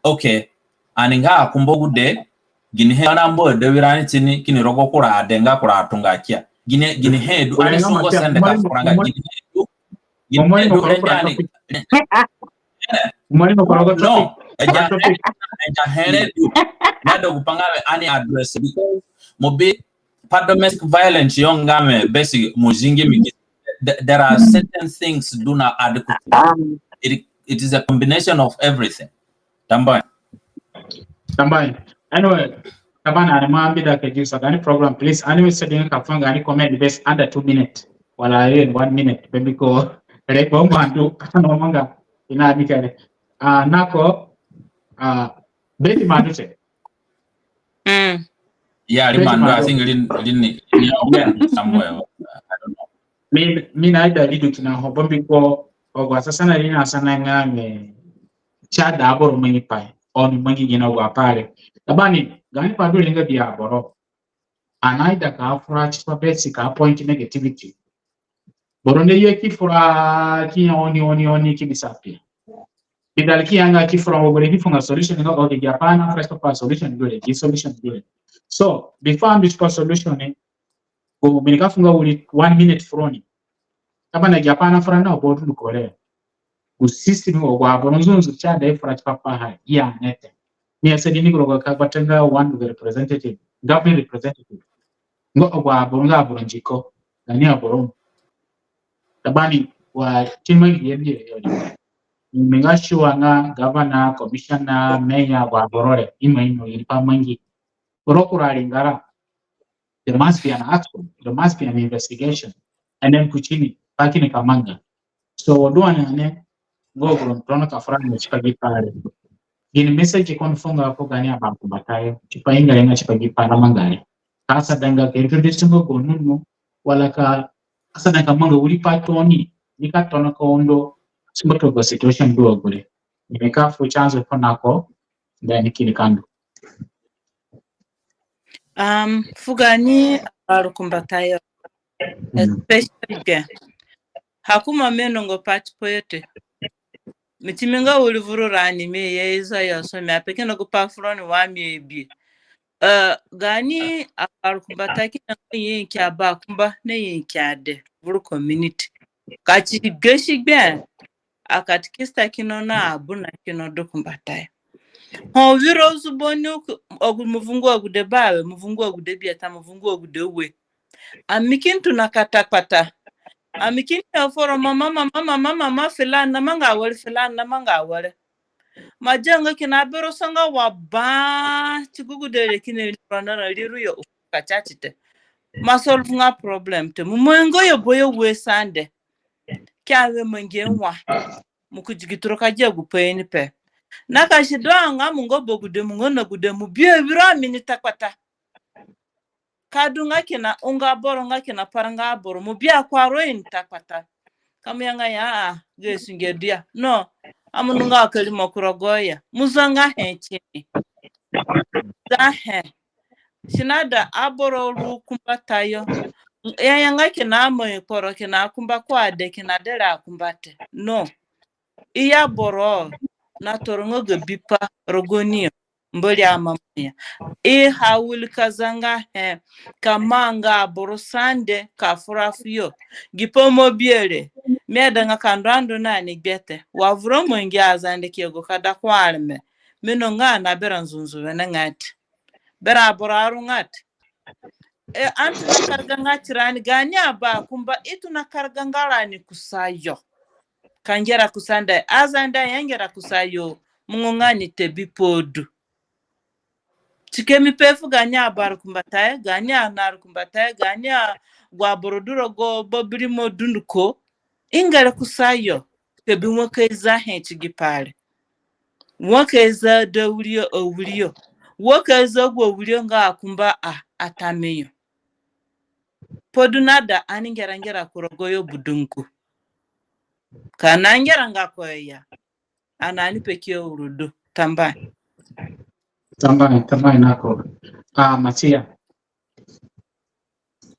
Okay. Ani nga akumba agude, ginihe ani ambu adee wirani tini, kini rogo kura adee nga kura atunga kia. Gini, ginihe du, ani sungo sende ka furanga, ginihe du, ginihe du, agi ahe re du, na du gu pa nga we ani address, because mo bi pa domestic violence yo nga we, besi mo zingi mi ki, th-, there are certain things du na adequate. It, it is a combination of everything. Tambuahe. Tambuahe. Anyway, Taban, ani ima mbeda ka zi sa gaani program, please. Anyway, so dinga ka fanga ani comment besi under two minutes. Wala even one minute. Bambiko, re ko mandu, ka no manga, i na bi kare. Ah, nako, ah, beti mandu te. Mm. Yeah, ri mandu, I think ri, ri ni, ri ni somewhere. I don't know. Mi, mi naida ri du kina ho, bambiko, agu asanahe ri nasana nga mi, si aida aboro mangi pai, oni mangi gini agu apai re. Taban, gaani pai du re nga bi aboro. Ani aida ka fura tipa besi ka point negativity. Boro nde ye ki fura ki ya oni, oni, oni ki disappear. Bidal ki ya nga ki fura wo gure ki fu nga solution nga, okay, gi apai na first of all solution gure, gi solution gure. So, before ani du tipa solution ni, gu mi nika fu nga wiri one minute fu roni. Ka ba na gi apai na fura na wo du kore. Gu system wo agu aboro nzunzu si aida i fura tipa paha ya nete. Ni asadi ni gu rogo ka gbata nga one of the representative, government representative. Nga agu aboro nga aboro ndiko, gaani aboro. Tabani wa ti mangi ye bi yo ni. Mi nga sure nga governor, commissioner, mayor, agu aboro re, ima ino iripa mangi. Oro kura ringara. There must be an action. There must be an investigation. And then kuti ni, pai kini ka manga. So, wo du ani ane, nga gu ro tona ka fura ni tipa gi pai re. Gini message ko ni fu nga ko gaani abakumbatayo, tipa inga inga tipa gi pai namanga re. Ka asada nga ka introduce nga gu nunu, wala ka asada nga ka manga wiri pai tooni, ni ka tona ka undo, si mbu to gu situation du wa gure. Ni ka fu chance ko na ko, then kini ka ndu. Um, fu gaani abarukumbatayo, especially ge. Hakuma mi inongo pai tipa yo te. Mi ti mi nga wiri vuru rani mi ye iza yo so mi apeke no gu pai fu roni wa mi ebi. Uh, gaani abarukumbatayo kina nga ye nki abakumba na ye nki ade vuru community. Ka ti gasi gbe, akatikista kina na abuna kina du kumbatayo. Ho wiro zubo ni agu, muvungu agude bawe, muvungu agude biata, muvungu agude ue. Ami kini tona ka ta kpata. Ami kini ya foro mama, mama, mama, mama, filan namanga were, filan namanga were. Ma dia nga kina bero sanga wa ba ti gu gude re kini rona na riru yo ka chati te. Ma solve nga problem te. Mo mo nga yo boyo we sande. Ki awe mangi wa. Mo ku digi turo ka dia gu pai ni pe. Na ka si du nga mo nga bogude, mo nga na gude, mo bi awiro ami ni ta kpata. Ka du nga kina unga boro nga kina paranga boro, mo bi akwaro ini ta kpata. Ka mo ya nga ya, a, ga sunge dia. No, amu nunga akari mo ku rogo ya. Mo zanga he tini. Za he. Si naida aboro ru kumbatayo. Ya ya nga kina amoi kporo kina akumba ko ade kina dere akumba te. No. I ya boro na toro nga ga bipa rogo ni yo. Mbori amama ya. I hawili ka zanga he, ka manga aboro sande ka fura fu yo. Gi pai mo bi re, mi aidanga ka ndu andu na ni gbe te. Wa vura mangi Azande ki yugo ka da ku areme. Mi ino nga na bera nzunzu wenengai te. Bera aboro arunga te. E, ani tona karaga nga tirani, gaani abakumba, i tona karaga nga rani kusayo. Ka ngera kusa nda, Azande ya ngera kusayo, mo ngo nga ni te bipa du. Ti ke mi pe fu gaani abarukumbatayo, gaani anarukumbatayo, gaani agu aboro du rogo babirimo dunduko, i ngere kusayo, ka bi wa ka i za he ti gi pai re. Wa ka i za da wiri yo, awiri yo. Wa ka i za agu awiri yo nga akumba a, atame yo. Pai du naida ani ngera ngera ku rogo yo budungu. Ka ani angera nga ko ya. Ani ani peki yo uru du. Tambai. Tambai, tambai nako. Ah, Matia.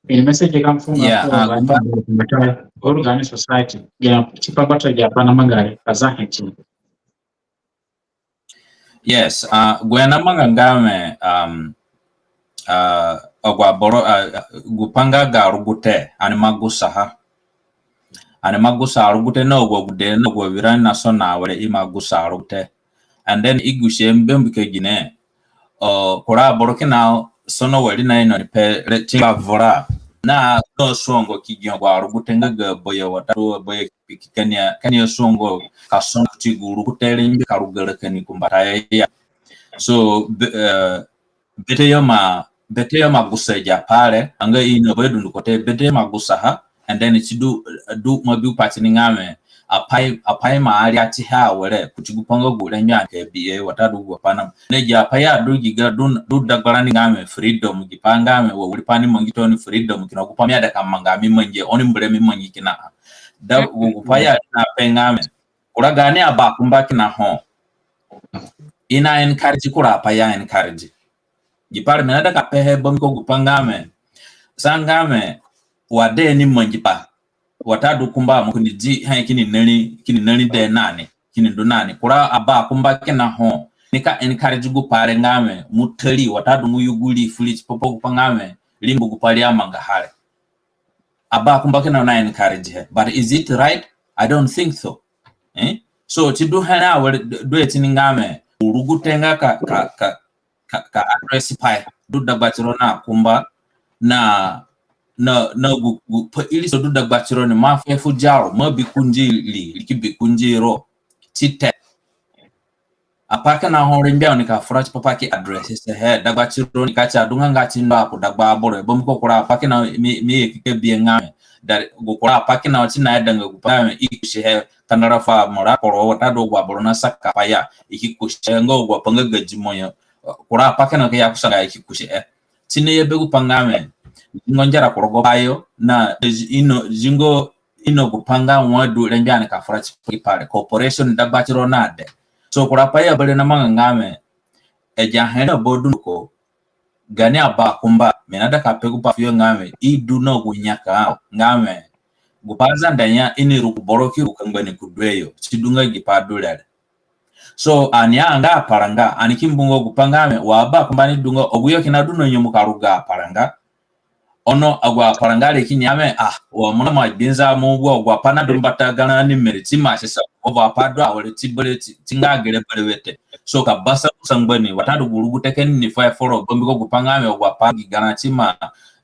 Ini message ka mo fu nga, yeah, ko, ah, gaani, gaani society. Ya, tipa bata ya pana mangari, aza heti. Yes, ah, gu i namanga nga we, um, ah, agu aboro, ah, gu pai nga ga rugute, ani ima gusaha. Ani ima gusa rugute na agu agude, na agu awirani na sona were i ima gusa rugute. And then i gusi e mbe mbiko gine. O, kura aboro kina sono wari na ino ni pe re ti ba vura. Na no songo ki gi agu arugute nga ga boyo watadu aboyo ki kania, kania songo ka sono ti gu rugute re mbi ka ruga raka ni kumbatayo ya. So, be-, eh, bete yo ima, bete yo ima gusa gi apai re, anga i na boyo dunduko te, bete yo ima gusaha, and then si du, du ima bi pati ni nga we, apai, apai ima aria tihe awere, kuti gu pai nga gu rengbe ani ka bi e, watadu gu pai na. Na gi apai ya du gi ga du, du dagbarani nga we freedom, gi pai nga we wa wiri pai ni mangi tooni freedom, kina gu pai mi aida ka manga mi mangi, oni mbu re mi mangi kina. Da gu, gu pai ya na pe nga we. Kura gaani abakumba kina ho. I na encourage kura apai ya encourage. Gi pai re mi naida ka pehe bambiko gu pai nga we, Sa nga wẽ, wa dee ni mangi pai. Watadu kumba mo kini di he kini nari, kini nari dee nani, kini ndu nani. Kura abakumba kina ho nika encourage gu pai re nga wẽ, mo ta ri, watadu mo yugu ri fu ri tipa pa gu pai nga wẽ, ri mbu gu pai ri amangaha re. Abakumba kina ho na encourage he. But is it right? I don't think so. Eh? So, si du here awere du, du he tini nga wẽ, u rugute nga ka, ka, ka, ka, ka address pai du dagba tiro na kumba na, na, na gu, gu pa iriso du dagba tiro ni mo afu he fu diaro, mo abi kundi ri, ri ki bi kundi ro. Si te. Apai kina ho rengbe oni ka fura tipa pa ki address he. Dagba tiro ni ka ti adunga nga ti ndu aku dagba aboro. Bambiko kura apai kina mi, mi ye ki ke bi he nga wẽ, dari gu kura apai kina ho ti na idanga gu pai nga wẽ i kusi he kandara fu amora kporo watadu agu aboro na saka pai ya, i ki kusi he nga agu apai nga ga dimo yo. Kura apai kina ho ki ya kusa nga i ki kusi he. Ti ni ye be gu pai nga wẽ, zingo ngera ku rogo pai yo na, zi-, ino, zingo ino gu pai nga wai du rengbe ani ka fura tipa gi pai re. Cooperation dagba tiro na dee. So kura pai ya bere na manga nga wẽ, agi ahe re aba dunduko, gaani abakumba, mi naida ka pe gu pai fuyo nga wẽ, i du na gu nyaka nga wẽ, gu pai Zande ya, i ni ru ku boro ki ru kangba ni ku dee yo. Si du nga gi pai du re re. So, ani anga aparanga, ani ki mbu nga gu pai nga wẽ, wa abakumba ni du nga, agu yo kina du na nyemu ka ruga aparanga. Ono agu aparanga re ki ni ya wẽ, ah, wa mo na ma gbinza mo gu agu apai na du mbata garã ni mere ti ma sisa, gu apai du awere ti bere ti, ti nga gere berewe te. So, ka basa ku sangba ni, watadu gu rugute ke ni ni fuhe foro, bambiko gu pai nga wẽ, agu apai gi garã ti ma,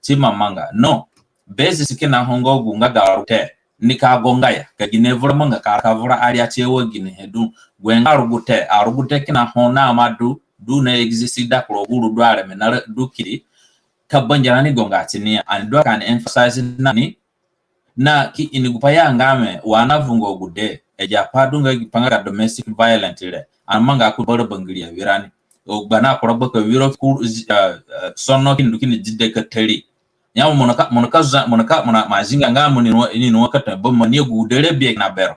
ti ma manga. No, basis kina ho nga gu nga ga rugute. Ni ka gonga ya, ka gine vura manga ka, ka vura aria tie wa ginihe du. Gu nga rugute, arugute kina ho na ima du, du na exist da ku rogo gu ru du areme na du kiri. Ka bangirani gonga tini ya, ani du ka ani emphasize na ni, na ki ini gu pai ya nga wẽ, wa ani avungu agude, agi apai du nga gi pai nga ga domestic violence re, ani manga ku bara bangiri awirani. O gba na kura gbaka wiro ku, eh, eh, sono kini du kini di dee ka ta ri. Ya mo na ka, mo na ka za, mo na ka, mo na ma zinga nga mo ni nua, ni nua ka ta, ba mo ni agude re bi he kina bero.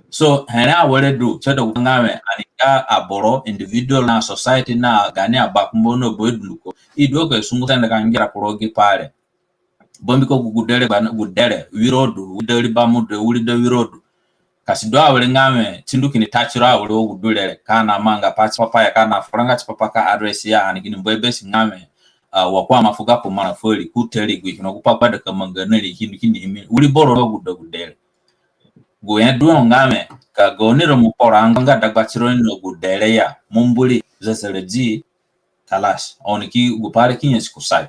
So, here awere du, si du nga wẽ, ani nga aboro, individual na society na gaani abakumba na aboro dunduko. I du ka sungu sende ka ngera ku rogo gi pai re. Bambiko gu gude re, ba gu dee re, wiro du, wiri dee riba mo du, wiri dee wiro du. Ka si du awere nga wẽ, si ndu kini ta tiro awere wa gu du re re, ka ani amanga pai tipa pa ya, ka ani afuranga tipa pa ka address ya, ani kini mbu he besi nga wẽ, ah, wa ko ima fu gako marã fu ri, ko ta ri, gu i kina gu pai gbada ka manga na ri, kini, kini imi, wiri boro wa gu du agude re. Gu he du ho nga wẽ, ka gaoni rimo kporo angbanga dagba tiro ni na gu dee re ya, mo mbu ri, zezere di, kalas, oni ki gu pai re ki nyasi kusayo.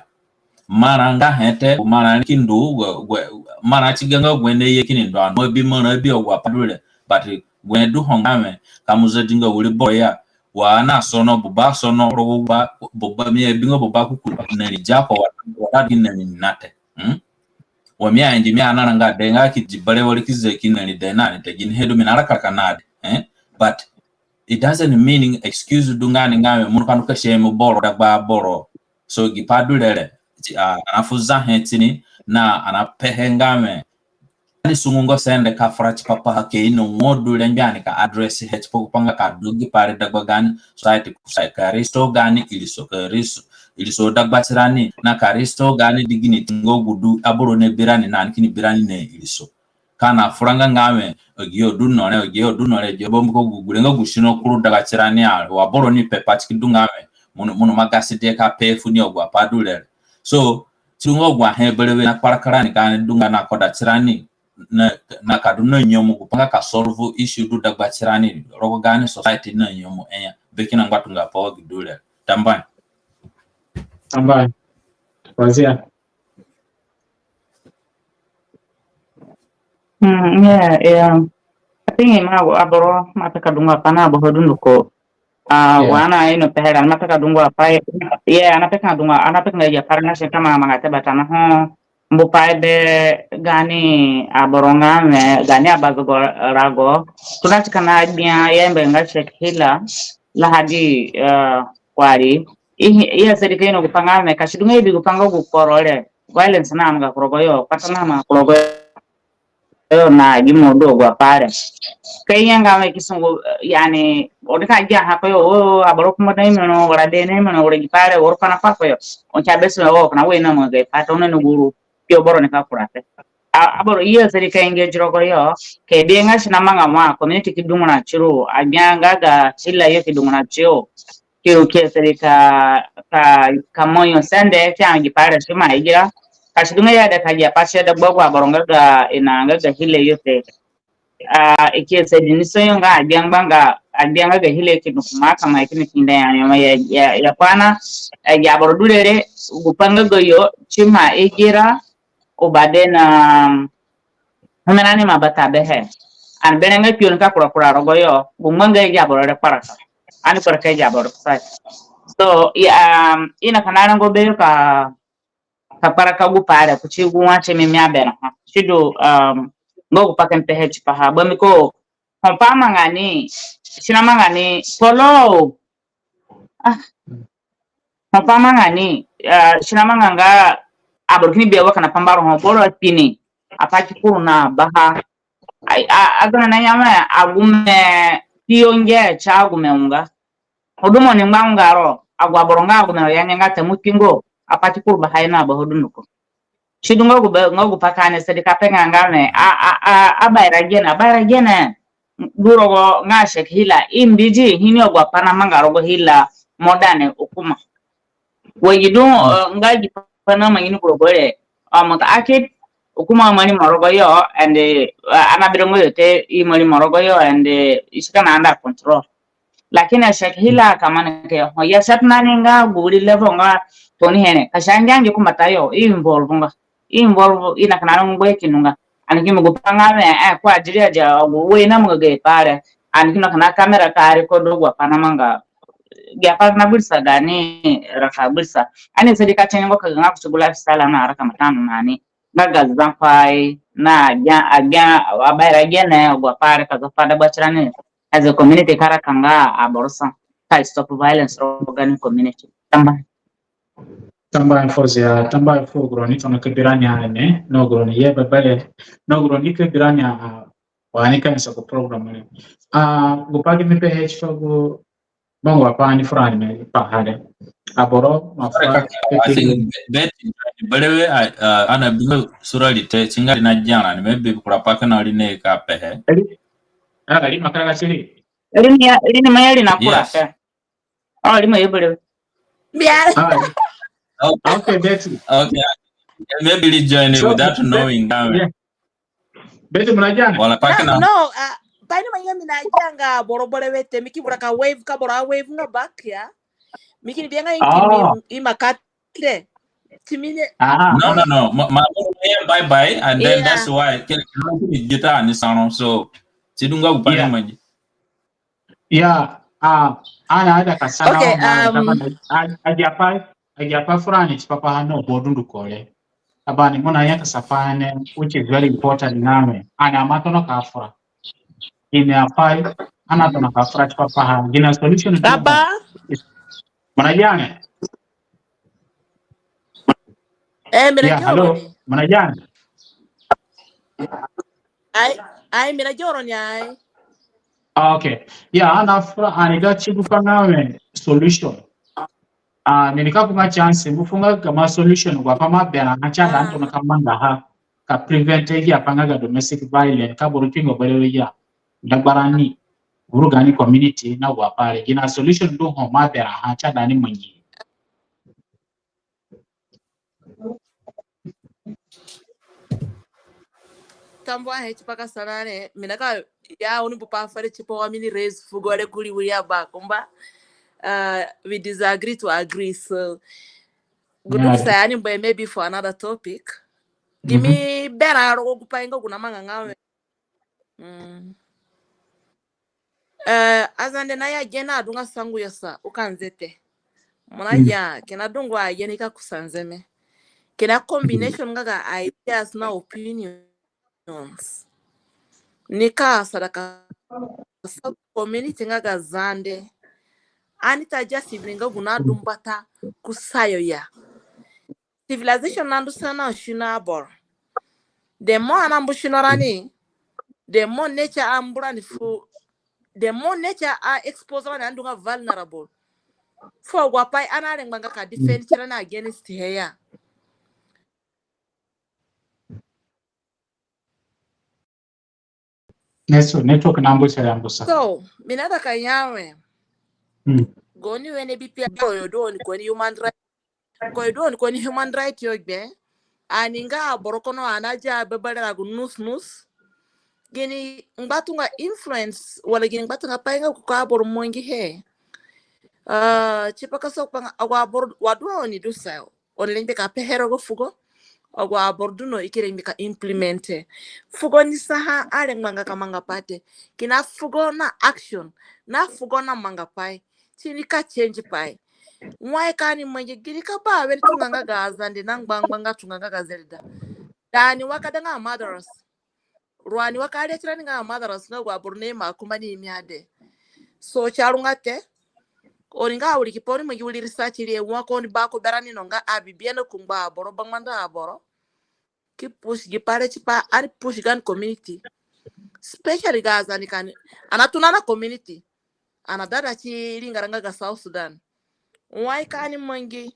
Marã nga he te, gu marã re ki ndu, gu, gu, marã ti ga nga gu he naye kini ndu, ani abi marã abi agu apai du re, but gu he du ho nga wẽ, ka mo zadi nga wiri boro ya, wa ani asono, buba asono, rogo buba, buba mi abi nga buba kukuru, na ri diako, wa, wa da gi na ri na te. Hmm? Wa mi aenge mi anaranga dee nga ki di berewe re ki ze ki na ri dee na ni te, ginihe du mi naraka raka na dee. Eh? But it doesn't mean excuse du nga ni nga wẽ mo nika ndu ka shame boro dagba aboro. So gi pai du re re, ti, ah, ani afu za he tini, na ani ape he nga wẽ, ani sungu nga sende ka fura tipa pa ha ke ino wo du rengbe ani ka address he tipa gu pai nga ka du gi pai re dagba gaani society kusayo, ka restore gaani iriso, ka ris-, iriso dagba tirani, na ka restore gaani dignity nga gu du aboro nabi rani na ani kini bi rani na iriso. Ka ani afuranga nga wẽ, agi yo du no re, agi yo du no re, agi yo, bambiko gu gure nga gu sino kuru dagba tirani a, wa boro ni pe pai ti ki du nga wẽ, mo ni, mo ni ima gasi dee ka pe fu ni agu apai du re re. So, si nga agu ahe berewe na kparaka rani ka ani du nga na koda tirani, na, na ka du na nyemu gu pai nga ka solve issue du dagba tirani rogo gaani society na nyemu he ya. Be kina ngbatunga pai wa gi du re re. Tambuahe. Tambuahe. Wazia. Mm, yeah, yeah. I think ima aboro ima peka dungu apai na aboro dunduko. Ah, yeah. Wa ani aino pehe re, ani ima peka dungu apai. Yeah, ani apeka dungu, ani apeka nga ya para na si ka ma manga te batana ho. Mbu pai be gaani aboro nga wẽ, gaani abazogo rago. Tuna ti kina gbia, ya mbe nga Sheikh Hilla, Lahadi, eh, Kwari. I, i asadi ka ino gu pai nga wẽ, ka si du nga i bi gu pai nga gu kporo re. Violence na manga ku rogo yo, kpata na manga ku rogo yo. yo na gi mo du agu apai re. Ka i ya nga mi ki sungu, yani, oni ka gia ha koyo, o, aboro ku mo da ime no, wara de na ime no, wara gi pai re, wara pa na pa koyo. Oni ka be sungu, o, kina we na mo ga pa to na no guru. Yo boro ni ka kura te. A, aboro i asadi ka engage rogo yo, ke bi nga si na manga ma, community ki dungu na tiru, agbia nga ga hila yo ki dungu na tiru. Ki ru ki asadi ka, ka, ka mo yo sende, ki angi pai re si ma igira. Ka si du nga ya da ka gia pa si da gbogbo aboro nga ga ina nga ga hile yo te. A, i ki asadi ni so yo nga agbia ngba nga, agbia nga ga hile ki du kuma ka ma i ki ni kinda ya, ya, ya, ya kwana, e, ya aboro du rere, gu pa nga ga yo, si ma igira, u ba de na, um, ho mi na ni ma bata behe. Ani bere nga kpio ni ka kura kura rogo yo, gu ngba nga i gi aboro re kparaka. Ani kparaka i gi aboro re kparaka. So, i, um, i na ka na rengo beyo ka, ka kparaka gu pai re, kuti gu wa ti mi mi a bere ha. Si du, um, nga gu pai ka mi pehe tipaha. Bambiko, ho pai amanga ni, si na manga ni, follow. Ah. Ho pai amanga ni, ah, si na manga nga aboro kini bi wa kina pambaro ho boro kpi ni. Apai ki kuru na baha. Ai, a, a gana na nyame, agume kpio nge, ti agume unga. Ho du mo ni ngba unga ro, agu aboro nga agume ya nge nga te mo kpi ngo, apai ki kuru baha i na baha dunduko. Si du nga gu ba, nga gu pai ka ani asadi ka pe nga nga mi, a, a, a, abaira gene, abaira gene. Du rogo nga Sheikh Hilla, i mbidi, i ni agu apai na manga rogo hilla, mo da ni hukuma. Wa gi du, eh, nga gi pai na mangi ni gu rogo re. A, mutaakid, hukuma ima ri mo rogo yo, and, eh, ana bi ro nga yo te, ima ri mo rogo yo, and, eh, i si ka na under control. Lakini Sheikh Hilla ka manga ke ho ya sat na ni nga gu ri level nga tooni here. Ka si angi angi ku mbatayo, i involve nga. I involve, i na kina ngbe ki ndu nga. Ani ki mo gu pai nga mi, eh, ko adiri adia, gu we na mo ga pai re. Ani ki na kina camera ka record gu pai na manga. Gi apai na gbirisa gaani raka gbirisa. Ani asadi ka ti ni ngo ka ga nga kuti gu lifestyle na raka mbata na ni. Nga ga Zampai, na agbia, agbia, abaira gene, agu apai re ka za pai dagba tirani. As a community ka raka nga aboro sa, ka stop violence rogo gaani community. Tambuahe. Tambuahe fu Zia, tambuahe fu agu roni tona ka bi rani areme, na agu roni ye bebere, na agu roni ka bi rani a, wa ani ka nyasa gu program re. A, gu pai gi mi pehe tipa gu, bangu apai ani fura ni mi paha re. Aboro, ma fura, I think Betty, berewe, a, a, ana bi nga sura ri te, si nga ri na gia rani, maybe kura pai kina ri ni ka pehe. Eri, a, ri ma karaga tiri. Ri ni ya, ri ni ma ya ri na kura te. Oh, ri ma ye berewe. Yeah. Ah, okay, Betty. Okay. Maybe ri join without knowing. Yeah. Betty, mo na gia ni? Wala pai kina. No, no, ah, pai ni ma ya mi na gia nga boro berewe te, mi ki vura ka wave, ka boro a wave nga back ya. Mi ki ni bi nga i ki mi, i ma ka te. Ti mi ni. Ah. No, no, no. Ma, ma, bye bye, and then that's why. Ke, ke, ke, guitar ni sound, so. Si du nga gu pai ni mangi. Yeah, ah, ana ada ka sana. Okay, um, agi apai, agi apai furani tipa paha no bo dunduko re. Abani mo na nyakasa pai ni, which is very important nga mi. Ana ima tona ka fura. Ini apai, ana tona ka fura tipa paha. Gini solution du ho. Mo na gia ni? Eh, mi na gia roni. Mo na gia ni? Ai, ai, mi na gia roni ai. Ah, okay. Yeah, ana fura, ani ga ti gu pai nga mi solution. Ah, mi ni ka fu nga chance, mo fu nga gamo solution, gu pai mo berãha, si aida ani tona ka mangaha, ka prevent agi apai nga ga domestic violence, ka boro kpi ngo berewe ya. Dagbarani, gu ru gaani community, na gu apai re. Gini solution du ho mo berãha, si aida ani mangi. Tambuahe tipa ka sana re, mi na ka ya oni bu pa fere tipa wa mi ni raise fugo re kuri wiri aba kumba. Uh, we disagree to agree, so. Gu du sa ya ni mbe maybe for another topic. Gi mi berã rogo gu pai nga gu na manga nga we. Mm. Eh, aZande na ya gene adunga sangu yo sa, u ka nze te. Mo na ya, kina dungu a gene ka kusa nzeme. Kina combination nga ga ideas na opinions. Ni ka asada ka sa community nga ga Zande. Ani ta just bi nga gu na du mbata kusayo ya. Civilization na ndu sa na sino aboro. The more ana mbu sino rani, The more nature a mbu rani fu, the more nature a expose rani, ani du nga vulnerable fu agu apai ani arengbanga ka defend tirani against he ya. Neso, network na mbu sere ambusa. So, mi naida ka ya we. Gaoni wene bi pia ko yo du oni ko ni human right. Ko yo du oni ko ni human right yo gbe. Ani nga aboro kono ani adia bebere rago nus nus. Gini ngbatunga influence, wala gini ngbatunga pai nga ko aboro mangihe. Ah, tipa ka so pa nga agu aboro wa du oni du sa yo. Oni rengbe ka pehe rogo fugo. Agu aboro du no i ki rengbe ka implement e. Fugo ni saha arengbanga ka manga pai te. Kina fugo na action. Na fugo na manga pai. Tini ka change pai. Wai ka ani mangi gini ka ba wene tunga nga ga Azande na ngbangba nga tunga nga ga zereda. Da ani wa ka da nga mothers. Ruani wa ka ria tirani nga mothers nga agu aboro ni ima kumba ni imi ade. So ti arunga te. Oni nga awirikipai oni mangi wiri research ri e wa ko oni ba ko berani no nga abibiana kungba aboro bangbanda aboro. Ki push gi pai re tipa ani push gaani community. Especially ga Azande ka ani. Ani atona na community. Ani adada ti ringara nga ga South Sudan. Wai ka ani mangi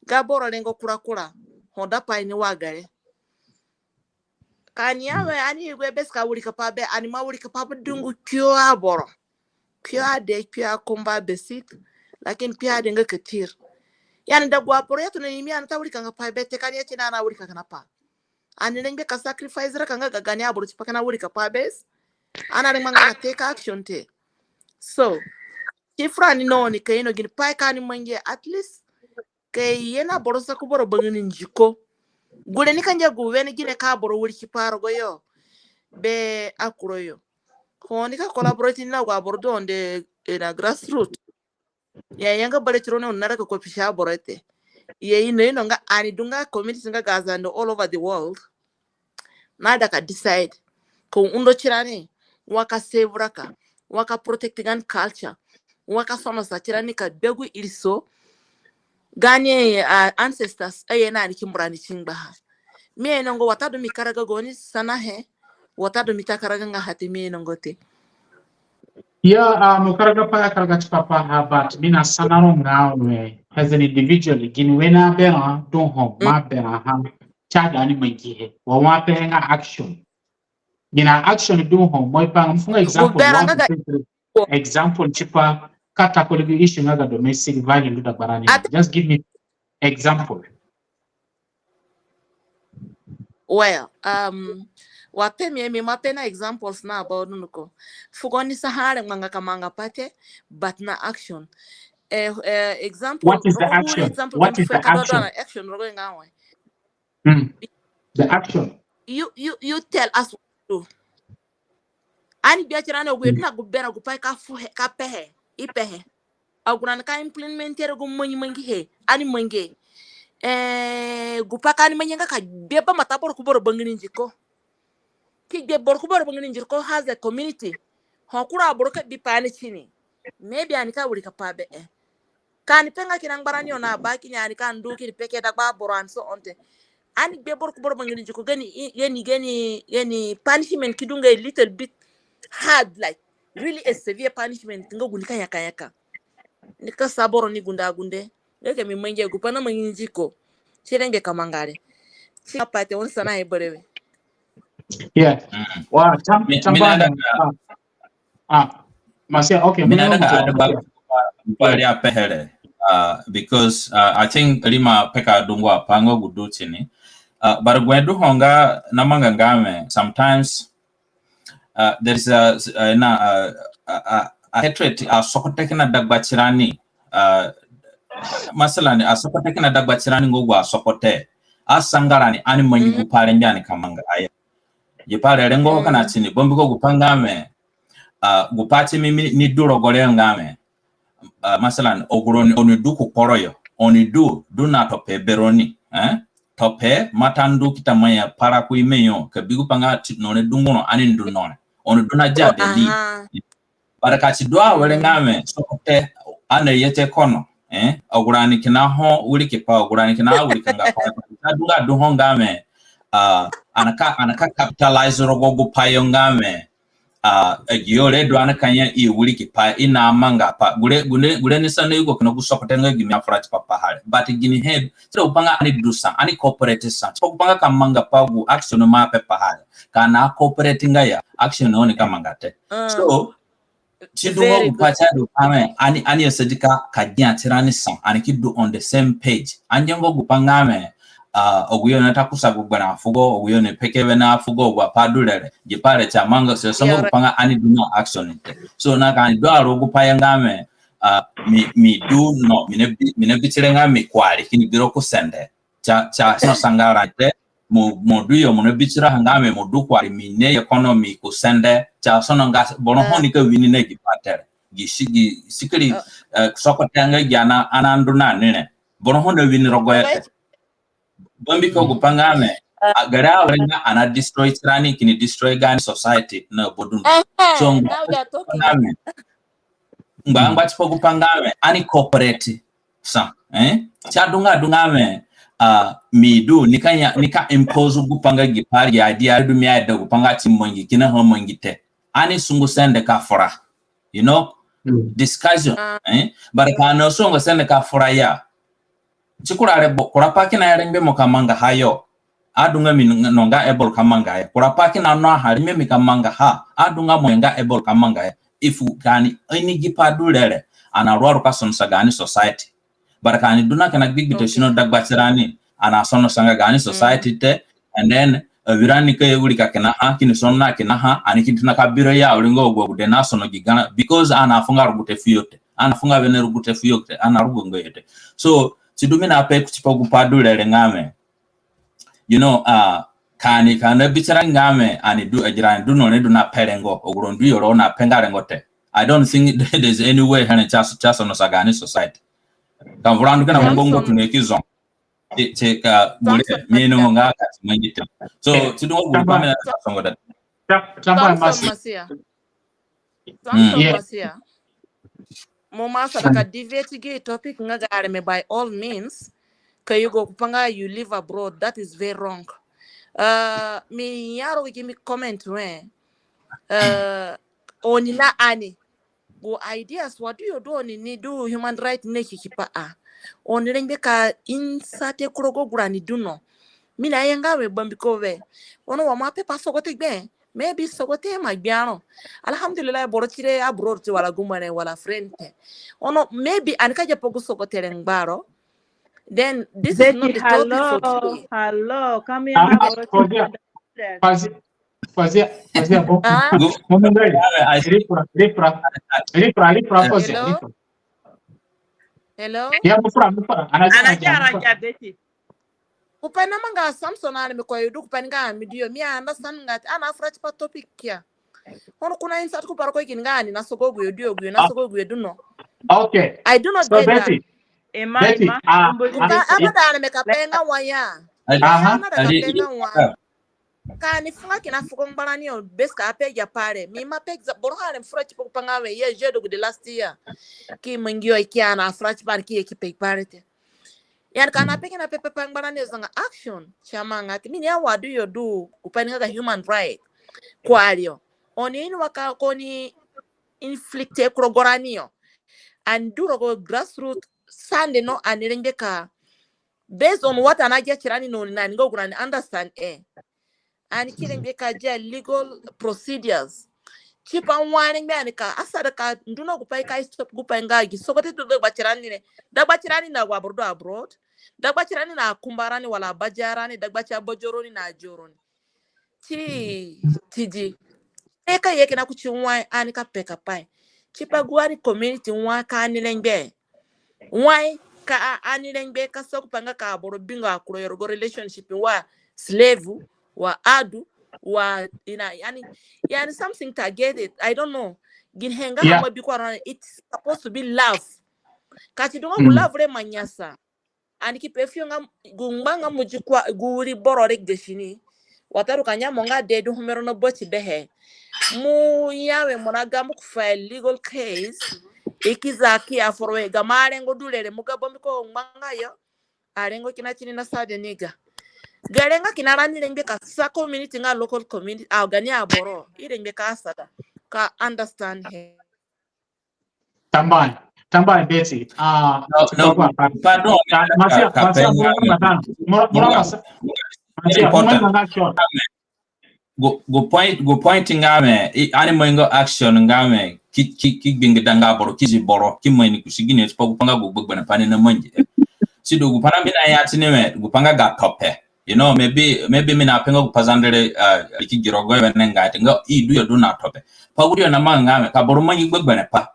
ga boro rengo kura kura. Ho da pai ni wa gare. Ka ani ya we ani yugo bes ka wirikapai be, ani ma wirikapai be dungu kpio aboro. Kpio ade, kpio akumba besit. Lakin kpio ade nga ketir. Yani da agu aboro ya tona imi ani ta wirikanga pai be te, ka ani ya tini ani awirika kina pai. Ani rengbe ka sacrifice raka nga ga gaani aboro tipa kina wirikapai bes. Ani arengbanga ka take action te. So, ti furani no ni ka ino gini pai ka ani mangi at least ka i ye na boro sa ku boro bangini ndiko. Gure ni ka ngia gu wene gine ka boro wirikipai rogo yo be akuro yo. Ho ni ka collaborate ni na agu aboro du onde, eh, na grassroot. Ya yanga bare tiro ni oni naraka ko pisa aboro te. Ya ino ino nga ani du nga community nga ga Azande all over the world. Naida ka decide ka undo tirani, wa ka save raka, wa ka protect gaani culture, wa ka sonosa tirani ka gbe gu iriso gaani, ah, ancestors aye na ani ki mbu rani ti ngbaha. Mi ainongo watadu mi karaga gaoni sanahe, watadu mi ta karaga nga ha te, mi ainongo te. Ya, ah, mo karaga pai, karaga tipa paha, but mi nasana ro nga we, as an individual, gini wene berã du ho, ma berã ha, ti da ani mangihe, wa wa pehe nga action. Gini action du ho, mo ipa nga, mo fu nga example, example tipa ka tackle gi issue nga ga domestic violence du dagbarani. Just give me example. Well, um, wa pe mi, mi ma pe na examples na about nuko. Fugo ni sa ha arengbanga ka manga pai te, but na action. Eh, eh, example. What is the action? What is the action? Action rogo nga we. Mm. The action. You, you, you tell us what to do. Ani gbia tirani agu, na gu berã gu pai ka fuhe, ka pehe, i pehe. Agu rani ka implement ere gu mangi mangihe, ani mangi. Eh, gu pai ka ani mangi nga ka gbe bambata boro ku boro bangini ndiko. Ki gbe boro ku boro bangini ndiko as a community. Ho kura aboro ka bi pai ni tini. Maybe ani ka wirikapai be, eh. Ka ani pe nga kina ngbarani yo na ba kini ani ka ndu kini peke dagba aboro and so on te. Ani gbe boro ku boro bangini ndiko gani, gani, gani, gani punishment ki du nga a little bit hard, like, really a severe punishment nga gu ni ka nyaka nyaka. Ni ka sa boro ni gunde agunde. Nga ka mi mangi gu pai na mangi ndiko. Si rengbe ka manga re. Si ka pai te oni sanahe berewe. Yeah. Wa tam, tam ba. Ah, Masia, okay. Mi naida ka add back gu pai ri apehe re, uh, because, uh, I think ri ima peka dungu apai nga gu du tini. Uh, but gu he du ho nga namanga nga we, sometimes, uh, there is a, a, a, a, a hatred asogote kina dagba tirani. Uh, masalan, asogote kina dagba tirani nga gu asogote asanga rani ani mangi gu pai rengbe ani ka manga. Aya. Gi pai re rengo ho kina tini, bambiko gu pai nga we, uh, gu pai ti mi, mi, mi du rogo re nga we, uh, masalan, agu roni oni du ku kporo yo, oni du, du na tope beroni, eh? Tope, mata ndu ki ta manya para ku ime yo, ka bi gu pai nga ti no re du nguro, ani ndu no re. Oni du na dia de ni. Bara ka ti du awere nga we, sogote, ani aye te kono, eh? Agu rani kina ho wirikipai, agu rani kina wirikanga pai, ka du nga du ho nga we, uh, ani ka, ani ka capitalize rogo gu pai yo nga we, Ah, agi yo re du ani ka ya i wiri ki pai, i namanga pai. Gure, gure, gure ni sa na yugo kina gu sogote nga gimi afura tipa paha re. But ginihe, si du gu pa nga ani du sa, ani cooperate sa. Tipa gu pa nga ka manga pa gu action mo ape paha re, ka ani cooperate nga ya, action oni ka manga te. So, si du nga gu pa si adu ka wẽ, ani, ani asadi ka, ka gia tirani sa, ani ki du on the same page. Angianga gu pa nga wẽ, ah, agu yo nata kusa gu gbere afugo, agu yo ni peke wene afugo, agu apai du re re. Gi pai re si amanga, si asonga gu pa nga ani du na action te. So, na ka ani du aru gu pa ya nga wẽ, ah, mi, mi du no, mi nabi, mi nabi tire nga mi kuari, kini biro ku sende. Si a, si asonosanga rani te, mo, mo du yo, mo nabi tiro ha nga wẽ mo du kuari, mi ni ye kono mi ku sende, si asononga boro ho nika wini na gi pai te re. Gi si, gi sikiri, eh, sogote nga gi ani, ani andu na ni re. Boro ho na wini rogoyo te. Bambiko gu pa nga wẽ, a, gere awere nga ani a destroy tirani, kini destroy gaani society na bodundu. So, ngba tipa gu pa nga wẽ, ani cooperate sa, eh? Si adunga, adunga wẽ, ah, mi du, nika ya, nika impose gu pa nga gi pai re, gi idea re du mi aida gu pa nga si mangi, kina ho mangi te. Ani sungu sende ka fura. You know, discussion, eh? But ka ani asungu sende ka fura ya, si kura regbo, kura pai kina ya rengbe mo ka mangaha yo, adunga mi n-, no nga able ka mangaha ya. Kura pai kina no ha rengbe mi ka mangaha, adunga mo nga able ka mangaha ya. If ka ani ini gi pai du re re, ani aru aru ka sonosa gaani society. But ka ani du na kina gbigbita sino dagba tirani, ani asonosanga gaani society te, and then, eh, awirani nika ye wirika kina ha, kini sono na kina ha, ani kini tona ka biro ya, awiri nga agu agude na sono gi garã, because ani afunga rugute fuyo te. Ani afunga wene rugute fuyo te, ani arugonga yo te. So, si du mi nape kuti pa gu pa du re re nga wẽ, you know, ah, ka ani, ka ani abi tirani nga wẽ, ani du, agi rani du no re du na pe rengo, agu roni du yo ro na pe nga rengo te. I don't think there's any way here si a, si asonosa gaani society. Ka vura ndu kina gu ngbongo tunu ki zo. Ti, ti ka gure, mi ni nga ka ti mangi te. So, si du nga gu pa mi na songoda. Samson Masia. Samson Masia. Mo ima asada ka deviate gi topic nga ga areme, by all means. Ka yugo gu pa nga you live abroad, that is very wrong. Uh, mi ya rogo gi mi comment wẽ, uh, oni na ani gu ideas wa du yo du oni ni du human right ni kikipa a. Oni rengbe ka insert ku rogo gu rani du no. Mi naya nga wẽ bambiko wẽ, ono wa mo ape pa sogote gbe, maybe sogote ima gbia ro. Alhamdulillah, boro tire abroad te wala gumba re wala friend te. Ono maybe ani ka ya pa gu sogote re ngbaro. Then this is not the topic for today. Hello, come here. Fazia, fazia, fazia, bom. Rifra, rifra, rifra, rifra, fazia, rifra. Hello? Ya, mo fura, mo fura. Ana ja, ana ja, Betty. Gu pai namanga Samson ani mi ko yo du gu pai nga mi du yo, mi understand nga ani afura tipa topic kia. Ono ko na insert ku baroko kini nga ani nasogo agu yo du yo, agu yo nasogo agu yo du no. Okay. I do not get that. Betty, Betty, ah, gu pai abada ani mi ka pe nga wa ya. Aha. Ani ka pe nga wa. Ka ani funga kina fugo ngbarani yo, bes ka ape agi apai re. Mi ima pe exa-, boro ha re mi fura tipa gu pa nga wẽ, ye je du gu de last year. Ki mangi yo ki ana fura tipa ani ki ye ki pe gbare te. Yani ka ani ape kina pe pe pa ngbarani yo zanga action. Si amanga ti mi ni awa du yo du, gu pa ni nga ga human right. Kuari yo. Oni ini wa ka ko ni inflict ku rogo rani yo. Ani du rogo grassroot sande no ani rengbe ka based on what ani agia tirani no ni na ni nga gu rani understand, eh. Ani ki rengbe ka dia legal procedures. Tipa wa rengbe ani ka asada ka ndu na gu pai ka stop gu pai nga gi sogote du dagba tirani re. Dagba tirani na agu aboro du abroad. Dagba tirani na akumba rani wala abadia rani, dagba ti abadia roni na adia roni. Ti, ti di. E ka ye kina kuti wai ani ka peka pai. Tipa gu ani community wai ka ani rengbe. Wai ka a-, ani rengbe ka sa gu pa nga ka aboro bingo akurayo rogo relationship wa slave, wa adu, wa ina, yani, yani something targeted. I don't know. Ginihe nga ha mo bi kua ro, it's supposed to be love. Ka ti du nga gu love re ima nyasa. Ani ki pe fuyo nga gu ngba nga mo di kua, gu wiri boro re gasi ni. Watadu ka nya mo nga de du humero na bati behe. Mo ya we mo na ga mo ku file legal case. I ki za ki ya foro we gamo arengo du re re mo ga bambiko ngba nga yo. Arengo kina tini na sa de ni ga. Ga rengo kina rani rengbe ka sa community nga local community. A gani aboro. I rengbe ka sa da. ka understand he. Tambuahe, tambuahe Betty. Ah, No, no, pardon. Masia, Masia, mura, mura, mura, Masia, Masia, mura, mura, short. Gu, gu point, gu point nga we, i, ani mangi nga action nga we, ki, ki, ki gbingi danga boro, ki zi boro, ki mai ni kusi gine, tipa gu pa nga gu gbegberẽ pai ni namangi. Sidu gu pai na mi naya tini we, gu pa nga ga tope. You know, maybe, maybe mi nape nga gu pa Zande re, uh, ki gi rogo yo wenengai te, nga i du yo du na tope. Pa gu du yo namanga nga we, ka boro mangi gbegberẽ pai.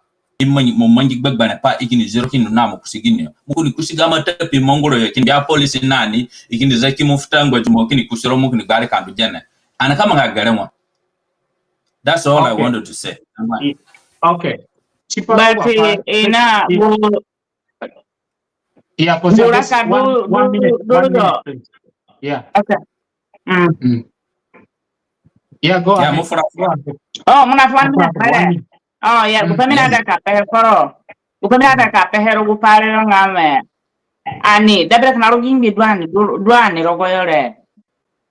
I mangi, mo mangi gbegberẽ pai, i kini zi ro kini na mo kusi gini yo. Mo kini kusi gamo tapi mongoro yo, kini bia police nani, i kini za ki mo futa ngba di mo kini kusi ro, mo kini gbari ka ndu gene. Ani ka manga gere wa. That's all I wanted to say. Okay. Tipa But, uh, ina, Yeah, for just one, one minute, one minute, please. Yeah. Okay. Mm. Yeah, go ahead. Mo fura. Oh, mo na fu one minute. Oh, yeah, gu pa mi naida ka pehe foro. Gu pa mi naida ka pehe rogo gu pai re nga we, ani, da bere kina rogo gi ngbi du ani, du ani rogo yo re.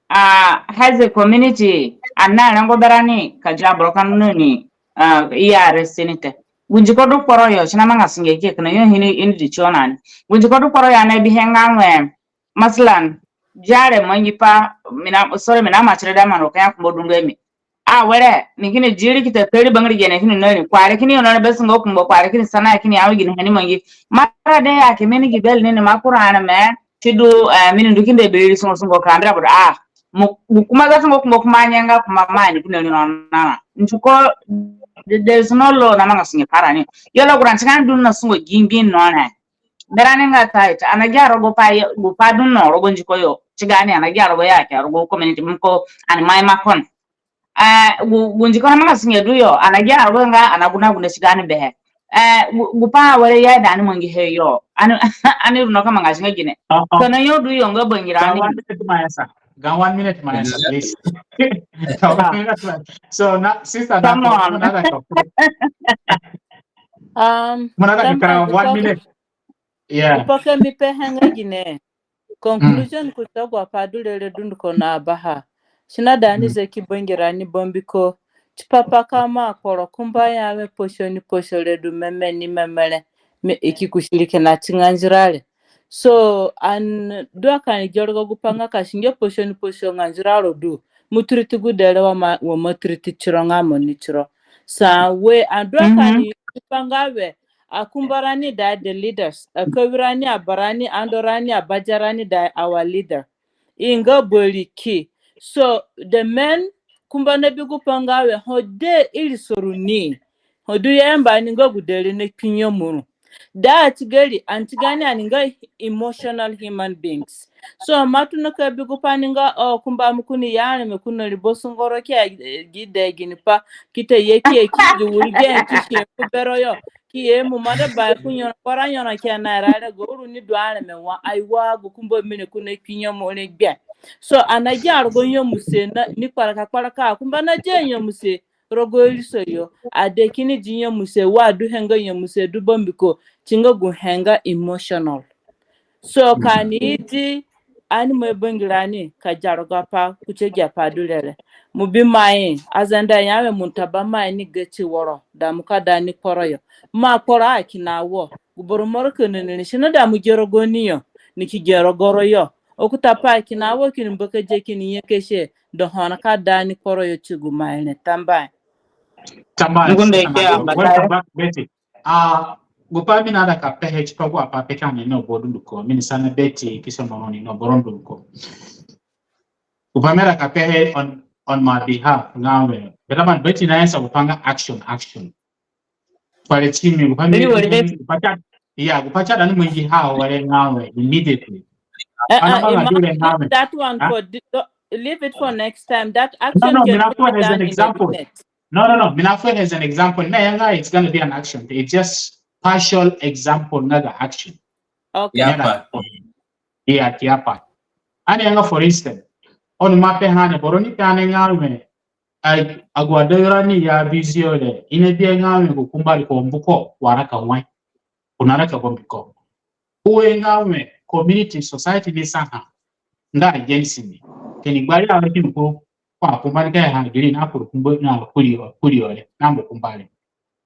Ah, as a community, ani na rengo berani ka zi aboro ka ndu ni, ah, i arrest ni te. Gu ndiko du kporo yo, si namanga sunge ki kina yo hini ini di chona ni. Gu ndiko du kporo yo ani bihe nga we, masalan, zi are mangi pai, mi na, sorry, mi na machire da mano ka ya kumbo dunga mi. Awere, ni kini zi ri ki ta pe ri bangiri gene kini na ni. Kuari kini yo na ni be sungo kumbo, kuari kini sana kini awi gini he ni mangi. Mara de ya ke mi ni gi bel ni ni ma kura na me. Sidu, eh, mi ni ndu kini de be ri sungo sungo kandra bro. Ah, mo, mo kuma ga sungo kumbo kuma nyenga kuma ma ni kini ri no na. Ntuko, there is no law namanga sunge parani. Yo lo kura ntika ndu na sungo gi ngbi no na. Berani nga tight. Ani agia rogo pai, gu pai du no rogo ndiko yo. Tiga ni ani agia rogo ya ke rogo community mo ko ani mai makon. Eh, gu, gu ndiko namanga sunge du yo, ani agia rogo nga ani agu na gu na tiga ni behe. Eh, gu, gu pai awere ya da ani mangi he yo. Ani, ani ru no ka manga sunge gine. Kono yo du yo nga bangirani. Ga one minute mayasa. Ga one minute mayasa, please. So now, sister, now, another topic. Um, Another topic, one minute. Yeah. Gu pa ka mi pehe nga gine. Conclusion kusa gu apai du re re dunduko na baha. Si naida ani ze ki bangirani bambiko tipa pa ka mo akporo kumba ya we posho ni posho re du meme ni meme re. Mi i ki kusi ri kina ti nga nzira re. So, ani du aka ani gi rogo gu pa nga ka si ngia posho ni posho nga nzira ro du. Mo treat gu dee re wa ma, wa mo treat tiro nga mo ni tiro. Sa we ani du aka ani gi pa nga we, akumba rani da the leaders, akawirani, abarani, andorani, abajarani da our leader. I nga bariki. So the men kumba na bi gu pa nga we ho dee iriso ru ni. Ho du ya yamba ni nga gu dee re na kpi nyemu ru. Da ti gari, ani ti gaani ani nga emotional human beings. So mo atona ka bi gu pa ni nga, o, kumba mo kini ye areme kini ri bo sungoro ki a, eh, gi dee gini pa, ki ta ye ki ye ki ri wiri gi ki si ku bero yo. Ki ye mo mada ba ku nyona, kpara nyona ki a na ra re go ru ni du areme wa, aiwa, gu kumba mi ni kini kpi nyemu ri gbe. So ani agia rogo nyemuse na, ni kparaka kparaka, kumba na ye nyemuse rogo iriso yo, ade kini di nyemuse, wa du he nga nyemuse du bambiko ti nga gu he nga emotional. So ka ani idi ani mai bangirani ka gi rogo apai kuti agi apai du re re. Mo bi mai, aZande ya we mo ta ba mai ni gati woro, da mo ka da ni kporo yo. Mo akporo a kina wo, gu boro moro ka nini ni si naida mo gi rogo ni yo, ni ki gi rogo ro yo. Okuta pai kina wo kini mbakadi kini nyakasi, da ho ani ka da ni kporo yo ti gu mai re. Tambuahe. Tambuahe. Welcome back, Betty. Ah, gu pa mi naida ka pehe tipa gu apai peka ni no bo dunduko. Mi ni sana Betty ki sono ni no bo dunduko. Gu pa mi naida ka pehe on, on my behalf nga we, beta man Betty na yasa gu pa nga action, action. Pare ti mi, gu pa mi, gu pa si aida, yeah, gu pa si aida ni mangi ha ware nga we immediately. Uh, uh, that one for, leave it for next time. That action can be done in a minute. No, no, no. Mi na fu as an example. Na yanga, it's gonna be an action. It's just partial example, not the action. Okay. Yeah, yeah, ki apai. Ani yanga, for instance, on mape hane, boro ni pe ani nga we, agu adawirani ya busy yo re, i na bi nga we gu kumba ri ko mbu ko, wa raka wai. Ko na raka ko mbu ko. Ue nga we community, society ni saha nga against ni. Kini gbari awe kini ko Ko akumba ni ka ya ha giri na kuru kumba na kuri yo, kuri yo re, na mo kumba re.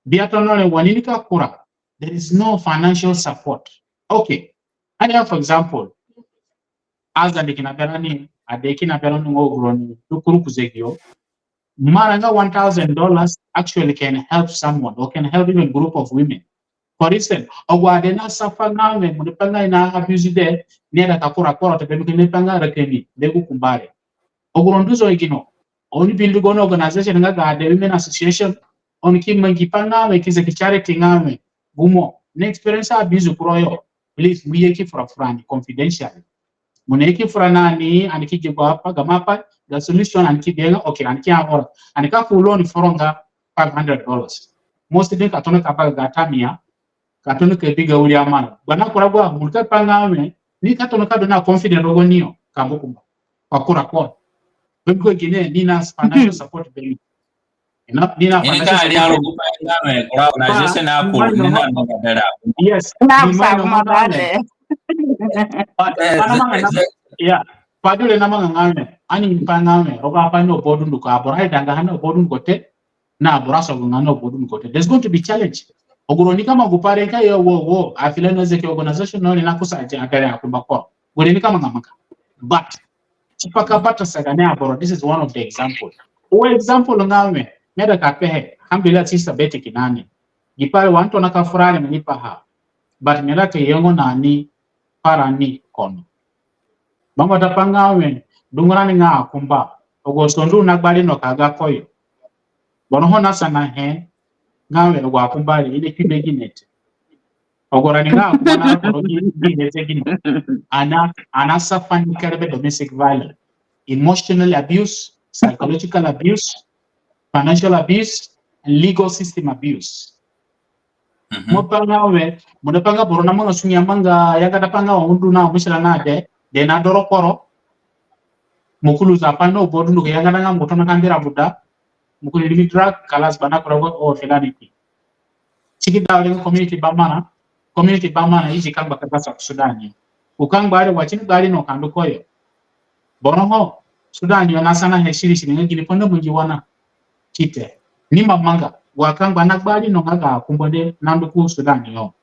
Bia tona re wa ni nika kura. There is no financial support. Okay. Ani ya, for example, Azande kina berani, ade kina berani ngo gu roni, du kuru ku zegino. Marã nga one thousand dollars actually can help someone or can help even group of women. For instance, agu ade na suffer nga we, mo ni pe nga i na abuse de, ni aida ka kura kporo te, bambiko ni pe nga raka ni, be gu kumba re. Agu roni du zegino, oni build gaoni organization nga ga ade women association, oni ki mangi pa nga we ki zaki charity nga we, gu mo ni experience abuse ku rogo yo, please, mo ye ki fura furani confidentially. Mo ni ki fura na ni, ani ki gi gu pa, gamo pa, ga solution ani ki bi nga, okay, ani ki ya ora. Ani ka fu loan foro nga five hundred dollars. Most of them ka tona ka ba ga tamia, ka tona ka bi ga wiri amana. Bana kura gu, mo ka pe nga we, ni ka tona ka du na confident rogo ni yo, ka mbu kumba. Ka kura ko. Bambiko gine, ni na financial support be ni. Ina, ni na financial support. Ini ka ri aro gu pa nga we, kura organization a kuru, ni na no ga dara. Yes. Na sa kuma ba de. But, eh, pa na manga na, yeah. Pa du re na manga nga we, ani pa nga we, rogo pa no bodu ndu ko, aboro aidanga ha no bodu ndu ko te, na aboro asogonga no bodu ndu ko te. There's going to be challenge. Agu roni ka mangi gu pa re ka yo wo, wo, afile no zeki organization no ni na kusa aje agare akumba ko. Gu re ni ka manga manga. But, tipa ka bata sa gani aboro, this is one of the example. O example nga we, mi aida ka pehe, alhamdulillah, sister Betty kina ni. Gi pa re wa ani tona ka fura re mi ni paha. But mi aida ka yengo na ni parani kono. Bambata pa nga we, dungu rani nga akumba, agu asunge na gbari no ka ga koyo. Boro ho na sanahe nga we agu akumba re, i ni ki be gine te. Agu rani nga akumba na kporo gi, gi ni te gine. Ana, ana suffer ni kere be domestic violence, emotional abuse, psychological abuse, financial abuse, and legal system abuse. Mhm. Mo pe nga we, mo na pe nga boro na manga sunge amanga, ya ka da pe nga wa mo du na musila na de, de na doro kporo. Mo kuru za pa no bodu ndu ko, ya ka da nga mo tona ka mbira buda. Mo kuru rimi drug, kalas, bana kura gu, o, filani ki. Si ki da wari community ba marã, community ba marã, i zi kangba ka ga sa ku Sudan yo. U kangba re wa si ni gbari no ka ndu koyo. Boro ho, Sudan yo na sanahe siri siri nga gini pa na mangi wa na. Ki te. Ni ma manga, wa kangba na gbari no nga ga akumba de na ndu ku Sudan yo.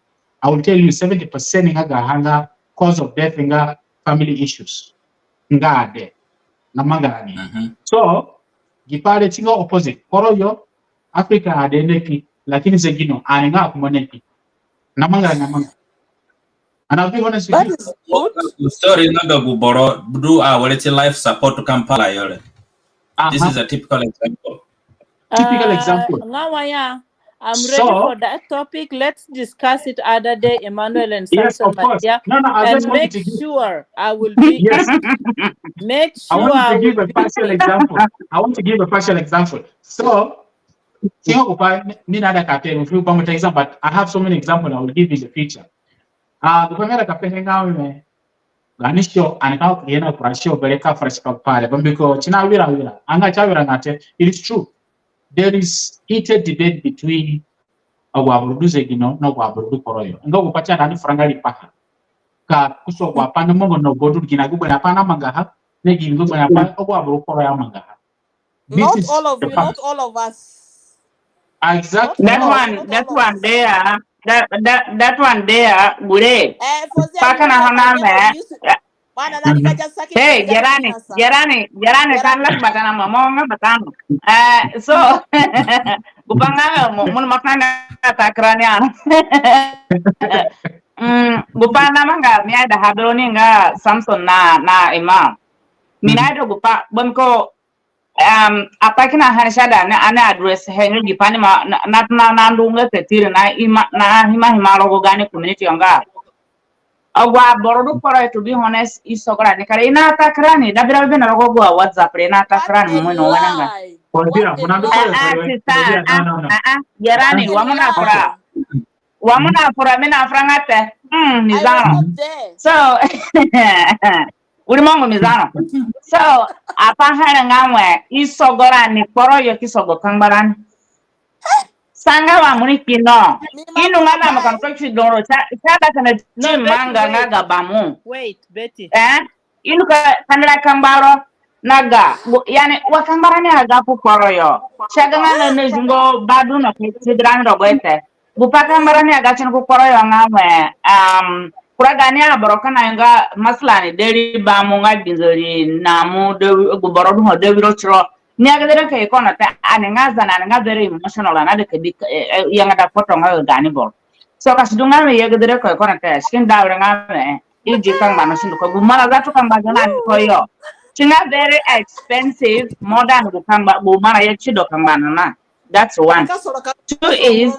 I will tell you seventy percent nga ga ha nga cause of death nga family issues. Nga ade. Na manga ni. Mhm. So, gi pa re si nga opposite. Kporo yo, Africa ade ni ki, lakini zegino, ani nga akumba ni ki. Na manga, na manga. And I'll be honest with you. That is good. Story nga ga gu boro du awere ti life support Kampala yo re. This is a typical example. Typical example. Nga wa ya, I'm ready for that topic. Let's discuss it other day, Emmanuel and Samson Matia. No, no, I just wanted to give, make sure I will be, make sure I want to give a partial example. I want to give a partial example. So, si nga gu pa mi naida ka pe, mi fu pa mo ta example, but I have so many examples I will give in the future. Ah, gu pa mi aida ka pehe nga we, gaani show, ani ka ye na kura show bere ka fresh pa pare, bambiko si na wira wira, anga si awiranga te, it is true. There is heated debate between agu aboro du zegino na agu aboro du kporo yo. Nga gu pa si aida ani fura nga riipaha. Ka kusa agu apai na mangi no bodu, gini gu gbegberẽ apai na mangaha, na gini gu gbegberẽ apai agu aboro kporo yo amangaha. Not all of you, not all of us. Exactly. That one, that one there, that, that, that one there, gure. Pakana hana me. Hey, jerani, jerani, jerani, kan lak batana mama nga batana. Eh, so, gu pa nga mo, mo makana takrani ana. Mm, gu pa na manga mi aida ha bero ni nga Samson na, na Imam. Mi naida gu pa, bambiko Um, apai kina hani si aida ani, ani address he nga gi pa ni ma, na, na, na, na ndu nga ka tiri na ima, na hima hima rogo gaani community yo nga. Agu aboro du kporo, to be honest, i sogo rani kare, i na attack rani, da bira bina rogo agu WhatsApp re, i na attack rani, mo mo ino wena nga. What a lie. What a lie. Ah, ah, sister, ah, ah, ah, jerani, wa mo na fura. Wa mo na fura, mi na fura nga te. Mm, ni zaro. So, uri mongo mi zaro. So, apai here nga we, i sogo rani kporo yo ki sogo kangba rani. Sanga wa mo ni kpi no. I nu nga na mo kan ko si doro, sa, sa da kana ti manga nga ga ba mo. Wait, Betty. Eh? I nu ka kandara kangba ro. Na ga, gu-, yani, wa kangba rani aga ku kporo yo. Si aga nga na, na zungo badu no ke si drani rogo ete. Gu pa kangba rani aga tini ku kporo yo nga we, um, kura gaani aboro kina nga masalan, deri bamu nga gbinzori na mu de gu boro du ho de wiro tiro. Ni agedere ka i kona te, ani nga Zande, ani nga very emotional, ani ade ka bi, eh, eh, yanga da foto nga gaani boro. So ka si du nga we i agedere ka i kona te, si kini da were nga we, i di kangba no si ndu ko, gu marã zatu kangba zanga ni ko yo. Si nga very expensive, more than gu kangba, gu marã ya si du kangba no na. That's one. Two is,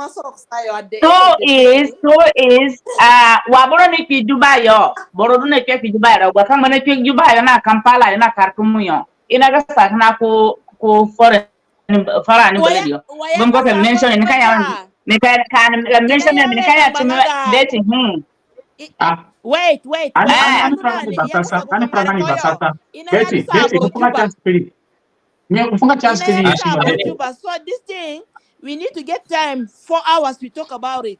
two is, two is, uh, wa boro ni kpi Juba yo. Boro du ni kpi, kpi Juba yo. Wa kangba ni kpi Juba yo na Kampala yo na Khartoum yo. I na ga sa na ku, ku foreign, foreign bele yo. Bam ko ka mention ni ka ya, ni ka, ka mention ni ka ya ti mi Betty, hmm. Ah. Wait, wait. Ani, ani, ani program ni basasa, ani program ni basasa. Betty, Betty, kufunga chance, please. Ni kufunga chance kiri. Juba. So this thing, we need to get time, four hours, we talk about it.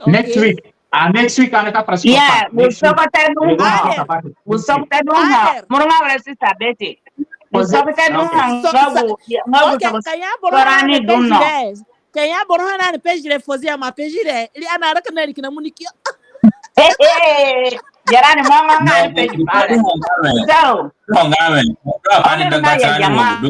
Next week. Ah, next week, ani ka press. Yeah, we talk about it. We talk about it. We talk about it. Murunga wala sister Betty. We talk about it. Nga gu, nga gu, okay, ka ya boro na ni dunno. Ka ya boro ha na ni pejire, Fozia ma pejire. Ri ana raka na ri kina muniki. Eh, eh, jarani mama nga ni pejire. So. No, nga we. Ani dagba ya jama.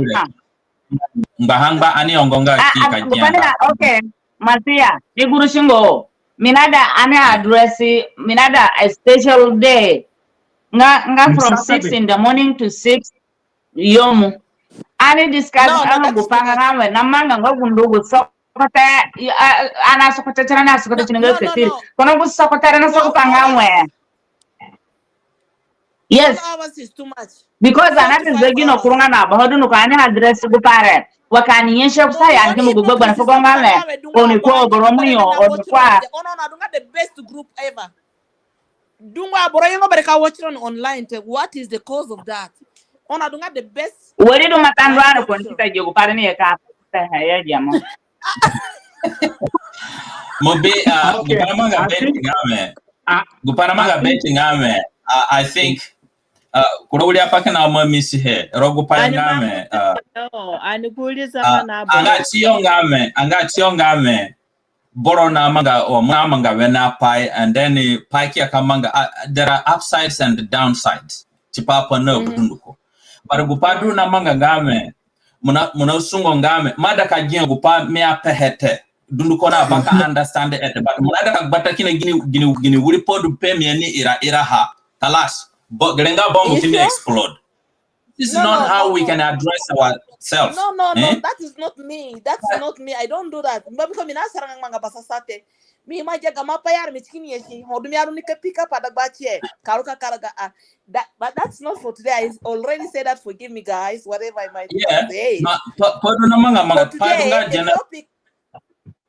Ngba hangba ani ongo nga ki ka jama. Okay. Masia, ni guru singo. Mi naida ani address, mi naida a special day. Nga, nga from six in the morning to six yomu. Ani discuss, no, no, anga gu pa nga we, na manga nga gu ndu gu sokote, i, a, ana sokote tira na sokote tira nga fifteen. Kono gu sokote na sokote pa nga we. Yes. Four hours is too much. Because ana te zegino kurunga na ba ho du no ka ani address gu pa re. Wa ka ani nyasa kusayo ani ki mu gu gbegberẽ fugo nga we. Oni ko boro mu yo, oni ko a. Ono na du nga the best group ever. Dungu aboro yo nga bere ka watch on online te. What is the cause of that? Ono na du nga the best. Wari du matandu ano ko ni kita jogo pare ni ka te ha ya jama. Mo bi, uh, okay. Gu pa namanga Betty nga we. Ah. Gu pa namanga Betty nga we. Uh, I think, uh, kura wiri apai kina mo misi he. Rogo gu pa nga we. Uh, ani kuri sa na anga tiyo nga we. Anga tiyo nga we. Boro namanga, o, mo namanga wene apai, and then, eh, pai kia ka manga, uh, there are upsides and downsides. Tipa apai na dunduko. But gu pa du namanga nga we, mo na, mo na sungo nga we, mo aida ka gia gu pa mi apehe te. Dunduko na ba ka understand it, but mo naida ka gbata kina gini, gini, gini wiri pai du pe mi ani ira, ira ha. Kalas. Gere nga bomb ki mi explode. This is not how we can address ourselves. No, no, no, that is not me. That's not me. I don't do that. But because mi nasaranga manga basasa te. Mi ima gia gamo pai ya mi si kini nyasi. Ho du mi aru ni ka pick up adagba tie. Ka ru ka karaga a. That, but that's not for today. I already said that. Forgive me, guys. Whatever I might say. But, but no manga manga. For today, the topic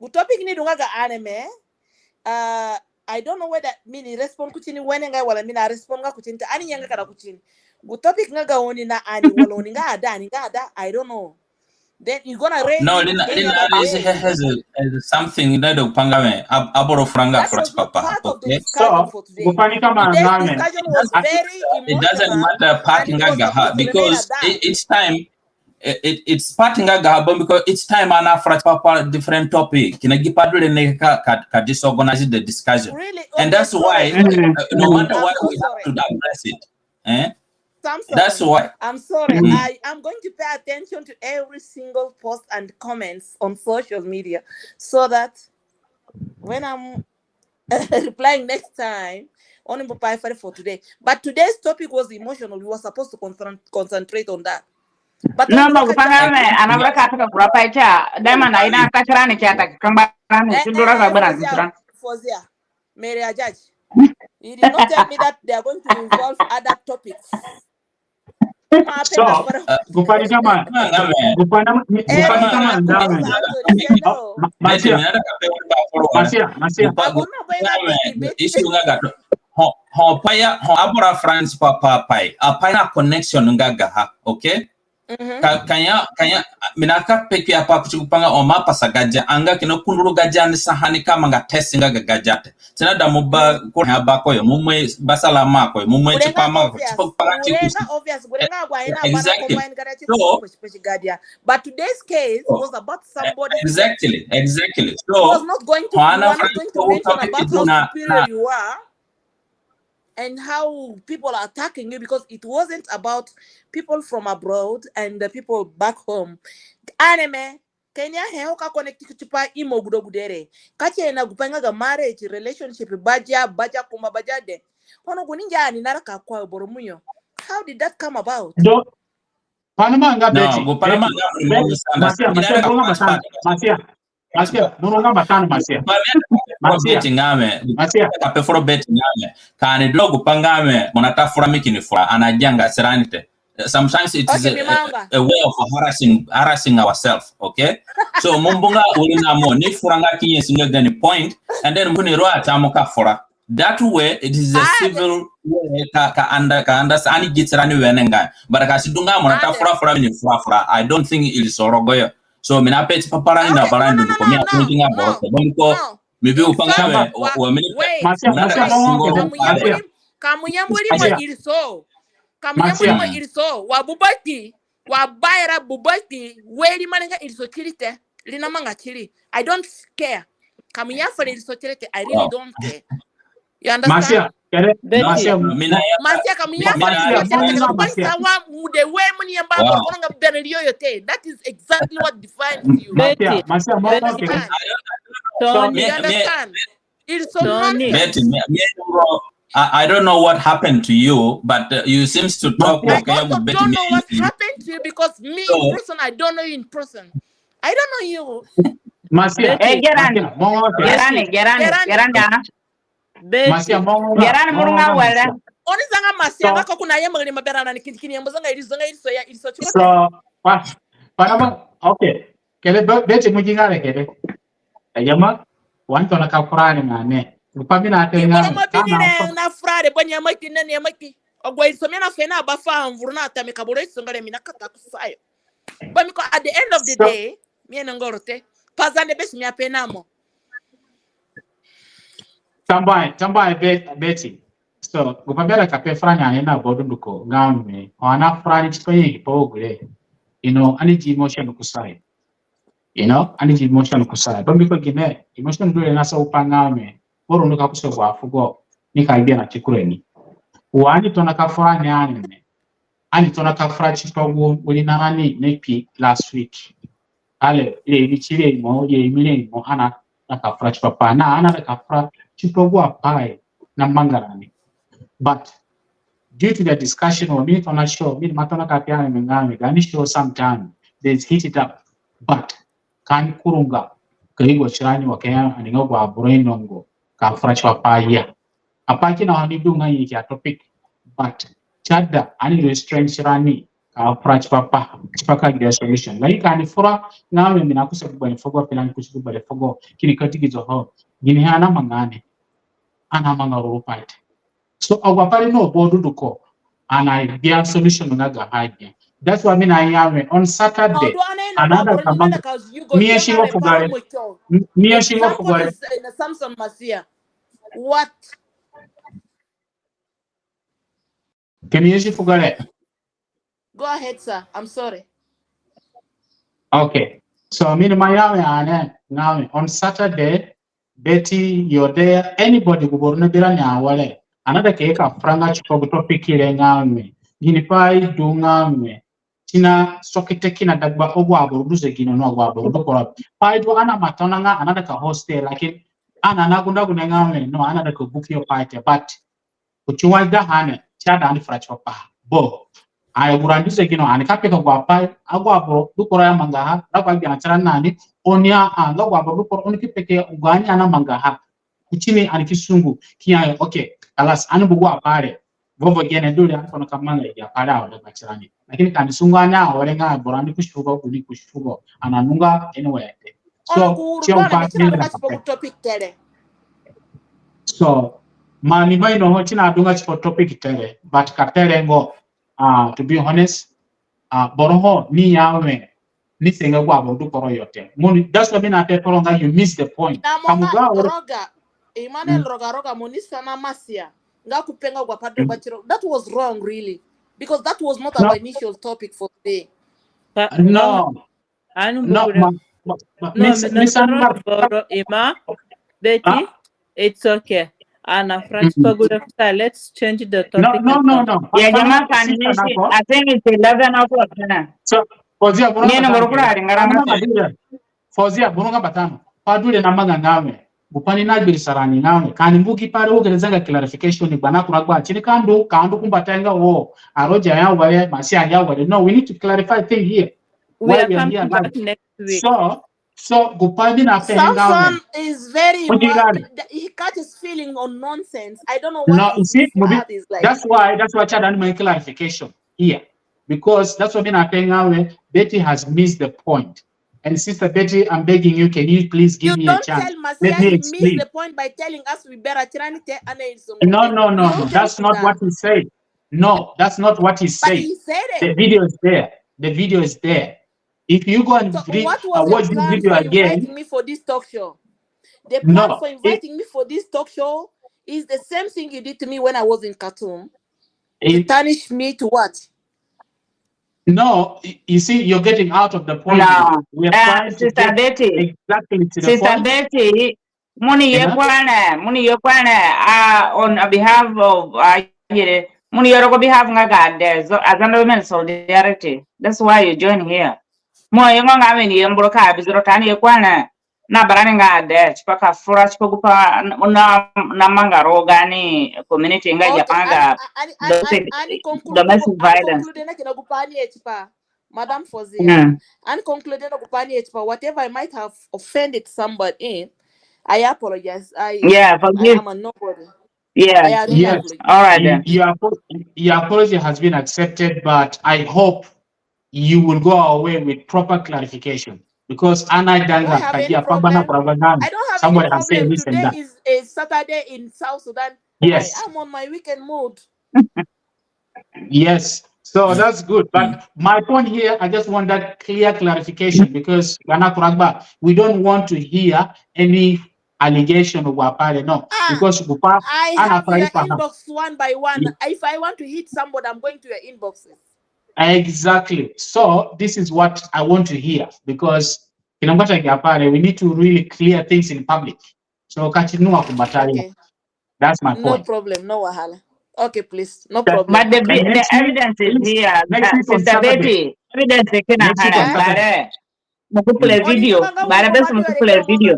Gu topic ni du nga ga ani me. Uh, I don't know whether mi ni respond kutini wenengai wala mi na respond nga kutini te. Ani nyanga kina kutini. Gu topic nga ga oni na ani wala oni nga ada, ani nga ada. I don't know. Then you gonna raise. No, Lina, Lina has, has, has something that the panga me. Ab-, aboro furanga fura tipa pa. Okay. So, gu pa ni kama nga me. It doesn't matter part nga gaha because it, it's time. It, it, it's part nga gaha, but because each time ani fura tipa pa different topic, kina gi pa du re ni ka, ka, ka disorganize the discussion. Really? And that's why, uh, no matter what, we have to address it. Eh? That's why. I'm sorry. I am going to pay attention to every single post and comments on social media so that when I'm replying next time, oni mbu pai fere for today. But today's topic was emotional. We were supposed to concern-, concentrate on that. But no, no, gu pa nga me, ani aboro ka peka kura pai tie, dai ma na ina ka tirani tie ta kangba rani, si du ra ka gbara tirani. Fozia, Mary Ajaj, you did not tell me that they are going to involve other topics. So, gu pa ni kama, gu pa ni kama nga me. Masia, Masia. Issue nga ga ho, ho pai ya, ho aboro fura tipa pa pai. Apai na connection nga gaha, okay? Ka, ka ya, ka ya, mi na ka pe kpi apai kuti gupai nga ho mo apasa gadia, anga kina kunduru gadia ni sa ha ni ka manga tesi nga ga gadia te. Si naida mo ba, ko ha ba ko yo, mo mai ba salama ko yo, mo mai tipa ma ko, tipa pa ti ku. Exactly. So, but today's case was about somebody. Exactly, exactly. So, was not going to, you are not going to mention about how superior you are and how people are attacking you, because it wasn't about people from abroad and the people back home. Aneme, Kenya he ho ka connect tipa imo gude gude re. Ka si na gupai nga ga marriage, relationship, badia, badia kuma badia de. Ono gu ni ngia ani naraka kua boro muyo. How did that come about? Do, Panama nga Betty. Gu Panama nga Betty. Masia, Masia, mo nga Masia. Masia, mo nga Masia, Masia. Masia. Betty nga mi. Masia. Ka pe fura Betty nga mi. Ka ani du gu pai nga mi, mo nata fura mi kini fura, ani agianga tirani te. Sometimes it is a, a, a way of harassing, harassing ourselves, okay? So, mo mbu nga uri na mo, ni fura nga ki nyasi nga gani point, and then mo ni ru ata mo ka fura. That way, it is a civil way ka, ka under, ka understand, ani gi tirani wenengai. But ka si du nga mo nata fura fura mi ni fura fura, I don't think iriso rogoyo. So, mi na pe tipa pa rani na barani dunduko, mi a pointing out boro te. Bambiko, mi bi gupai nga mi, wa, wa mi ni, Masia, Masia, ka mo nyamburi mo iriso. Ka mo nyamburi mo iriso. Wa bubati. Wa baira bubati. Weri mane nga iriso tiri te. Ri namanga tiri. I don't care. Ka mo nyafare iriso tiri te. I really don't care. You understand? Masia, kere, Betty. Masia, Masia, ka mo nyafare iriso tiri te. Ka mo nyafare iriso tiri te. Ka mo nyafare iriso tiri te. That is exactly what defines you. Betty. Masia, Masia, mo, okay. Tony. You understand? It's so nonsense. Betty, me, me, bro, I, I don't know what happened to you, but, uh, you seems to talk. I also don't know what happened to you because me in person, I don't know you in person. I don't know you. Masia, Gerani, Gerani, Gerani, Gerani, Gerani, Masia, Gerani, murunga wala. Oni zanga Masia, nga ko kuna yamba ni maberana ni kini, kini yamba zanga iri, zanga iriso ya, iriso. So, pa, pa na ma, okay. Kere Betty, mo gi nga re kere. Ayama, wa ani tona ka fura ni nga mi. Gupai mi na te nga mi. Ka na fura ni, na fura ni, ba nyamaki, na nyamaki. Agu iriso mi na fe na ba fa mvuru na ta mi ka boro iso nga re mi na kata kusayo. Bambiko at the end of the day, mi ino nga ro te. Pazande besi mi ape na mo. Tambuahe, tambuahe Betty. So, gupai mi aida ka pe fura ni ani na aboro dunduko nga mi. Ho ani na fura ni tipa ye pa gure. You know, ani gi emotion kusayo. You know, ani gi emotion kusayo. Bambiko gine, emotion du re na sa gupai nga mi, boro ndu ka kusa gu afugo, ni ka gbia na ti kure ni. Wa ani tona ka fura ni ani mi. Ani tona ka fura tipa gu gu ri na rani ni kpi last week. Ale, ye mi ti re mo, ye mi re mo, ani na ka fura tipa pa, na, ani na ka fura tipa gu apai na manga rani. But due to the discussion, wa mi tona show, mi ima tona ka pe ani mi nga mi, gaani show sometime, they heat it up. But ka ani kurunga, ka yugo tirani wa ka ya ani nga gu aboro inongo, ka fura tipa pa ya. Apai kina ho ni du nga nyanyaki a topic, but si aida ani restrain tirani, ka fura tipa pa, tipa ka gbia solution. Lakin ka ani fura nga mi, mi na kusa gu bale fugo, pi rani kusa gu bale fugo, kini ka digizo ho. Ginihe ani amanga ni? Ani amanga ruru pai te. So, agu apai re na aboro dunduko, ani agbia solution nga ga ha gbia. That's why mi na ya mi on Saturday. Ani aida ka manga, mi ya si nga fugare. Mi ya si nga fugare. Samson Masia. What? Ke mi ya si fugare. Go ahead, sir. I'm sorry. Okay. So, mi ni ima ya mi ane, nga mi on Saturday, Betty, you're there. Anybody gu boro na bi rani awere, ani aida ka ye ka fura nga tipa gu topic re nga mi. Ginipai du nga mi. Si na sogote kina dagba agu aboro du zegino na agu aboro du kporo. Pai du ani ima tona nga ani aida ka host te, lakin ani na gunde gunde nga mi, no, ani aida ka book yo pai te, but kuti wa gaha ni, si aida ani fura tipa pa. Bo, agu rani du zegino, ani ka peka agu apai, agu aboro du kporo ya mangaha, rago agbia na tirani na ni, oni a, a, nga agu aboro du kporo, oni ki peke agu ani amangaha. Kuti ni ani ki sungu, ki ya, okay, kalas, ani mbu agu apai re. Vovo gene du re, ani tona ka manga agi apai re awere gba tirani. Lakini ka ani sungu ani awere nga aboro ani kusi fugo, gu ni kusi fugo, ani anunga anywhere te. So, si agu apai re. So, mi ima ino ho si na dunga tipa topic te re, but ka pe rengo, uh, to be honest, Ah, boro ho ni ya we ni senga gu aboro du kporo yo te. Mo ni, that's why mi na pe kporo nga you miss the point. Na mo nga roga, Emmanuel, roga roga, mo ni sana masia nga kupe nga gu apai du ba tiro. That was wrong, really, because that was not our initial topic for today. No. Ani no, ma, ma, ma, no, mi sana boro, Emma, Betty, it's okay. Ana French pa gure futa, let's change the topic. No, no, no, no. Ya jamaa, I think it's eleven o'clock now. So, Fozia, boro nga batano. Fozia, boro nga batano. Pai du re na manga nga we, gu pai ni na gbirisa rani nga we, ka ani mbu gi pai re, u gere zanga clarification ni gba na kura gba. Tini ka ndu, ka ndu kumbata nga wo, a roja ya ware, masia ya ware. No, we need to clarify thing here. We are coming back next week. So, so gu pai mi na pe nga we, Samson is very, he catches feeling on nonsense. I don't know what his heart is like. That's why, that's why Chad, ani ma clarification here, because that's why mi na pe nga we, Betty has missed the point. And Sister Betty, I'm begging you, can you please give me a chance? Let me explain. You don't tell Masia he missed the point by telling us we better tirani te, ana insong. No, no, no, no. That's not what he said. No, that's not what he said. But he said it. The video is there. The video is there. If you go and watch this video again. So what was your plan for inviting me for this talk show? The plan for inviting me for this talk show is the same thing you did to me when I was in Khartoum. To tarnish me to what? No, y-, you see, you're getting out of the point. No. We are trying to get exactly to the point. Sister Betty, mo ni ye kwane, mo ni ye kwane, uh, on behalf of, uh, mo ni ye rogo behalf nga ga ade, so, Azande Women Solidarity. That's why you join here. Mo ye ngo nga mi ni ye mburo ka biziro tani ye kwane. Na barani nga ade, tipa ka fura tipa gu pai na, na manga rogo gaani community nga ya pa nga domestic violence. Ani conclude na kina gu pai ni e tipa, Madam Fozia. Ani conclude na gu pai ni e tipa, whatever I might have offended somebody in, I apologize. I, yeah, forgive. I am a nobody. Yeah. Yes. All right then. Your, your apology has been accepted, but I hope you will go away with proper clarification. Because ani aidanga ka gia pa gba na kura gba nga mi, somebody has said this and that. I don't have any problem. Today is a Saturday in South Sudan. Yes. I am on my weekend mood. Yes. So that's good. But my point here, I just want that clear clarification because gba na kura gba, we don't want to hear any allegation of gu pai re, no. Because gu pai, I have your inbox one by one. If I want to hit somebody, I'm going to your inboxes. Exactly. So this is what I want to hear, because kina mbata gi pai re, we need to really clear things in public. So ka ti nua kumbata yo. Okay. That's my point. No problem, no wahala. Okay, please. No problem. But the evidence is here. Sister Betty, evidence kina hare. Mo ku play video. Bara bes mo ku play video.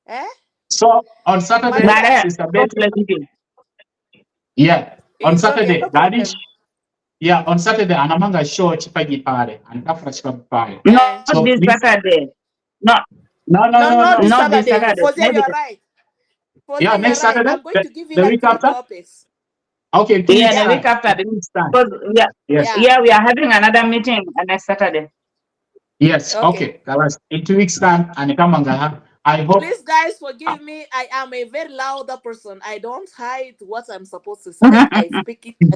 Eh? So on Saturday, Sister Betty. Yeah, on Saturday, that is, yeah, on Saturday, ani amanga show tipa gi pai re, ani ka fura tipa gi pai re. Not this Saturday. No. No, no, no, no, not this Saturday. Fozia, you're right. Yeah, next Saturday. I'm going to give you the week after. Okay, two weeks time. Yeah, the week after. Two weeks time. Because we are, yeah, we are having another meeting, uh, next Saturday. Yes, okay. Kalas. In two weeks time, ani ka mangaha. I hope. Please, guys, forgive me. I am a very loud person. I don't hide what I'm supposed to say. I speak it.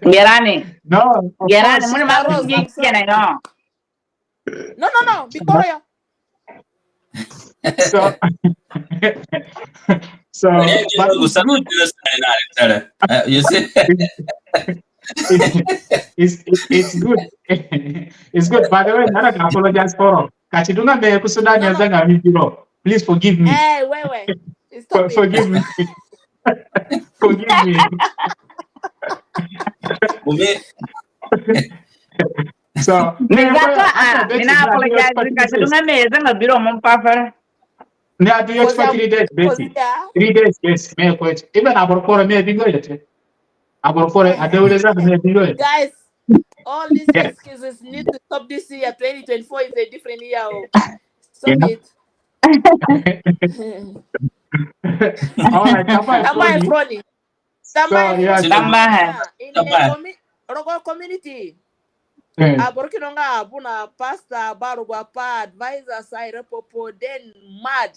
Gerani. No, of course. Gerani, mo ni ma, I'm sorry. No, no, no, because so, so, but it's good. Uh, you see? It's, it's, it's good. It's good. By the way, I apologize for ka ti du nga mi ku Sudan ya zanga mi biro. Please forgive me. Eh, wewe. Forgive me. Forgive me. So, mi na apologize ka ti du nga mi zanga biro mo mpa fere. Ni adu yo tipa three days, Betty. Three days, yes. Mi ko even aboro kporo mi abingo yo te. Aboro kporo adewere za mi abingo yo te. Guys, all these excuses need to stop this year. Twenty twenty-four is a different year. Stop it. All right, come on, Froni. Tambuahe. Tambuahe. In the commu-, rogo community. Aboro kina nga abuna pastor, ba rogo apai, advisors, I repopo, then mad,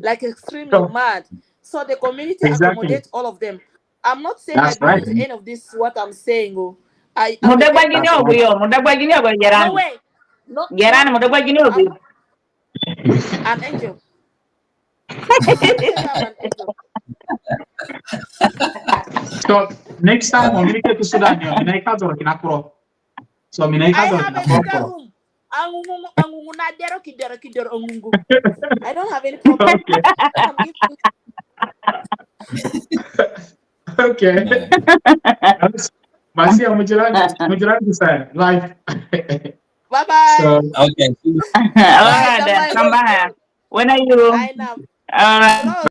like extremely mad. So the community accommodate all of them. I'm not saying I agree with any of this, what I'm saying, oh, Mo dagba gini agu yo, mo dagba gini agu yo, Gerani. No way. No, Gerani, mo dagba gini agu yo. An angel. So next time, mo ni ke ku Sudan yo, mi na ika zoro kina kuro. So mi na ika zoro kina kuro. Angungu, angungu na dero ki dero ki dero angungu. I don't have any problem. Okay. Okay. Masia, mo jirani, mo jirani sa live. Bye bye. So, okay. All right, then. Come by. When are you? I know. All right.